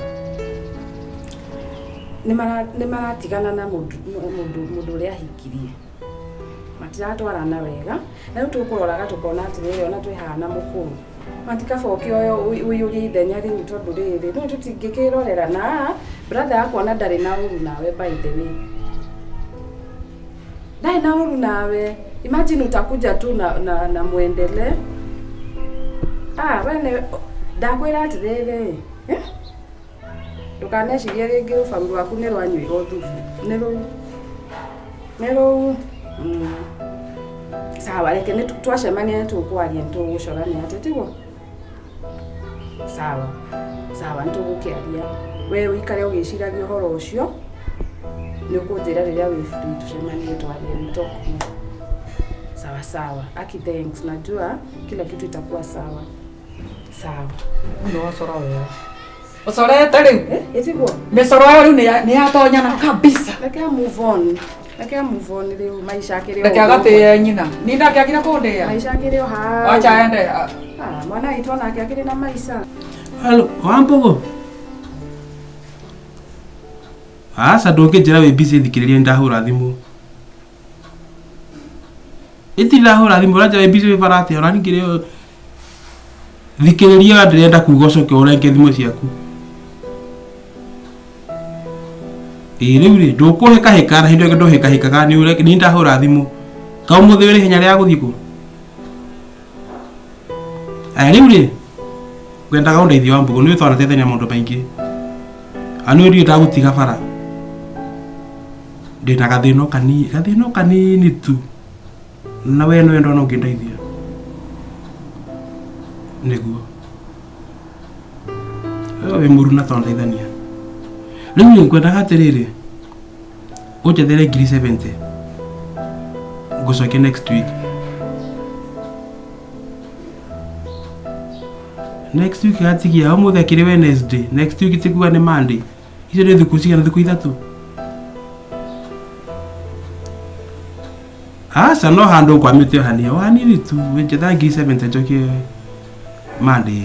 Nĩmaratigana na mũndũ ũrĩa ahikirie. Matiratwarana wega. Na rĩu tũkũroraga tũkona atĩrĩrĩ, ona twĩ haha na mũkũrũ. Matikaba ũkĩoe ũiyũrie ithenya rĩu tondũ rĩrĩ, no tũtingĩkĩrorera na brother yakwa ona ndarĩ na ũru nawe by the way. Ndarĩ na ũru nawe. Imagine utakuja tu na muendelee. Ah, we nĩ ndakwĩra atĩrĩrĩ, eh? Ndũkanecirie rĩngĩ rũbaru rwaku nĩ rwanyuirwo thubu. Nĩ rũu. Nĩ rũu. Sawa, reke nĩ twacemania nĩ tũkwaria, nĩ tũgũcorania atĩ tiguo? Sawa. Sawa, nĩ tũgũkĩaria. We ũikare ũgĩciragia ũhoro ũcio, nĩ ũkũnjĩra rĩrĩa wĩ free tũcemanie twarie, we talk more. Sawa sawa. Aki thanks. Najua kila kitu itakuwa sawa. Sawa. Nĩ wacora wega. Ũcorete rĩu? Ĩtiguo? Mĩcoro ĩyo rĩu nĩ yatonyana kabisa. Reke move on. Reke move on rĩu maisha akĩrĩ o Reke ũguo. agatĩe nyina. Ni ndangĩagire kũndĩa. Maisha akĩrĩ o hau. Wacha ende. Ah, mwana witũ onake akĩrĩ na maica. Halo, Wambugu. Aca ndũngĩnjĩra wĩ busy thikĩrĩria nĩ ndahũra thimũ. Ĩti ndahũra thimũ ũranjĩra wĩ busy wĩ bara atĩa ũraningĩrĩa thikĩrĩria ndĩrenda kuga ũcoke ũrenge thimũ ciaku. Ĩĩ rĩu rĩ ndũkũhĩkahĩka na hĩndĩ ĩyo ndũhĩkahĩkaga nĩ ndahũra thimũ. Ka ũmũthĩ wĩ ihenya rĩa gũthiĩ kũ? Aya rĩu rĩ ngwendaga ũndeithie Wambugu nĩ twanateithania maũndũ maingĩ. Anu ndirĩ ndagũtiga bara. Ndĩna gathĩna o kanini tu. Na we nĩwe ndona ũngĩndeithia. Nĩguo. We wĩ mũruna twanateithania. Rĩu rĩ ngwendaga atĩrĩrĩ, ũnjethere ngiri 70. Ngũcokia next week. Next week gatigia ũmũthĩ akĩrĩ Wednesday. Next week tikuga nĩ Monday. Icio nĩ thikũ cigana? Thikũ ithatũ. Aca no handũ ũkwamĩte o hanini, o hanini tu. Njetha ngiri 70 njokie Monday.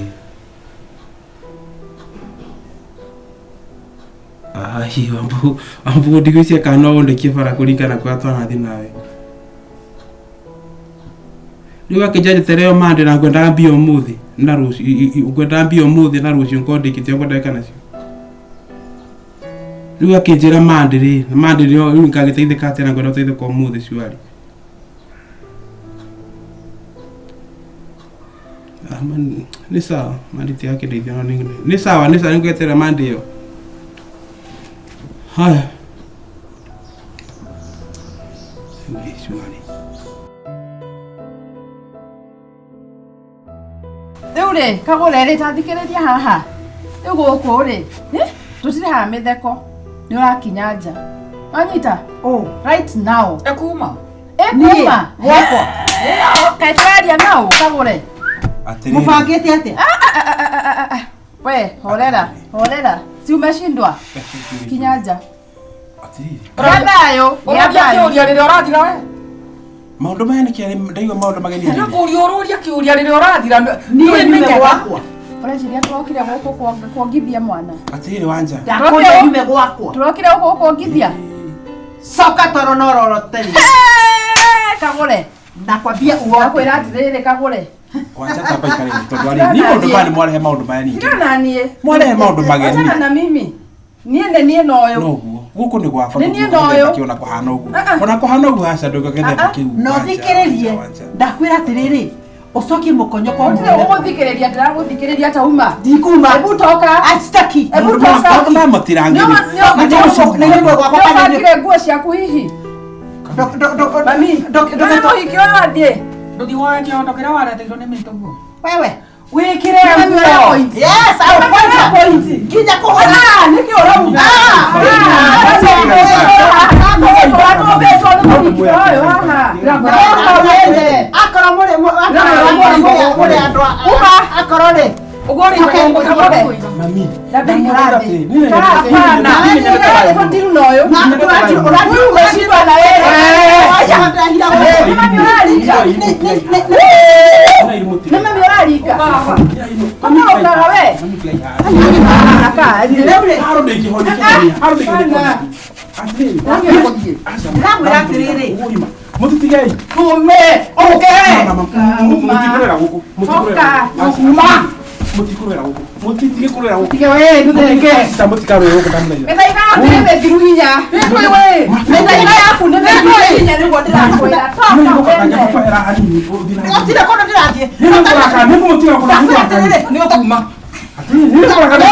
Ai, Wambugu ndigwĩciria kana no ũndekie bara kũringana kũrĩa twanathiĩ nawe. Rĩu akĩnjanjetere o Monday na ngwendaga mbia ũmũthĩ na rũciũ, ngwendaga mbia ũmũthĩ na rũciũ ngorwo ndĩkĩtie ũguo ndeka nacio. Rĩu akĩnjĩra Monday rĩ, na Monday rĩ rĩu ngagĩteithĩka atĩa na ngwenda gũteithĩka ũmũthĩ surely. Ah, man, nĩ sawa, Monday tigakĩndeithia no nĩ sawa, nĩ sawa nĩngweterera Monday ĩyo. Haya. Rĩu rĩ surely. Rĩu rĩ, kagũre rĩ, ta thikĩrĩria haha. Rĩu gũkũ rĩ, tũtirĩ haha mĩtheko. Nĩ ũrakinya nja. Wanyita? Oh, right now. Ĩkuma? Ĩkuma gwakwa. Kaĩ tũraria nao kagũre? Atĩrĩrĩ. Mũbangĩte atĩa? We, horera, horera. Si umeshindwa? Kinya nja. Atĩrĩrĩ. Gĩa thayũ, gĩa Ũraria thayũ. kĩũria rĩrĩa ũrathira we? Maũndũ maya nĩkĩ ndaigua maũndũ mageni Na kũria ũrũria kĩũria rĩrĩa ũrathira Niĩ nyume gwakwa. Ũreciria tũrokire gũkũ kuongithia mwana? Atĩrĩrĩ Wanja. Ndakũria nyume gwakwa. Tũrokire gũkũ kuongithia? Coka toro no roroteri. Kagũre. Nakwambia uote. Ndakwĩra atĩrĩrĩ kagũre. Wanja tamba ikare thĩ tondũ arĩ niĩ maũndũ maya nĩ mwarehe maũndũ maya ningĩ. Tigana na niĩ. Mwarehe maũndũ mageni. Achana na mimi. Niĩ nĩ niĩ na ũyũ. Noguo. Gũkũ nĩ gwakwa Nĩ niĩ na ndũngĩgĩthemba ũyũ. kĩu ona kũhana ũguo. Ona kũhana ũguo aca ndũngĩgĩthemba kĩu. No Wanja, thikĩrĩrie. Wanja, Wanja. Ndakwĩra atĩrĩrĩ, ũcokie mũkonyo kwa Gũtirĩ mũrũme. ũgũthikĩrĩria, ndĩragũthikĩrĩria ta uma. Ndikuma. Hebu toka. Astaki. Hebu toka. Maũndũ maya matirangĩrĩ. Nĩũbangire nguo ciaku hihi? Mami, ndũgĩ mũhiki ũyũ athiĩ. Ndũthiĩ woe kĩondo kĩrĩa wareteirwo nĩ maitũguo. Wewe. Wĩkĩre nguo. Yes, I will point. Nginya kũhona. Ah, nĩkĩ ũrauga? Tũmbĩtwo nĩ mũhiki ũyũ haha. Akorwo mũrĩ akorwo mũrĩ andũ akorwo rĩ Ũguo rĩ ũkamũre. Mami. Ndambe Atĩ, Hapana. Ũtiru na ũyũ. Ũratiru gwĩcindwa na wewe. Nĩ mami ũrarika. Nĩ mami ũrarika. Ũkaga we. Aka, Ndĩramwĩra atĩrĩrĩ. Mutitigei. Tume ũke. Mutikurera guku. Mutikurera. Kuma. Mutikurera guku. Mutitige kurera guku. Tige we nduthenge. Sasa mutikarwira guku ndamũthaitha. Mĩthaiga yaku nĩ mĩthiru hinya. Mĩthaiga yaku nĩ mĩthiru hinya nĩguo ndĩrakwĩra. Nĩ ngũkanga kwehera hanini ũthiĩ na mbere. Gũtirĩ kũndũ ndĩrathiĩ. Nĩ ngũraka, nĩ ngũmũtiga kũndũ ngũraka. Nĩ ũkuma. Atĩ, nĩ ngũraka. Nĩ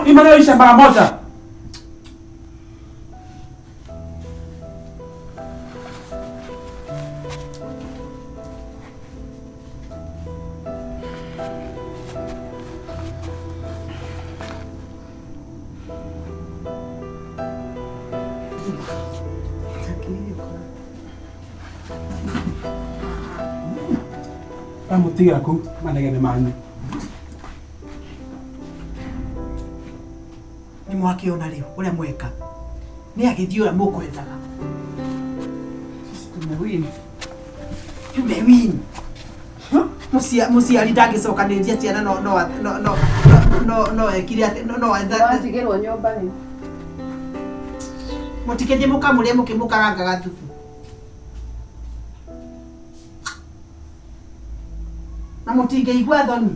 Imana ishe mara moja. Amutigira kuu manegene manyu. Nĩ mwakĩona rĩu ũrĩa mweka. Nĩ agĩthiĩ ũrĩa mũkwendaga. Tumewin. Tumewin. Mũciari ndangĩcokanĩrĩria ciana no no no no no no ekire atĩ no no Watigĩrwo nyũmba rĩ. mũtikĩthiĩ mũkamũrĩe mũkĩmũkarangaga thubu. Na mũtingĩigua thoni.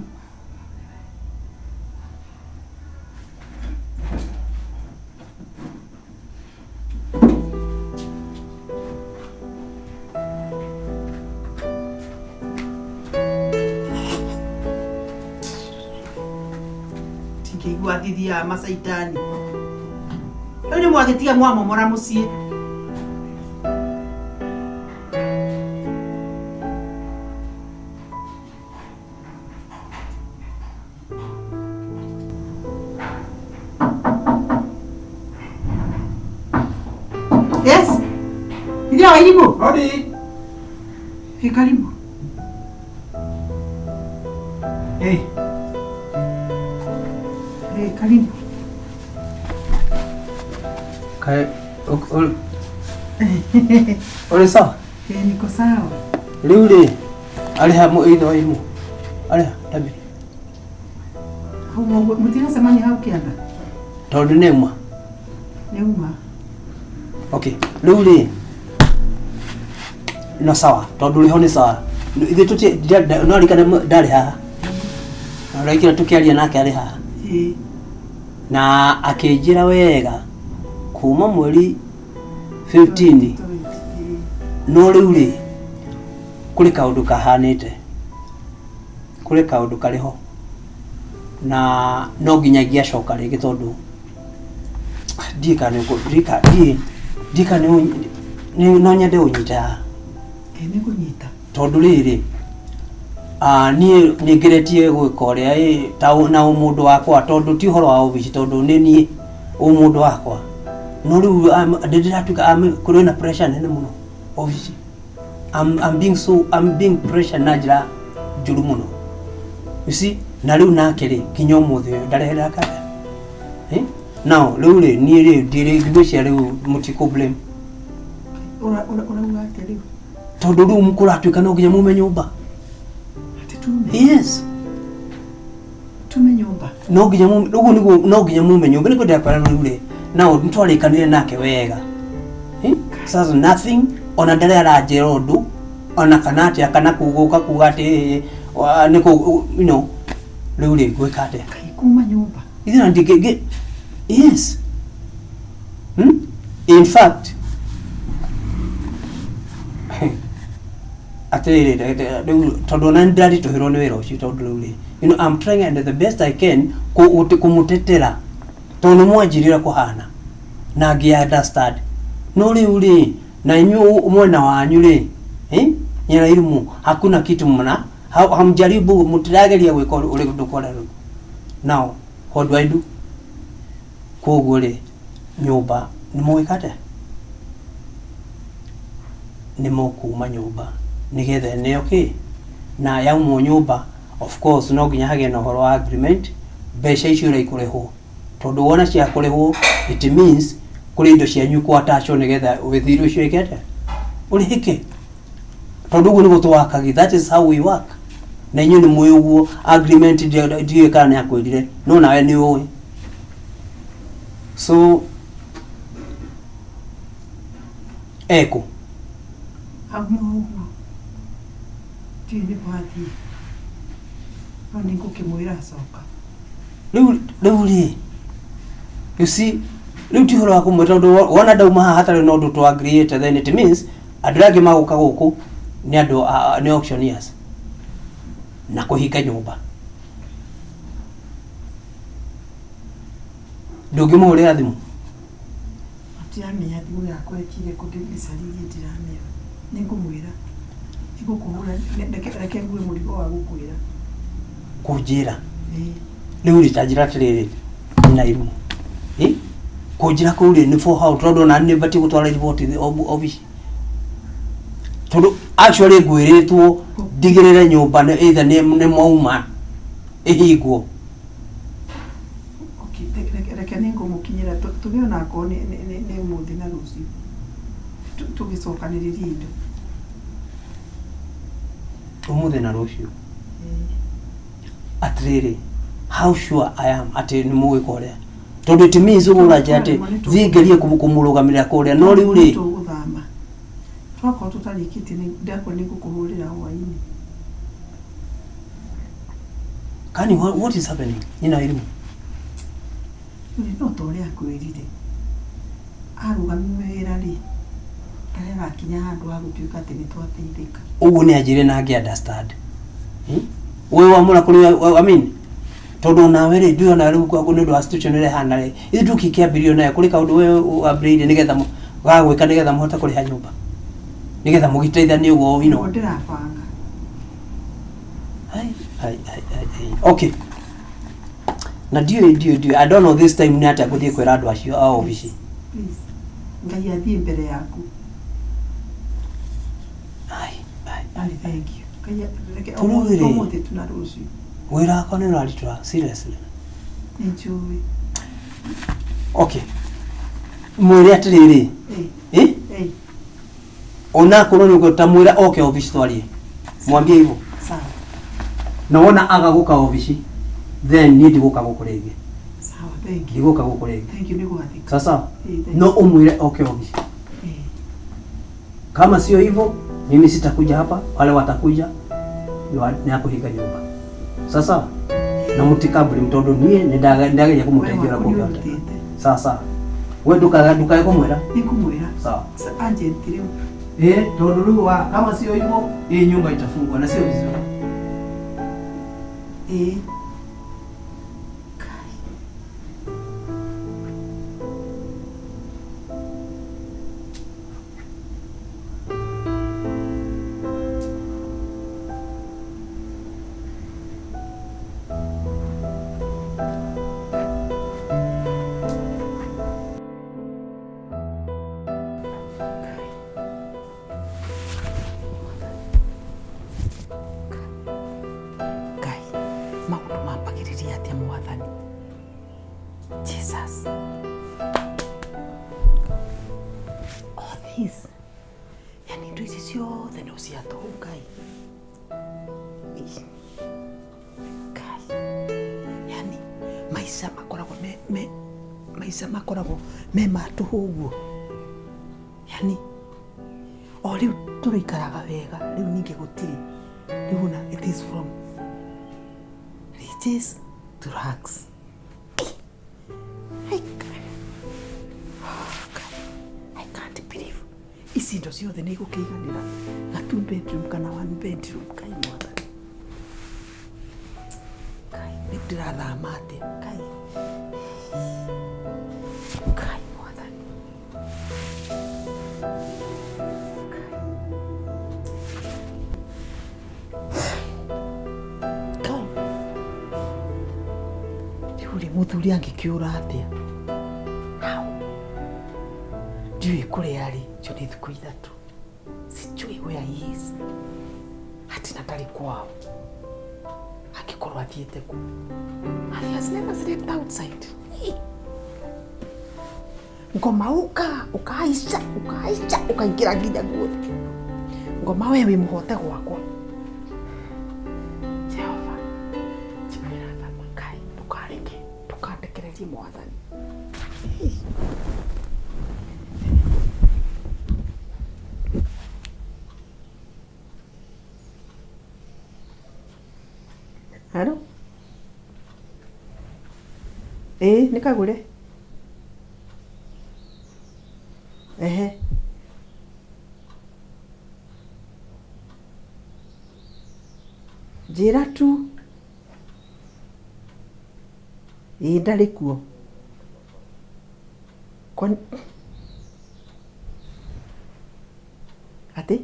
Tingĩigua thithi ya macaitani. Rĩu nĩ mwagĩtiga mwamomora mũciĩ. Yes. Ndio Wairimu. Hodi. Hey, karibu. Hey. Hey, karibu. Kae uri sawa? Eh, niko sawa. Rĩu rĩ arĩ ha ithe wa Irimũ? Arĩ ha Ndambĩri? Hau mũtiracemania hau kĩanda? Tondũ nĩ uma. Nĩ uma. Okay, rĩu rĩ no sawa tondũ rĩho nĩ sawa. Ithuĩ tũti no rikana ndarĩ haha. Ũraikira tũkĩaria nake arĩ haha. Ĩĩ. Na akĩnjĩra wega kuma mweri 15 no rĩu rĩ kũrĩ kaũndũ kahanĩte, kũrĩ kaũndũ karĩ ho na no nginya ingĩacoka rĩngĩ tondũ ndiĩ kana ndiĩ kana no nyende ũnyite haha. Ĩĩ nĩngũnyita. Tondũ rĩrĩ niĩ nĩngeretie gwĩka ũrĩa ta na ũmũndũ wakwa tondũ ti ũhoro wa obici tondũ nĩ niĩ ũmũndũ wakwa no rĩu ndĩratuĩka kũrĩ na pressure nene mũno obici. I'm being pressure na njĩra njũru mũno. You see, na rĩu nake rĩ nginya ũmũthĩ ũyũ ndareherera kanda. Now rĩu rĩ niĩ rĩ ndirĩ ngwĩciria rĩu mũtikũ blame. Ũrauga atĩa rĩu? Tondũ rĩu kũratuĩka no nginya mume nyũmba. Atĩ tume? Yes. Tume nyũmba. No nginya mume, ũguo nĩguo no nginya mume nyũmba nĩguo ndĩrakwĩra rĩu rĩ. Now nĩtwarĩkanire nake wega. Sasa nothing ona ndarĩ aranjĩra ũndũ ona kana atĩa kana gũka kuga atĩ nĩkũ you know rĩu rĩ ngwĩka atĩa? Kaĩ kuma nyũmba. Ithuĩ na ndingĩ yes. In fact atĩrĩrĩ rĩu tondũ ona nĩndĩraritũhĩrwo nĩ wĩra ũcio tondũ rĩu rĩ you know I'm trying and the best I can kũmũtetera tondũ nĩmwanjĩrire kũhana na ngĩ understand no rĩu rĩ na inyuĩ mwena wanyu rĩ nyina Irimũ hakuna kitu mna hamjaribu mũtirageria gwĩka ũrĩa ndũkwenda rĩu. Now what do I do? Koguo rĩ nyũmba nĩmũgwĩka atĩa? Nĩ mũkuma nyũmba nĩgetha ĩneo kĩ na yaumwo nyũmba, of course no nginya hagĩe na ũhoro wa agreement, mbeca icio ũrĩa ikũrĩhwo, tondũ wona cia kũrĩhwo it means kũrĩ indo cianyu ikũ-attachwo nĩgetha wĩthiri ũcio wĩke atĩa, ũrĩhĩke, tondũ ũguo nĩguo tũwakagi, that is how we work, na inyuĩ nĩ mũĩ ũguo. Agreement ndiũĩ kana nĩ akwĩrire, no nawe nĩ ũĩ. So ekũ? Auma ũguo ndiũĩ nĩ gwathiĩ, no nĩ ngũkĩmwĩra acoka. Rĩu rĩ, you see, rĩu ti ũhoro wa kũmwĩra, tondũ wona ndauma haha hatarĩ na ũndũ tũ agreeĩte, then it means andũ arĩa angĩ magũka gũkũ nĩ andũ nĩ auctioneers na kũhinga nyũmba. Ndũngĩmũhũrĩra thimũ? Ndiramenya thimũ yakwa ĩkire kũ, ndĩmĩcaririe ndiramĩona. Nĩ ngũmwĩra, nĩ ngũkũhũra, reke ngue mũrigo wa gũkwĩra. Kũnjĩra? Ĩĩ. Rĩu rĩ, ta njĩra atĩrĩrĩ, nyina irimũ, ĩ kũnjĩra kũu rĩ nĩ for how? Tondũ ona nĩ batiĩ gũtwara riboti obici, tondũ actually ngwĩrĩtwo ndigĩrĩre nyũmba nĩ either nĩ mwauma ĩhingwo. Okay, reke nĩ ngũmũkinyĩra tũgĩe ona akorwo nĩ ũmũthĩ na rũciũ, tũgĩcokanĩrĩrie indo. Ũmũthĩ na rũciũ? Atĩrĩrĩ, how sure I am atĩ nĩ mũgwĩka ũrĩa, tondũ it means ũguo ũranjĩra atĩ thiĩ ngerie kũmũrũgamĩrĩra kũrĩa, no rĩu rĩ Tũgũthama twakorwo tũtarĩkĩtie, ndakwa nĩ ngũkũhũrĩra hwainĩ. Kani what is happening, nyina irimũ? Rĩ no ta ũrĩa akwĩrire, arũgamia wĩra rĩ, ndarĩ arakinya handũ ha gũtuĩka atĩ nĩ twateithĩka. Ũguo nĩ anjĩre na ngĩ understand. We wamũra kũrĩ, I mean, tondũ nawe rĩ, ndiũĩ ona rĩu nĩ ũndũ wa situation ĩrĩa ĩhana rĩ, ithuĩ ndũkĩ kĩambĩrĩrio nayo kũrĩ kaũndũ we wambĩrĩirie nĩgetha gagwĩka nĩgetha mũhote kũrĩha nyũmba, nĩgetha mũgĩteithanie ũguo. Nĩguo ndĩrabanga. Ai, ai, ai, ai, ai. Okay, na ndiũĩ, I don't know this time nĩ atĩa ngũthiĩ kwĩra andũ acio a obici. Please, Ngai athiĩ mbere yaku. Ai, ai, ai, thank you. Ngai reke Tondũ rĩ- ũmũthĩ tu na rũciũ. Wĩra wakwa nĩ ũraritũha, seriously. Nĩ njũĩ. Okay, mwĩre atĩrĩrĩ, Ĩ. Eh? Ĩ. Onakorwo nĩ ta mwĩra oke obici twarie, mwambie hivyo. Sawa. Na wona aga gũka obici, then niĩ ndigũka gũkũ rĩngĩ. Sawa, thank you. Ndigũka gũkũ rĩngĩ. Thank you, nĩ gwathĩka. Sasa Ĩ, thank no you. umwire oke obici. Ĩ. Kama sio hivyo, mimi sitakuja hapa, wale watakuja ni akũhinga nyũmba. Sasa na mũtikambũri, tondũ niĩ nĩ ndageria kũmũteithia ũrĩa kũngĩhoteka. Sasa we ndukae kũmwĩra. Nĩ ngũmwĩra. Sawa. Agent rĩu. Eh, tondũ rĩu kama sio hivyo, hii nyumba itafungwa na sio vizuri. Ĩ. Ngai, maũndũ mambagĩrĩria atĩa, Mwathani Jesus? All this, yani indo ici ciothe no cia tũhũ. Ngai. Ih, Ngai, yani maica makoragwo me maica makoragwo me ma tũhũ ũguo, yani o rĩu tũrĩikaraga wega, rĩu ningĩ gũtirĩ. Rĩu ona it is from riches to rags. I can't believe ici indo ciothe nĩ igũkĩiganĩra ga two bedroom kana one bedroom. Kai, Mwathani Kai, rĩu ndĩrathama atĩa? Kai, Kai, Mwathani Kai, rĩu rĩ, mũthuri angĩkĩũra atĩa hau? Ndiũĩ kũrĩa arĩ. Icio nĩ thikũ 3 citirĩ. Where he is. Ati na ndarĩ kwao. Angĩkorwo athiĩte kũ. And he has never slept outside. Hey. Ngoma ũka, ũkahaica, ũkahaica, ũkaingĩra nginya guothe. Ngoma we wĩ mũhote gwakwa. Jehova, njiguĩra tha Ngai, ndũkareke, ndũkandekererie mwathani. Hey. Haro? Ĩĩ nĩ kagũre. Ehe. Njĩra tu. Ĩĩ ndarĩ kuo. Kwani atĩ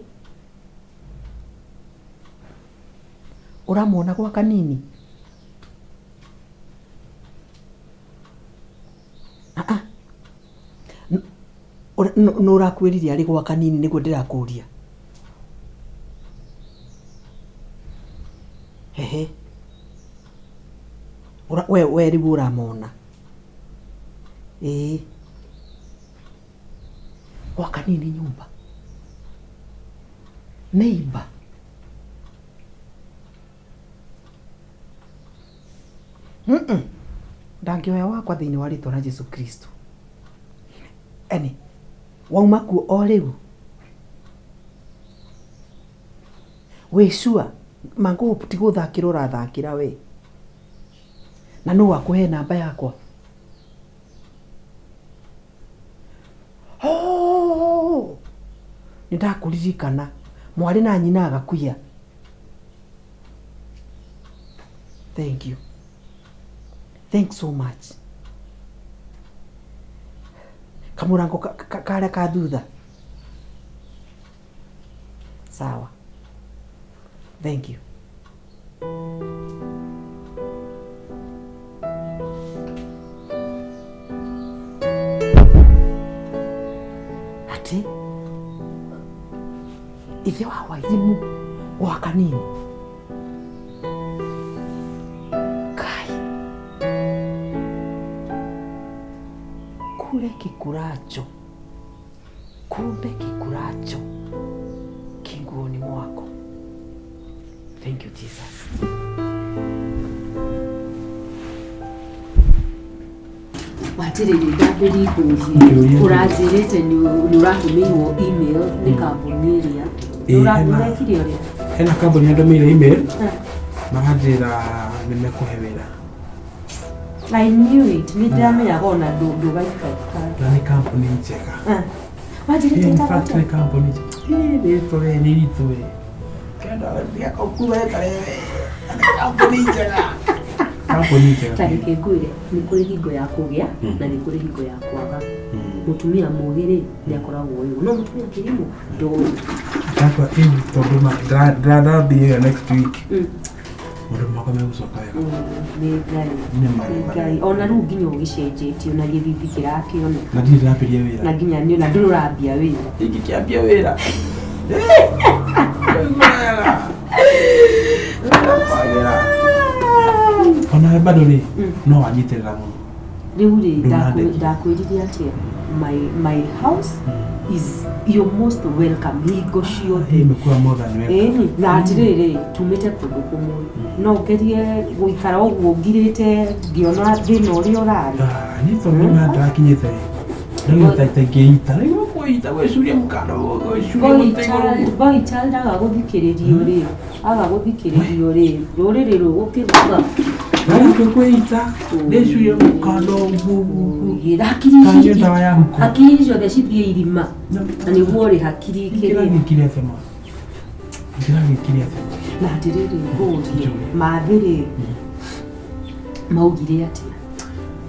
ũramuona gwa kanini? Ah ah. Nũ ũrakwĩrire arĩ gwa kanini nĩguo ndĩrakũria? Ehe. We we rĩu ũramona. Ĩĩ. Gwa kanini nyũmba. Neighbor. Mm-mm. Ndangĩoya wakwa thĩinĩ wa rĩtwa rĩa Jesu Kristo. Eni, wauma kuo o rĩu? Wĩ sure? Mangũ ti gũthakĩra ũrathakĩra we? Na nũ wakũhe namba yakwa? Oh! Nĩ ndakũririkana. Mwarĩ na nyina agakuia. Thank you. Thanks so much. Kamũrango karĩa ka thutha. Sawa. Thank you. Atĩ ithe wa Wairimũ gwa kanini. Kai. Kule kikuracho. Kumbe kikuracho kinguoni mwako. Thank you Jesus. Watirĩrĩ ndambĩri ngũrie ũranjĩrĩte nĩ ũratũmĩirwo email nĩ kambuni ĩrĩa Ĩĩ, hena- ũrekire ũrĩa Hena kambuni yandũmĩire email maranjĩra nĩ mekũhe wĩra. I knew it nĩ ndĩramenyaga ona ndũgaikaika Na nĩ kambuni njega. Wanjĩrĩte In ĩtagwo fact atĩa? nĩ kambuni njega. Ĩĩ, rĩtwa we nĩ iritũ we. Kenda kuga rĩtwa rĩrĩ. Na nĩ kambuni njega. Kambuni njega. Ta reke ngwĩre nĩ kũrĩ hingo ya kũgĩa na nĩ kũrĩ hingo ya kwaga. Mũtumia mũgĩ rĩ nĩ akoragwo ũyũ no mũtumia kĩrimũ ndũĩ. Ndakwa ĩĩ tondũ ma ndĩrathiĩ wĩra next week. Maũndũ makwa megũcoka wega. Nĩ Ngai. Nĩ ma, Nĩ nĩ ma. Ngai. Ona rĩu nginya ũgĩcenjetie ona gĩthithi kĩrakĩona. Na ndirĩ ndĩrambĩria wĩra. Na nginya nĩ ona ndũrĩ ũrambia wĩra. Ingĩkĩambia wĩra. Ona bado rĩ no wanyitĩrĩra mũno. Rĩu rĩ Ndũnandekia. ndakwĩrire atĩa my house is you're most welcome hingo ciothe. Hii imekuwa more than welcome. Ĩni na atĩrĩrĩ tumĩte kũndũ kũmwe no ngerie gũikara ũguo ngirĩte ngĩona thĩna ũrĩa ũrarĩ. Ah, niĩ tondũ nĩ ndĩrakinyĩte rĩ rĩu ta ingĩita rĩu kwĩita gwĩcuria mũkanda gwĩcuria mũtĩ igũrũ. Boy child aga gũthikĩrĩrio rĩ aga gũthikĩrĩrio rĩ rũrĩrĩ rũgũkĩruga. Rĩu kwĩita ndĩcurie mũkanda ũguo ũguo. Hakiri Kanyue ici ndawa ya huko. hakiri ciothe cithiĩ irima na nĩguo rĩ hakiri ikĩrĩ Ndĩragĩkire atĩa ma? Ndĩragĩkire atĩa? Na atĩrĩrĩ ngũrie mathĩ rĩ maugire atĩa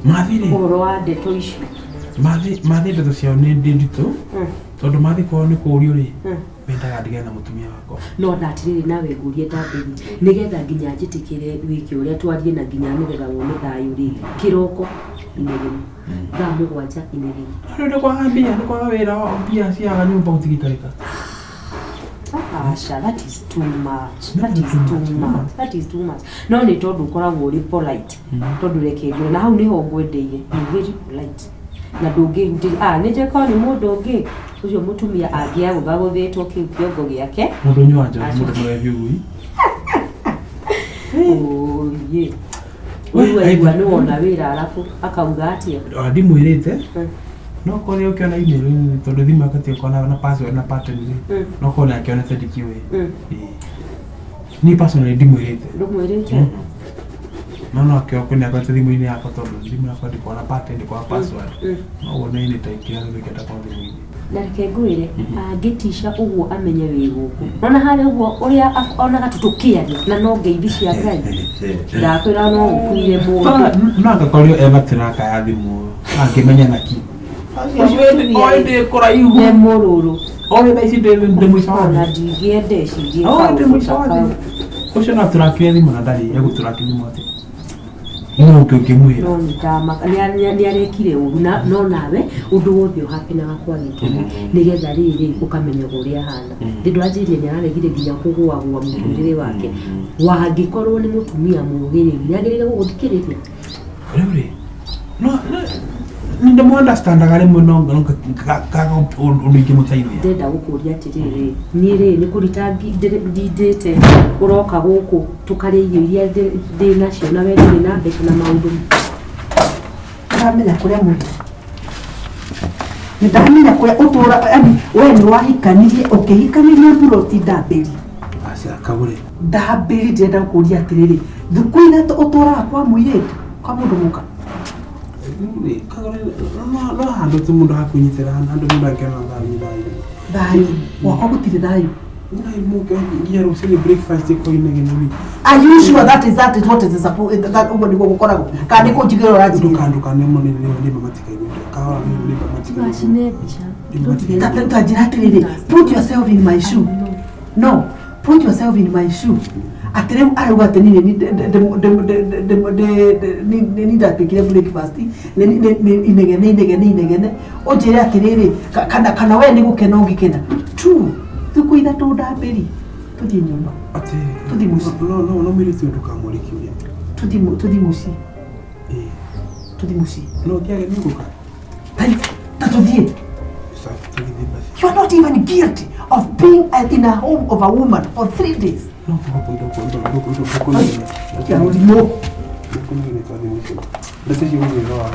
Mathĩ rĩ ũhoro wa ndeto icio? Mathĩ mathĩ ndeto ciao nĩ ndĩ nditũ tondũ mathĩ kwao nĩ kũũrio rĩ mendaga ndigane na mũtumia wakwa. No na atĩrĩrĩ nawe ngũrie ndambĩri nĩgetha nginya njĩtĩkĩre wĩke ũrĩa twarie na nginya nĩgetha wone thayũ rĩ kĩroko inegene thaa mũgwanja inegene. Rĩu nĩ kwaga mbia nĩ kwaga wĩra mbia ciaga nyũmba gũtigĩikarĩka. Aca, aca, that is too much, that is too much, that is too much. No nĩ tondũ ũkoragwo ũrĩ polite, tondũ reke ngwĩre, na hau nĩho ngwendeire, nĩ very polite na ndũngĩhutĩria. Ah, nĩ njũĩ korwo nĩ mũndũ ũngĩ ũcio, mũtumia angĩagũthagũthĩtwo kĩu kĩongo gĩake. Mũndũ ũnyuaga njohi, mũndũ mũrebi ũgui. Oye, rĩu aigua nĩ wona wĩra, arabu akauga atĩa? Ona ndimwĩrĩte. No korwo ũkĩona email, tondũ thimũ yakwa tiga na password na pattern rĩ, no korwo nĩ akĩonete, ndikĩũĩ. Ĩĩ. Niĩ personally ndimwĩrĩte. Ndũmwĩrĩte? No akĩoka nĩ akorete thimũ-inĩ yakwa, tondũ thimũ yakwa ndĩkoragwo na pattern, ndĩkoragwo na password. No wone anytime kĩrĩa gĩothe kĩenda kwa thimũ-inĩ. Na reke ngwĩre, angĩtica ũguo amenye wĩ gũkũ, ona harĩa ũguo ũrĩa onaga tũtũkĩaria na no ngeithi cia Ngai, ndakwĩra no ũkuire mũndũ. No angakorirwo ena tiraka ya thimũ, angĩmenya naki Ũcio ndĩ kũraihu. Nĩ mũrũrũ. Oĩ thaa ici ndĩ mũico wa Ona thĩ. ndingĩenda ĩcirie Oĩ ndĩ kaũndũ mũico ta wa kau. thĩ. Ũcio no atũrakire thimũ na ndarĩ egũtũrakia thimũ atĩ no ũngĩ ũngĩmwĩra. No nĩndamaka nĩ arekire ũru na no nawe ũndũ wothe ũhapĩnaga kwa gĩtũmi, nĩgetha rĩrĩ ũkamenyaga ũrĩa ahana. Ndĩ ndwanjĩrire nĩ araregire nginya kũgũagũa mũtũrĩre wake. Wangĩkorwo nĩ mũtumia mũgĩ rĩ, nĩ agĩrĩire gũgũthikĩrĩria. Rĩu rĩ, no nĩ ndĩmũ-understandaga rĩmwe, no ngaga ũndũ ingĩmũteithia. Ndĩrenda gũkũria atĩrĩrĩ, niĩ rĩ, nĩ kũrita ndindĩte ũroka gũkũ tũkarĩa irio iria ndĩ nacio, na we ndũrĩ na mbeca na maũndũ. Ndamenya kũrĩa mũrĩ, nĩ ndamenya kũrĩa ũtũra, yani we nĩ wahikanirie, ũkĩhikanĩria mburoti ndambĩri. Aca, kagũre. Ndambĩri, ndĩrenda gũkũria atĩrĩrĩ, thukũ ithatũ ũtũraga kwa mũirĩtu, kwa mũndũ mũka? Rĩu rĩ, kagũre, no handũ tu mũndũ hakunyitĩra, handũ mũndũ angĩona thayũ, thayũ. Thayũ gwakwa gũtirĩ thayũ. Thayũ mũke nginya rũcinĩ breakfast ĩkorwo inegene rĩ. Are you sure that is what is supposed, that ũguo nĩguo gũkoragwo, kana nĩ kũnjigĩra ũranjigĩra? Ndũkane nĩma matikaigua, kahora nĩma matikaigua. Tũgacine mbica. Ta njĩra atĩrĩrĩ, put yourself in my shoe. No put yourself in my shoe, atĩ rĩu arauga atĩ niĩ nĩ ndatuĩkire breakfast nĩ inegene, inegene, inegene. Ũnjĩre atĩrĩrĩ, kana we nĩ gũkena ũngĩkena tu thikũ 3 ndambĩri tũthiĩ nyũmba? Atĩrĩ. Tũthiĩ mũciĩ. No mũirĩtu ũyũ ndũkamũrie kĩũria. Tũthiĩ mũciĩ. Ĩĩ. Tũthiĩ mũciĩ. No ũngĩage nĩ ũgũka. Ta tũthiĩ. Sawa, tũgĩthiĩ basi. You are not even guilty of being in a home of a woman for 3 days. No. Ya ũrimũ. Ndũkũnegene, twathiĩ mũciĩ. Mbeca icio ũgwĩthwa.